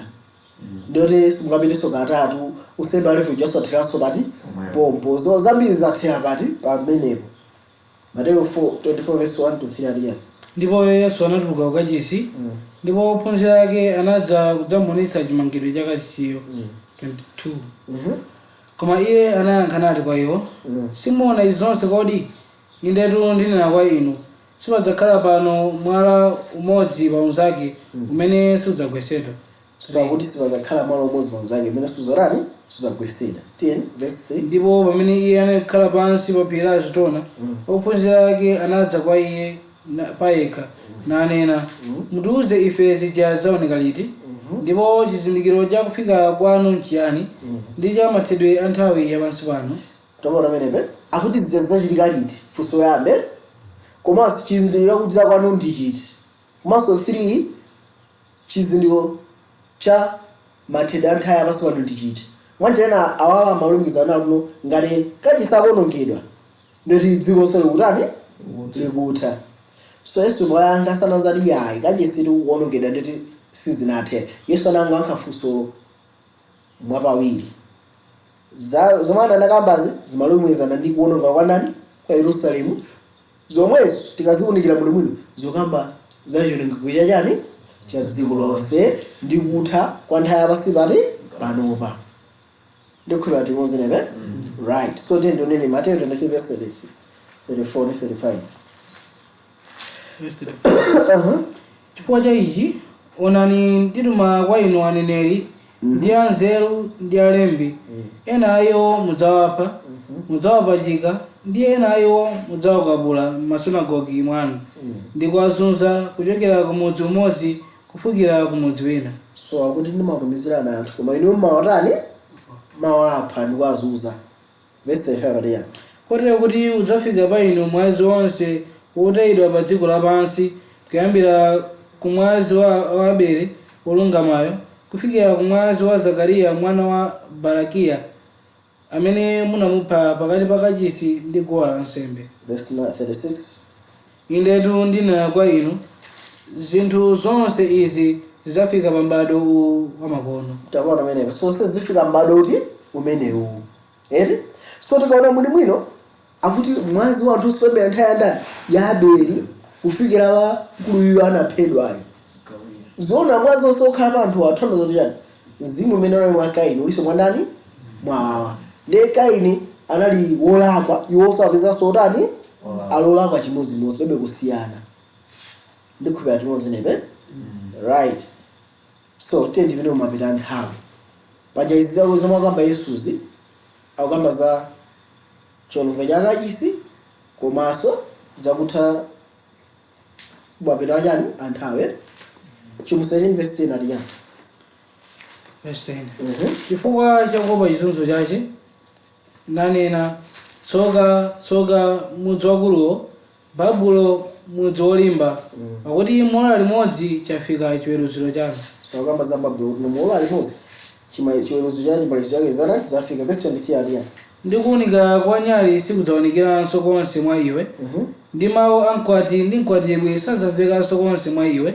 ndiyoti simungapitenso katatu. Usembe alefu jaso atheranso pati? Pompo. So zambiri zathera pati? Pamenepo. Mateyu 4 24 verse 1 to 3 aliyani? Ndipo Yesu anatuluka kukachisi, ndipo ophunzira ake anadza kudzamuonetsa chimangidwe cha kachisiyo. 22 Koma iye anayankha nati kwa iwo, "Simuona izi zonse kodi? Indetu ndinena kwa inu, sipadzakhala pano mwala umodzi pa unzake umene sudzagwetsedwa." So akuti sipadzakhala mwala umodzi pa unzake umene suzarani? Suzagwetsedwa. 10 verse 3. Ndipo pamene iye anakhala pansi pa phiri la Azitona, ophunzira ake anadza kwa iye payekha nanena, "Mutiuze ife, zija zaoneka liti, ndipo chizindikiro cha kufika kwanu nchiyani, ndi cha mathedwe a nthawi yapansi pano?" Taona pamenepe, akuti zija zidzachitika liti, funso yambe, komanso chizindikiro chakudza kwanu ndi chiti, komanso 3, chizindikiro cha mathedwe a nthawi yapansi pano ndi chiti. Mwanjirena awawa amalumikizana kuno ngati kachisi akuonongedwa, ndoti dziko likutani? Likutha. So Yesu poyankha sanazati yayi, kachisi tikuonongedwa nditi sizinathe. Yesu anangoyankha funso mwapawiri. Zomwe anakambazi zimalumikizana ndi kuononga kwa ndani? Kwa Yerusalemu. Zomwezo tikaziwunikira bwinobwino zokamba za chionongeko chachani? Cha dziko lonse ndi kutha kwa nthawi yapansi pati? Panopa. Ndikhulupirira timozenepe, right? So tiye ndionene Mateyu 23 verse 33, 34 ndi 35. "Chifukwa cha ichi, onani, ndituma kwa inu aneneri ndi anzeru ndi alembi. Ena a iwo mudzawapha, mudzawapachika, ndi ena a iwo mudzawakwapula m'masunagogi mwanu ndi kuwazunza kuchokera ku mudzi umodzi kufikira ku mudzi wina." So akuti ndimatumizirana anthu, koma inu mmawatani? Mawapha ndi kuwazunza. Verse 35 ati yani? "Kotero kuti udzafika pa inu mwazi wonse wotayidwa pa dziko lapansi, kuyambira ku mwazi wa Abele wolungamayo kufikira ku mwazi wa Zakariya mwana wa Barakiya, amene munamupha pakati pa kachisi ndi guwa lansembe." Verse 36. "Indetu ndinena kwa inu, zinthu zonse izi zidzafika pa m'bado uwu wamakono." Takuona pamenepo, so zifika m'bado uti? Umenewu, eti? So tikaona mwini mwino akuti mwazi wa anthu osiyambira nthawi ya ndani? Ya Abeli kufikira wa mkuluyu anaphedwayo. Zoona, mwazi onse okhala pa anthu athandiza kuti chani? Mzimu umene unali mwa Kaini uliso mwa ndani? Mwawawa. Ndiye Kaini anali wolakwa, iwonso apezanso otani? Alolakwa chimodzimodzi, pebe kusiyana. Ndikhulupirira timodzinepe. Right, so tiye ndipite kumapita nthawi. Paja izi zako zomwe akamba Yesuzi, akukamba za chiwonongeko cha kachisi komanso zakutha kumapita achani anthawi. Chivumbulutso 18 verse 10 ati chani? Verse 10. Chifukwa chakuopa chizunzo chache nanena, "Tsoka, tsoka mudzi wakuluwo, Babulo, mudzi wolimba, pakuti mola limodzi chafika chiweruziro chanu." So akamba za Babulo kuti muola limodzi chiweruzo cha chibalezo chake zana zafika. Verse 23 ati chani? Ndi kuwunika kwa nyali sikudzaonekeranso konse mwa iwe, ndi mawu a mkwati ndi mkwatibwi sadzamvekanso konse mwa iwe,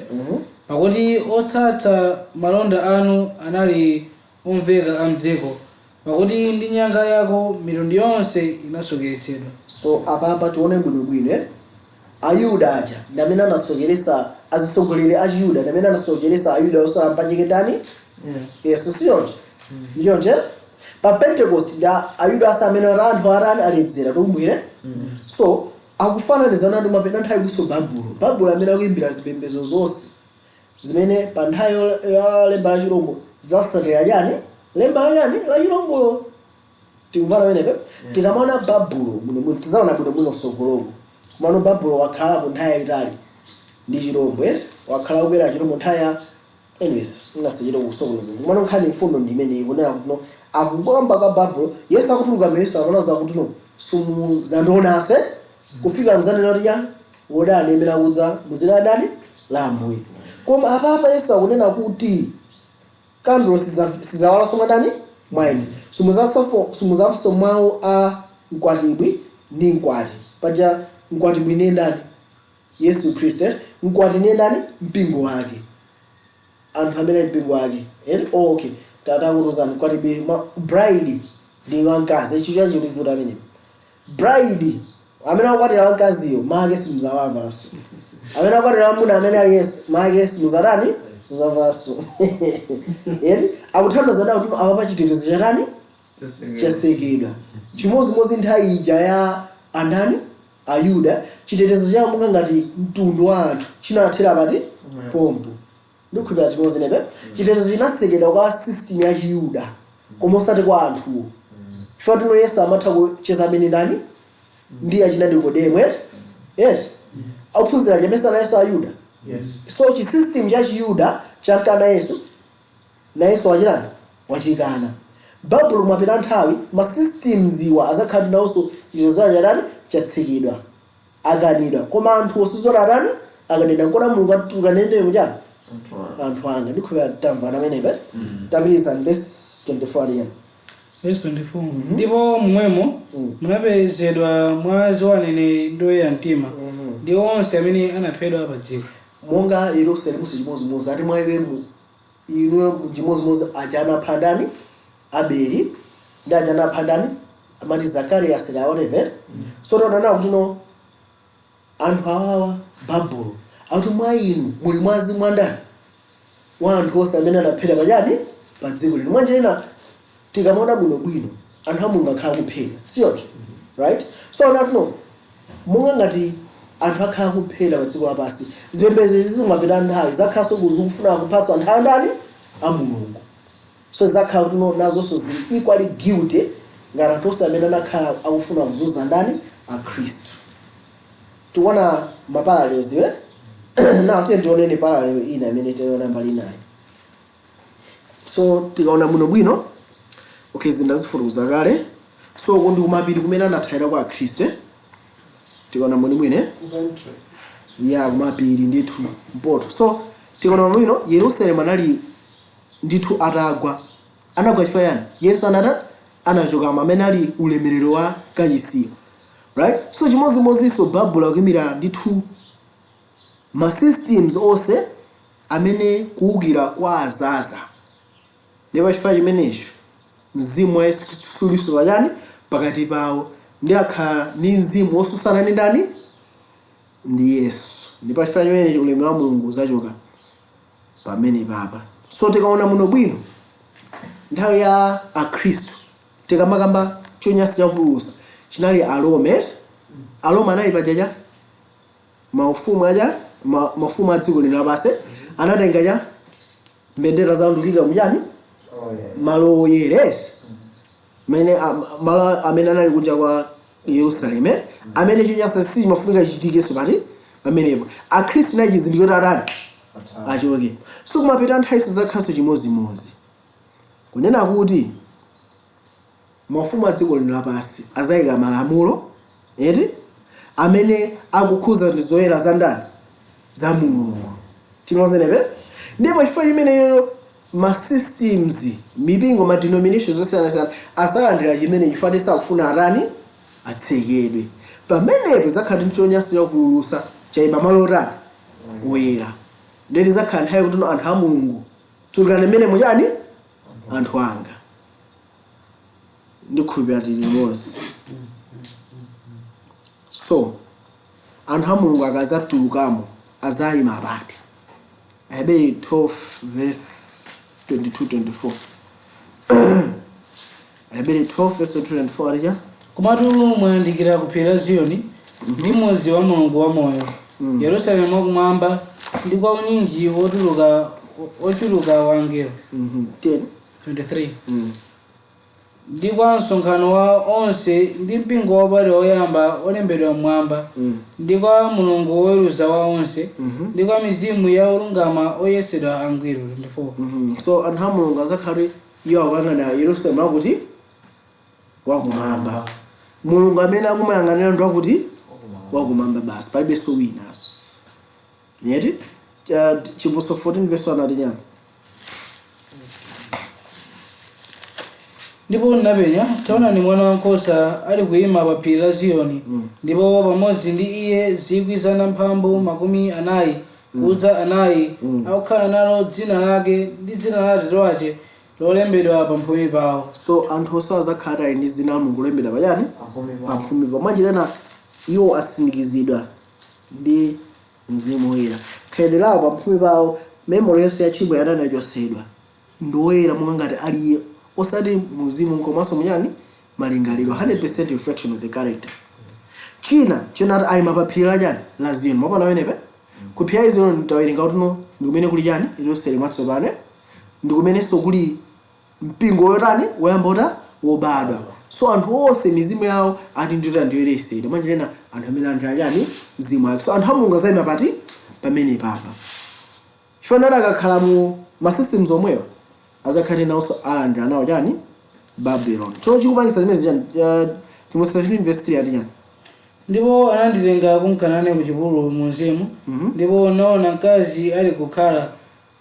pakuti otsatsa malonda anu anali omveka a mdziko, pakuti ndi nyanga yako mitundu yonse inasokeretsedwa. So apapa tione bwinobwino, eh? Ayuda aja ndi amene anasokeresa, azitsogoleri a Chiyuda ndi amene anasokeresa Ayuda osala mpachike ndani? Yesu, siyonje? Ndiyonje? Pa Pentecost ndi Ayuda asa amene ati anthu atani? Aledzera, tikumbukire. So akufananizana ndi mapena nthawi kuso Babulo, Babulo amene akuimbira zipembedzo zonse zimene pa nthawi ya lemba la chilombo zasatira chani? Lemba la chani? La chilombolo. Tikumvana pamenepe? Tikamaona Babulo muno muno, tizaona bwinobwino sogoloko. Komano Babulo wakhalapo nthawi yayitali ndi chilombo, yes, wakhala kukwera chilombo nthawi ya, anyways, inasachita kusokoneza. Komano nkhani, mfundo ndi imene ikunena kuti no, akukamba kwa Babulo. Yesu akutuluka Yesu amanauza kuti no, simuzandionase kufika muzanena kuti ya wodani imene akudza muzina la ndani? La Ambuye. Koma apapa Yesu akunena kuti kandulo sizawalanso mwa ndani? Mwa ine. Simuzamvanso mawu a mkwatibwi ndi mkwati. Paja mkwatibwi ndiye ndani? Yesu Khristu, eh? Mkwati ndiye ndani? Mpingo wake, anthu amene ali mpingo wake, eh? Oh, okay, tatangotozani mkwatibwi, bride ndi wamkazi. Icho chachilivuta amene bride amene akukwatira wamkaziyo, make simuzawamvanso. Amene akukwatira wamuna amene ali Yesu, make simuzatani? Simuzamvanso eti. Akuthandiza nawo kuti apa chitetezo chatani? Chasekedwa. Chimodzimodzi nthawi ija ya andani? Ayuda, chitetezo chawo monga ngati mtundu wa anthu chinathera pati? Pompo. Ndikukhulupirira chimodzi nepe chitetezo chinasekedwa kwa system ya Chiyuda koma osati kwa anthuwo, chifukwa tino Yesu amatha kucheza amene ndani? Ndi achina Nikodemo, eti, yes, ophunzira chamesana Yesu Ayuda. Yes. So chi system cha Chiyuda chankana Yesu, na Yesu wachitani? Wachikana. Babulo mwapita nthawi, ma systems iwa azakhala nawonso chitetezo chatani? Chatsikidwa, akanidwa. Koma anthu osizora atani? Akanidwa. Nkona Mulungu atuluka nende kuchani? Anthu anga. Ndikhulupirira tamvana amenepe. Tapitiriza verse 24 aliyani? Verse 24. Ndipo momwemo munapezedwa mwazi wa aneneri ndi oyera mtima ndi onse amene anaphedwa pa dziko. Monga Yerusalemu chimodzimodzi, ati mwa iwemu inuyo chimodzimodzi aja anapha ndani? Abeli. Ndi aja anapha ndani? Amati Zakarias ka whatever. So taonana kuti no, anthu awawa, Babulo, akuti mwa inu muli mwazi mwa ndani? Wa anthu onse amene anaphedwa pachani? Pa dziko lino. Mwanjira tikamaona bwinobwino, anthu a Mulungu akhala kuphedwa, siyonjo? Right, so anati no, monga ngati anthu akhala kuphedwa pa dziko lapansi, zipembedzo izi zimapita nthawi zakhalanso kuzikufuna kuphaso anthu andani? A Mulungu. So zakhala kuti no, nazonso zili equally guilty ngati anthu onse amene anakhala akufuna kuzunza ndani? Akhristu. Tikuona ma parallels iwe. Now tiye tionene parallel ina imene tinaona mbali inayi. So tikaona bwinobwino, okay, zindazifutukuza kale. So uku ndi kumapiri kumene anathawira kwa Akhristu, eh? Tikaona bwinobwino, eh? Ya, kumapiri ndithu, mpoto. So tikaona bwino, Yerusalemu anali ndithu atagwa. Anagwa chifukwa yani? Yesu anata anachokamo, amene ali ulemerero wa kachisiyo, right? So chimodzimodzinso Babulo akuyimira ndithu ma systems onse amene kuwukira kwa azaza. Ndipo pachifukwa chimenecho mzimu wa Yesu Khristu sulinso pachani? Pakati pawo. Ndi akhala ndi mzimu wosusana ndi ndani? Ndi Yesu. Ndipo pachifukwa chimenecho ulemerero wa Mulungu uzachoka pamene papa. So tikaona muno bwino, nthawi ya Akhristu, tikamakamba chonyansa chakupululutsa chinali Arome. Arome anali pajaja maufumu aja, mafumu a dziko lino lapansi. Anatenga cha mbendera zawo ndikuyika muchani? Oh, yeah. Malo oyera, yes. Mene malo amene anali kunja kwa Yerusalemu, eh? Amene chinyansa sichimafunika chichitikenso pati pamenepo. Akhristu nachi chizindikiro kuti atani? Achoke. So kumapita nthawi zakhaso chimozimozi, kunena kuti mafumu a dziko lino lapansi azayika malamulo eti amene akukhuza ndi zoyera za ndani? Za Mulungu. Tinozenepe ndipo chifukwa chimeneyo ma systems, mipingo, ma denominations osiyanasiyana asalandira chimene chifukwa tisakufuna atani? Atsekedwe. Pamenepo zakhala ndi chonyansa chakululusa chayima malo otani? Oyera. Ndeti zakhala nthawi kuti anthu a Mulungu, tulukani mmene muchani, anthu anga. Ndikhulupirira tili limodzi. So anthu a Mulungu akazatulukamo azayima pati? Aheberi 12 verse 22 24. Aheberi 12 verse 22 24 alija. Komatu mwayandikira ku phiri la Ziyoni ndi mudzi wa Mulungu wamoyo, Yerusalemu wakumwamba, ndi kwa unyinji wotuluka ochuluka wa angelo. 10. 23. Ndi kwa msonkhano wa onse ndi mpingo wobadwa woyamba olembedwa mmwamba, ndi kwa Mulungu woweruza wa onse, ndi kwa mizimu ya olungama oyesedwa angwiro. 24. So anthu a Mulungu azakhale iwo akuyang'ana Yerusalemu akuti wakumwamba. Mulungu amene akumayang'anira ndi wakuti wakumwamba basi, palibenso winanso. Yeti Chivumbulutso 14 verse 1 ati nyani? Ndipo ndinapenya, taonani, mwana wankhosa ali kuyima pa phiri la Ziyoni, ndipo pamodzi ndi iye 44,000, akukhala nalo dzina lake ndi dzina la Atate wake lolembedwa pamphumi pawo. So anthu onse azakhala ali ndi dzina la Mulungu kulembedwa pachani? Pamphumi pawo. Mwanjirena iwo asindikizidwa ndi Mzimu Woyera. Khalidwe lawo pamphumi pawo, memory yonse ya tchimo yadani yachosedwa. Ndi woyera monga ngati aliye, osati muzimu komanso munyani? Malingaliro. 100% reflection of the character. China chenati ayima pa phiri la chani? La Ziyoni. Mwapona pamenepa? Ku phiri la Ziyoni tawerenga kuti no ndi kumene kuli chani? Yerusalemu watsopano, ndi kumenenso kuli mpingo wotani? Woyamba uta wobadwa. So anthu onse mizimu yawo ati ndiyota ndiyoyeresedwa. Mwanjirena anthu amene andira chani? Mzimu wake. So anthu a Mulungu azayima pati? Pamene papa. Chifanana akakhala mu ma systems omwewa azakhale nawonso alandira nawo chani? Babylon. Cho chikupangisa zimene chani? Chivumbulutso 13 verse 3 ati chani? Ndipo ananditenga kumkanane ku chipululu mu mzimu, ndipo naona mkazi ali kukhala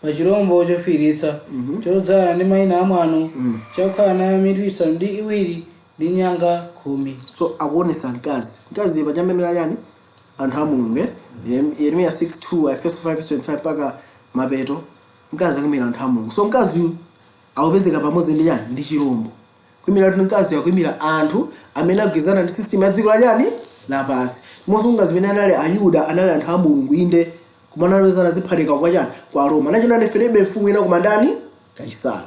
pa chirombo chofiiritsa, chodzala ndi mayina amwano, chakukhala nayo mitu 7 ndi nyanga 10. So akuonesa mkazi. Mkazi pachamemera chani? Anthu a Mulungu, eh? Yeremiya 6:2, Efeso 5:25 mpaka mapeto. Mkazi akuyimira anthu a Mulungu. So mkazi uyu akupezeka pamodzi ndi chani? Ndi chirombo. Kuyimira kuti mkazi akuyimira anthu amene agwirizana ndi system ya dziko la chani? Lapansi. Mosunga zimene anali Ayuda, anali anthu a Mulungu inde, koma analozana ziphatika kwa chani? Kwa Roma. Anachina neferebe mfumu ina koma ndani? Kaisara.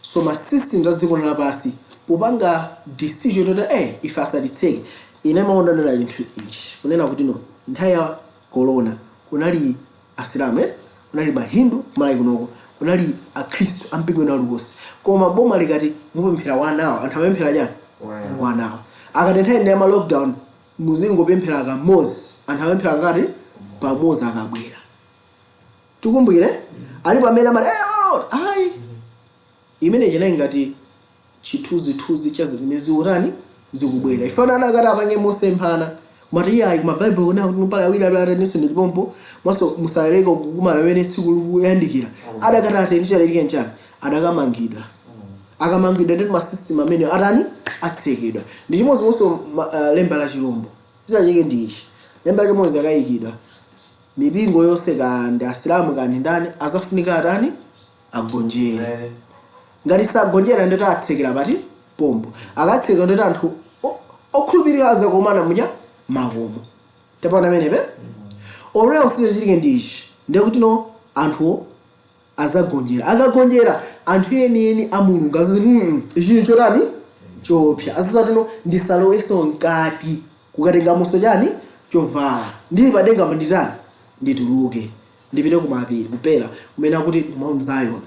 So ma systems a dziko lapansi popanga decision yoti ife asatitseke. Ine maonda ndina chinthu ichi kunena kuti no nthawi ya corona kunali Asilamu, eh? Kunali Mahindu kumalawi kunoko, kunali Akhristu ampingo ina uliwonse, koma boma likati mupemphera 1 hour, anthu amapemphera chani? 1 hour. Akati nthawi ya ma lockdown muzingopemphera kamodzi, anthu amapemphera ngati pamodzi. Akabwera tikumbukire alipo amene amati oh, ayi, imene chinali ngati chithunzithunzi cha zimene zikutani? Zikubwera. Ifanana akati apange mosemphana kumati iyayi, kuma Bible kuna kuti pala awiri ali ateninso ndi pompo mwaso musayereke kukumana pamene tsiku likuyandikira. Adakati ateni chalerike nchani? Adakamangidwa. Akamangidwa ndi ma system amene atani? Atsekedwa. Ndi chimodzimodzinso lemba la chilombo zisacheke ndi ichi. Lemba la chimodzi akayikidwa, mipingo yonse, kandi Asilamu kandi ndani, azafunika atani? Agonjere. Ngati sagonjera ndeti atsekera pati? Pompo. Akatseka ndeti anthu okhulupirira azakomana muja makomo. Tapana amenepe omwewo sizachitike ndi ichi, ndekuti no anthuwo azagonjera. Akagonjera, anthu enieni a Mulungu azazi ichi nchotani? Chopsa. Azazati no ndisaloweso mkati kukatengamonso chani? Chovala. Ndili padenga nditani? Ndituluke. Ndipite kumapiri kupera kumene akuti Mount Zion.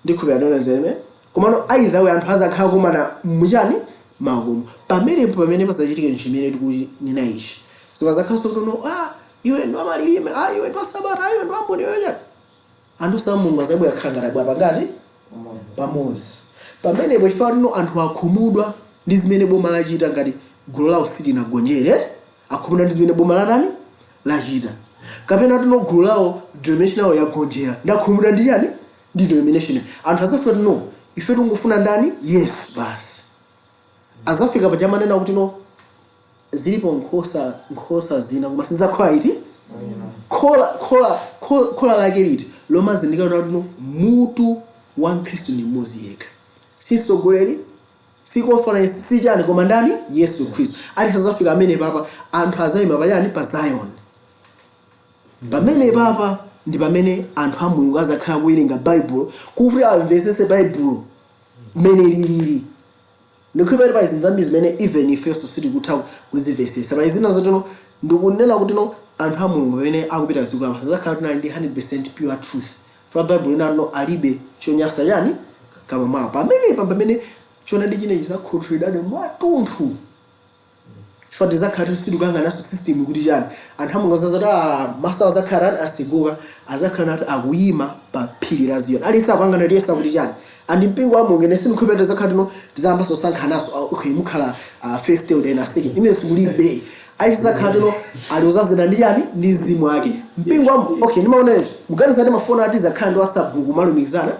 Ndikhulupirira tiona zimene. Komano either way anthu azakhala kumana muchani makomo. Pamenepo pamene pazachitika chimene tikunena ichi. Sipazakhalanso kuti no, ah, iwe ndo amalilime, ah, iwe ndo sabata, ah, iwe ndo amboni, iwe chani. Anthu sa Mulungu azabwera khala ngati abwera pangati pamodzi. Pamenepo chifukwa tino anthu akhumudwa ndi zimene boma lachita, ngati gulu lawo silinagonjere, akhumudwa ndi zimene boma latani lachita, kapena tino gulu lawo denomination yawo yagonjera, ndakhumudwa ndi chani, ndi denomination. Anthu azafika tino ife tikungofuna ndani? Yesu basi. Azafika pachamanena kuti no, zilipo nkhosa zina koma sizakhola iti khola khola khola lake liti lomazindikira kuti no, mutu wa Mkhristu ni mmodzi yekha, si mtsogoleri, si conference, si chani, koma ndani? Yesu Khristu. Ali sazafika amene papa anthu azayima pachani? Pa Zion. Pamene papa ndi pamene anthu a Mulungu azakhala kuwerenga Baibulo kuti amvesese Baibulo mmene lilili. Ndikhulupirira pali zinthu zambiri zimene even ifenso sitikutha kuzimvesesa. Pali zina zotero ndikunena kuti no, anthu a Mulungu pamene akupita dziko lapansi azakhala tinali ndi 100% pure truth fa Bible inano alibe chonyasa chani kama mwawo. Pamenepa pamene chonadi chine chizakhutulidwadi mwatunthu, chifukwa tizakhala tisidukanganaso system kuti chani. Anthu a Mulungu azazati, ah, maso azakhala tani asiguka, azakhala nati akuyima pa phiri la Ziyoni. Aliyense akuyang'ana aliyense akuti chani andi mpingo wa Mulungu. Ine sindikhulupirira tizakhala tino tizayambanso kusankhanaso, ah, okay, mukhala first elder ena second, imene sikulibe. Aliyense azakhala tino ali uzazina ndi chani, ndi mzimu wake mpingo wa. Okay, ndimaona ichi muganiza ndi mafoni ati zakhala ndi WhatsApp group malumikizana.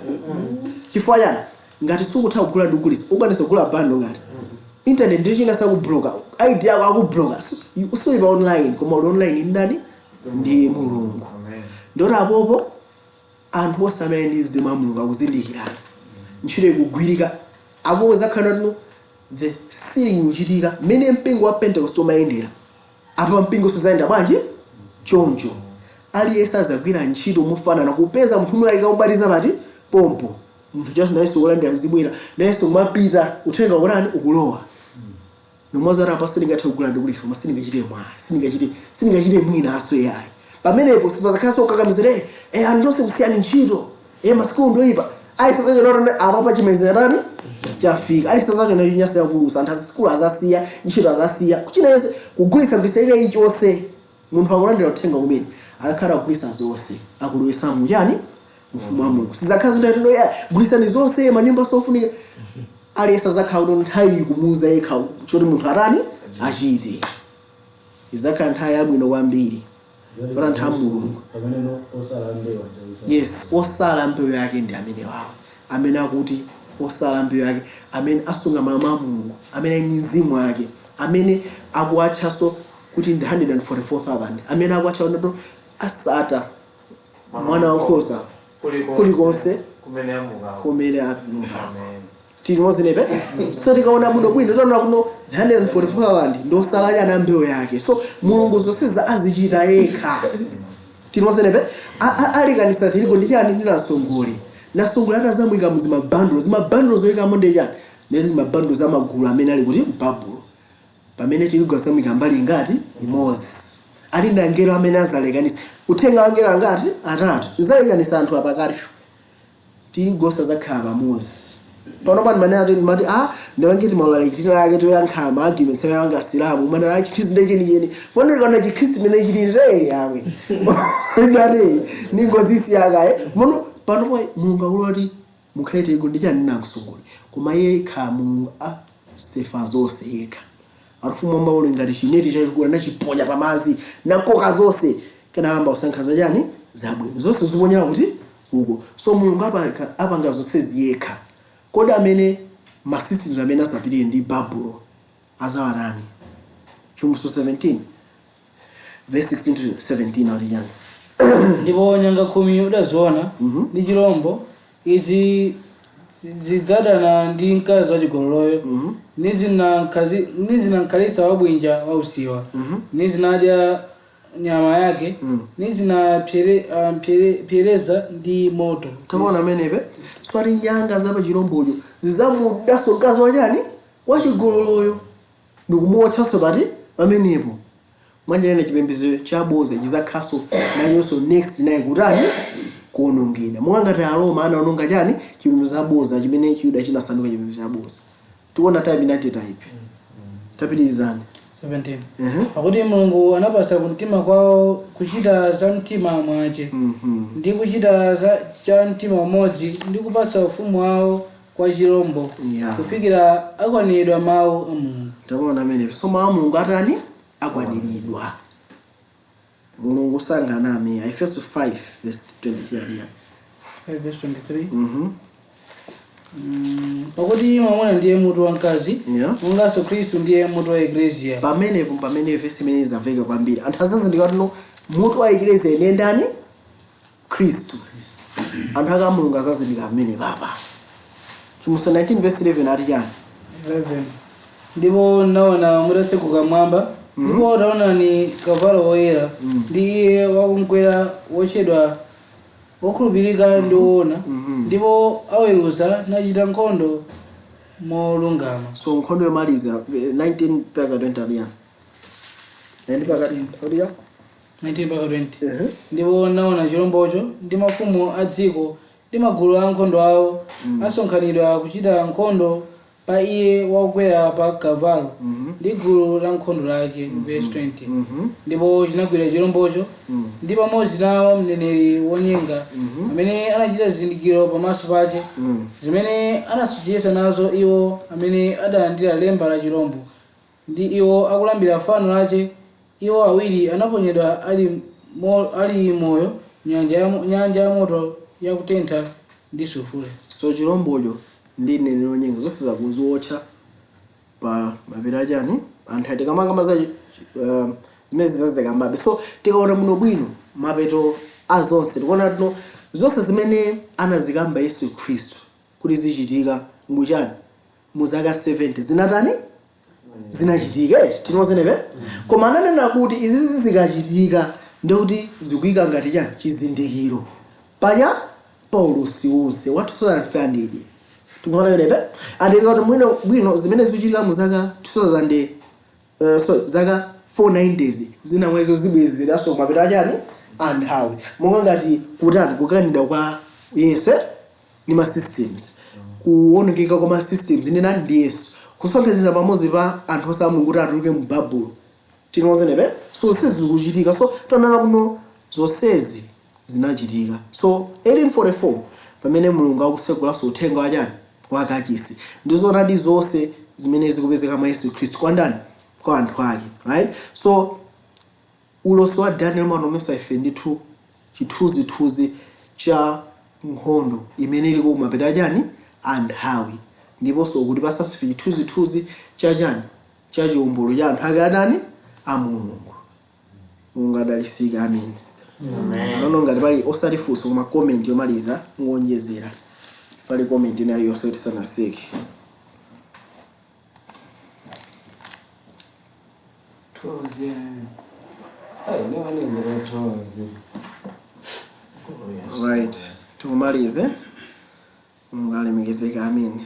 Chifukwa chani? Ngati sukutha kugula ndi kugulisa, ukwanisa kugula bundle ngati internet ndi china sakubloka ID yako akubloka, suli pa online, koma uli online ndani? Ndi Mulungu. Ndoti apopo anthu onse amene ndi mzimu wa Mulungu akuzindikirana, ntchito ikugwirika. Apopo zakhala tino the sealing ikuchitika mmene mpingo wa Pentecost umayendera. Apa mpingo suzayenda bwanji choncho? Aliyense azagwira ntchito mofanana kupeza munthu mulalika kubatiza pati pompo munthu chaso nayenso kulandira zibwera nayenso kumapita uthenga ukurani ukulowa nomwazati apa sindingathe kugula ndikulisa, koma sindingachite mwa sindingachite mwina aso yayi. Pamenepo sipazakhalanso kukakamizira, anthu onse kusiyani ntchito, masukulu ndoyipa ayi. Sazachonatani apa pachimezerani chafika ali sazachona chinyasa yakulusa anthu azisukulu azasiya ntchito, azasiya kuchina yonse kugulisa kuisa ile ichonse. Munthu akulandira uthenga umene akakhala akugulisa zonse akulowesa muchani mfumu wa Mulungu. Sizakhala zinthu ya gulisani zonse manyumba sofunika. Aliyense azakhala kuti nthawi ikumuuza yekha choti munthu atani achite. Izakhala nthawi yabwino kwambiri para anthu a Mulungu. Pamene osala mbewu aja. Yes, osala mbewu yake ndi amene wawo amene akuti osala mbewu yake amene asunga malamulo a Mulungu, amene ali ndi mzimu wake, amene akuwatchanso kuti ndi 144,000, amene akuwatcha kuti asata mwana wankhosa kulikonse kumene amuka. Kumene amuka. Amen. Tili nepe. So tikaona bwino bwino tiona kuno 144,000 ndosala chana mbewu yake. So Mulungu zonse azichita yekha. Tili nepe. Alikanisa tirigu ndi chani? Ndi nasongole. Nasongole atazamwika muzimabhandulo, zimabhandulo zoyikamo ndi chani? Ndi zimabhandulo za magulu amene ali kuti Babulo. Pamene tirigu azamwika mbali ingati? Imodzi. Ali ndi angelo amene azalekanisa uthenga wa angelo angati? Atatu. Zalekanisa anthu apakati, tirigu osazakhala pamodzi. Pano pani manena ati mati, ah, ndimangiti maulalikitira ake toyankha ma arguments anga asilamu mana a Chikhristu ndi chenicheni. Pano kana Chikhristu mene chilire yawe ndati ningozisiyakaye pano. Pano pa Mulungu akuloti mukhale tirigu ndi chani? Namsunguli. Koma yekha Mulungu asefa zonse yekha. Ufumu wa uli ngati chineti chachikulu anachiponya pamazi nakoka zonse, kenaka kusankha zachani? Zabwino zonse ziponyera kuti uko. So Mulungu apanga zonse yekha. Kodi amene ma systems amene asapitire ndi Babulo azawatani? Chivumbulutso 17 verse 16 to 17 ali chani? Ndipo nyanga 10 udaziona ndi chilombo izi zidzadana ndi mkazi wachigololoyo, nizinamkhalitsa wabwinja wausiwa, nizinadya nyama yake, nizinapsereza ndi moto. Taona amenepe. So ati nyanga za pachilombocho zidzamudanso mkazi wachani? Wachigololoyo, ndikumuotchanso pati pamenepo. Mwanjirena chipembedzo chaboza chizakhaso nachonso next naye kutani? Kuonongedwa. Monga ngati Aroma anaononga chani? Chipembedzo chaboza chimene Chiyuda chinasanduka chipembedzo chaboza. Tikuona type ndi antitype. Tapitirizani. 17. Mhm. Pakuti Mulungu anapasa kumtima kwawo kuchita za mtima mwace, ndi kuchita za cha mtima umodzi, ndi kupasa ufumu wawo kwa chirombo, kufikira akwaniridwa mawu a Mulungu. Taona amene. So mawu a Mulungu atani? Akwaniridwa. Mulungu sanganame. Efeso 5 verse 23 aliya. 5 verse 23. Mhm. Pakuti mwamuna ndiye mutu wa mkazi, monganso Khristu ndiye mutu wa Ekleziya. Pamenepo, pamene vesi imene izamveka kwambiri, anthu azazindikira kuti mutu wa Ekleziya ndiye ndani? Khristu. Anthu aka Mulungu azazindikira pamene papa. Chivumbulutso 19 verse 11 ati chani? 11. Ndipo naona mutatseguka mwamba, ndipo taonani kavalo woyera, ndi iye wakumkwera wotchedwa Wokhulupirika ndi Woona, ndipo aweruza nachita nkhondo molungama. So nkhondo yomaliza, 19 mpaka 20 aliya. 19 mpaka aliya. 19 mpaka 20. Ndipo naona chirombocho ndi mafumu a dziko ndi magulu a nkhondo awo asonkhanidwa kuchita nkhondo pa iye wakukwera pa kavalo ndi gulu la nkhondo lake. Verse 20. Ndipo chinagwira chirombocho ndi pamodzi nawo mneneri wonyenga amene anachita zizindikiro pamaso pache, zimene anasocheretsa nazo iwo amene adalandira lemba la chirombo ndi iwo akulambira fano lache. Iwo awiri anaponyedwa ali moyo nyanja ya moto yakutentha ndi sulfure. So chirombocho ndi mneneri wonyenga zonse zakuziwotcha pa mapiri achani anthu atikamanga za zimene zizazikambabe. So tikaona muno bwino mapeto a zonse, tikuona tino zonse zimene anazikamba Yesu Khristu kuti zichitika muchani, mu zaka 70, zinatani? Zinachitika. Eh, tinozenepe. Koma ananena kuti izizi zikachitika ndikuti zikuyika ngati chani? Chizindikiro paya paulosi wonse wa 2500. Tikuona penepe andikati mwino bwino zimene zikuchitika mu zaka 2000, so zaka 490s zinamwezo zibwezeranso mapeto achani anthawi, monga ngati kutani? Kukanidwa kwa Yesu, eh? Ndi ma systems, kuwonongeka kwa ma systems ndi nani? Ndi Yesu. Kusonkhezera pamodzi pa anthu osa Mulungu kuti atuluke mu Babulo. Tinozenepe. So zikuchitika. So tonana kuno zonsezi zinachitika. So 1844 pamene Mulungu akusekulanso uthenga wachani? Wakachisi ndizonadi zonse zimene zikupezeka mwa Yesu Khristu kwa ndani? Kwa anthu ake, right? So ulosi wa Daniel umaonesa ife ndithu chithunzithunzi cha nkhondo imene ili kumapeto achani anthawi, ndiponso kuti pasanso ife chithunzithunzi cha chani? Cha chiwombolo cha anthu ake atani? A Mulungu. Mulungu adalisika. Amen. Anono ngati pali osati funso koma comment yomaliza ngonjezera, pali comment ina iliyonse kuti sanaseke? Thozi. Ayi, nemanengera thozi. Right, tikumalize. Mulungu alemekezeka. Amen.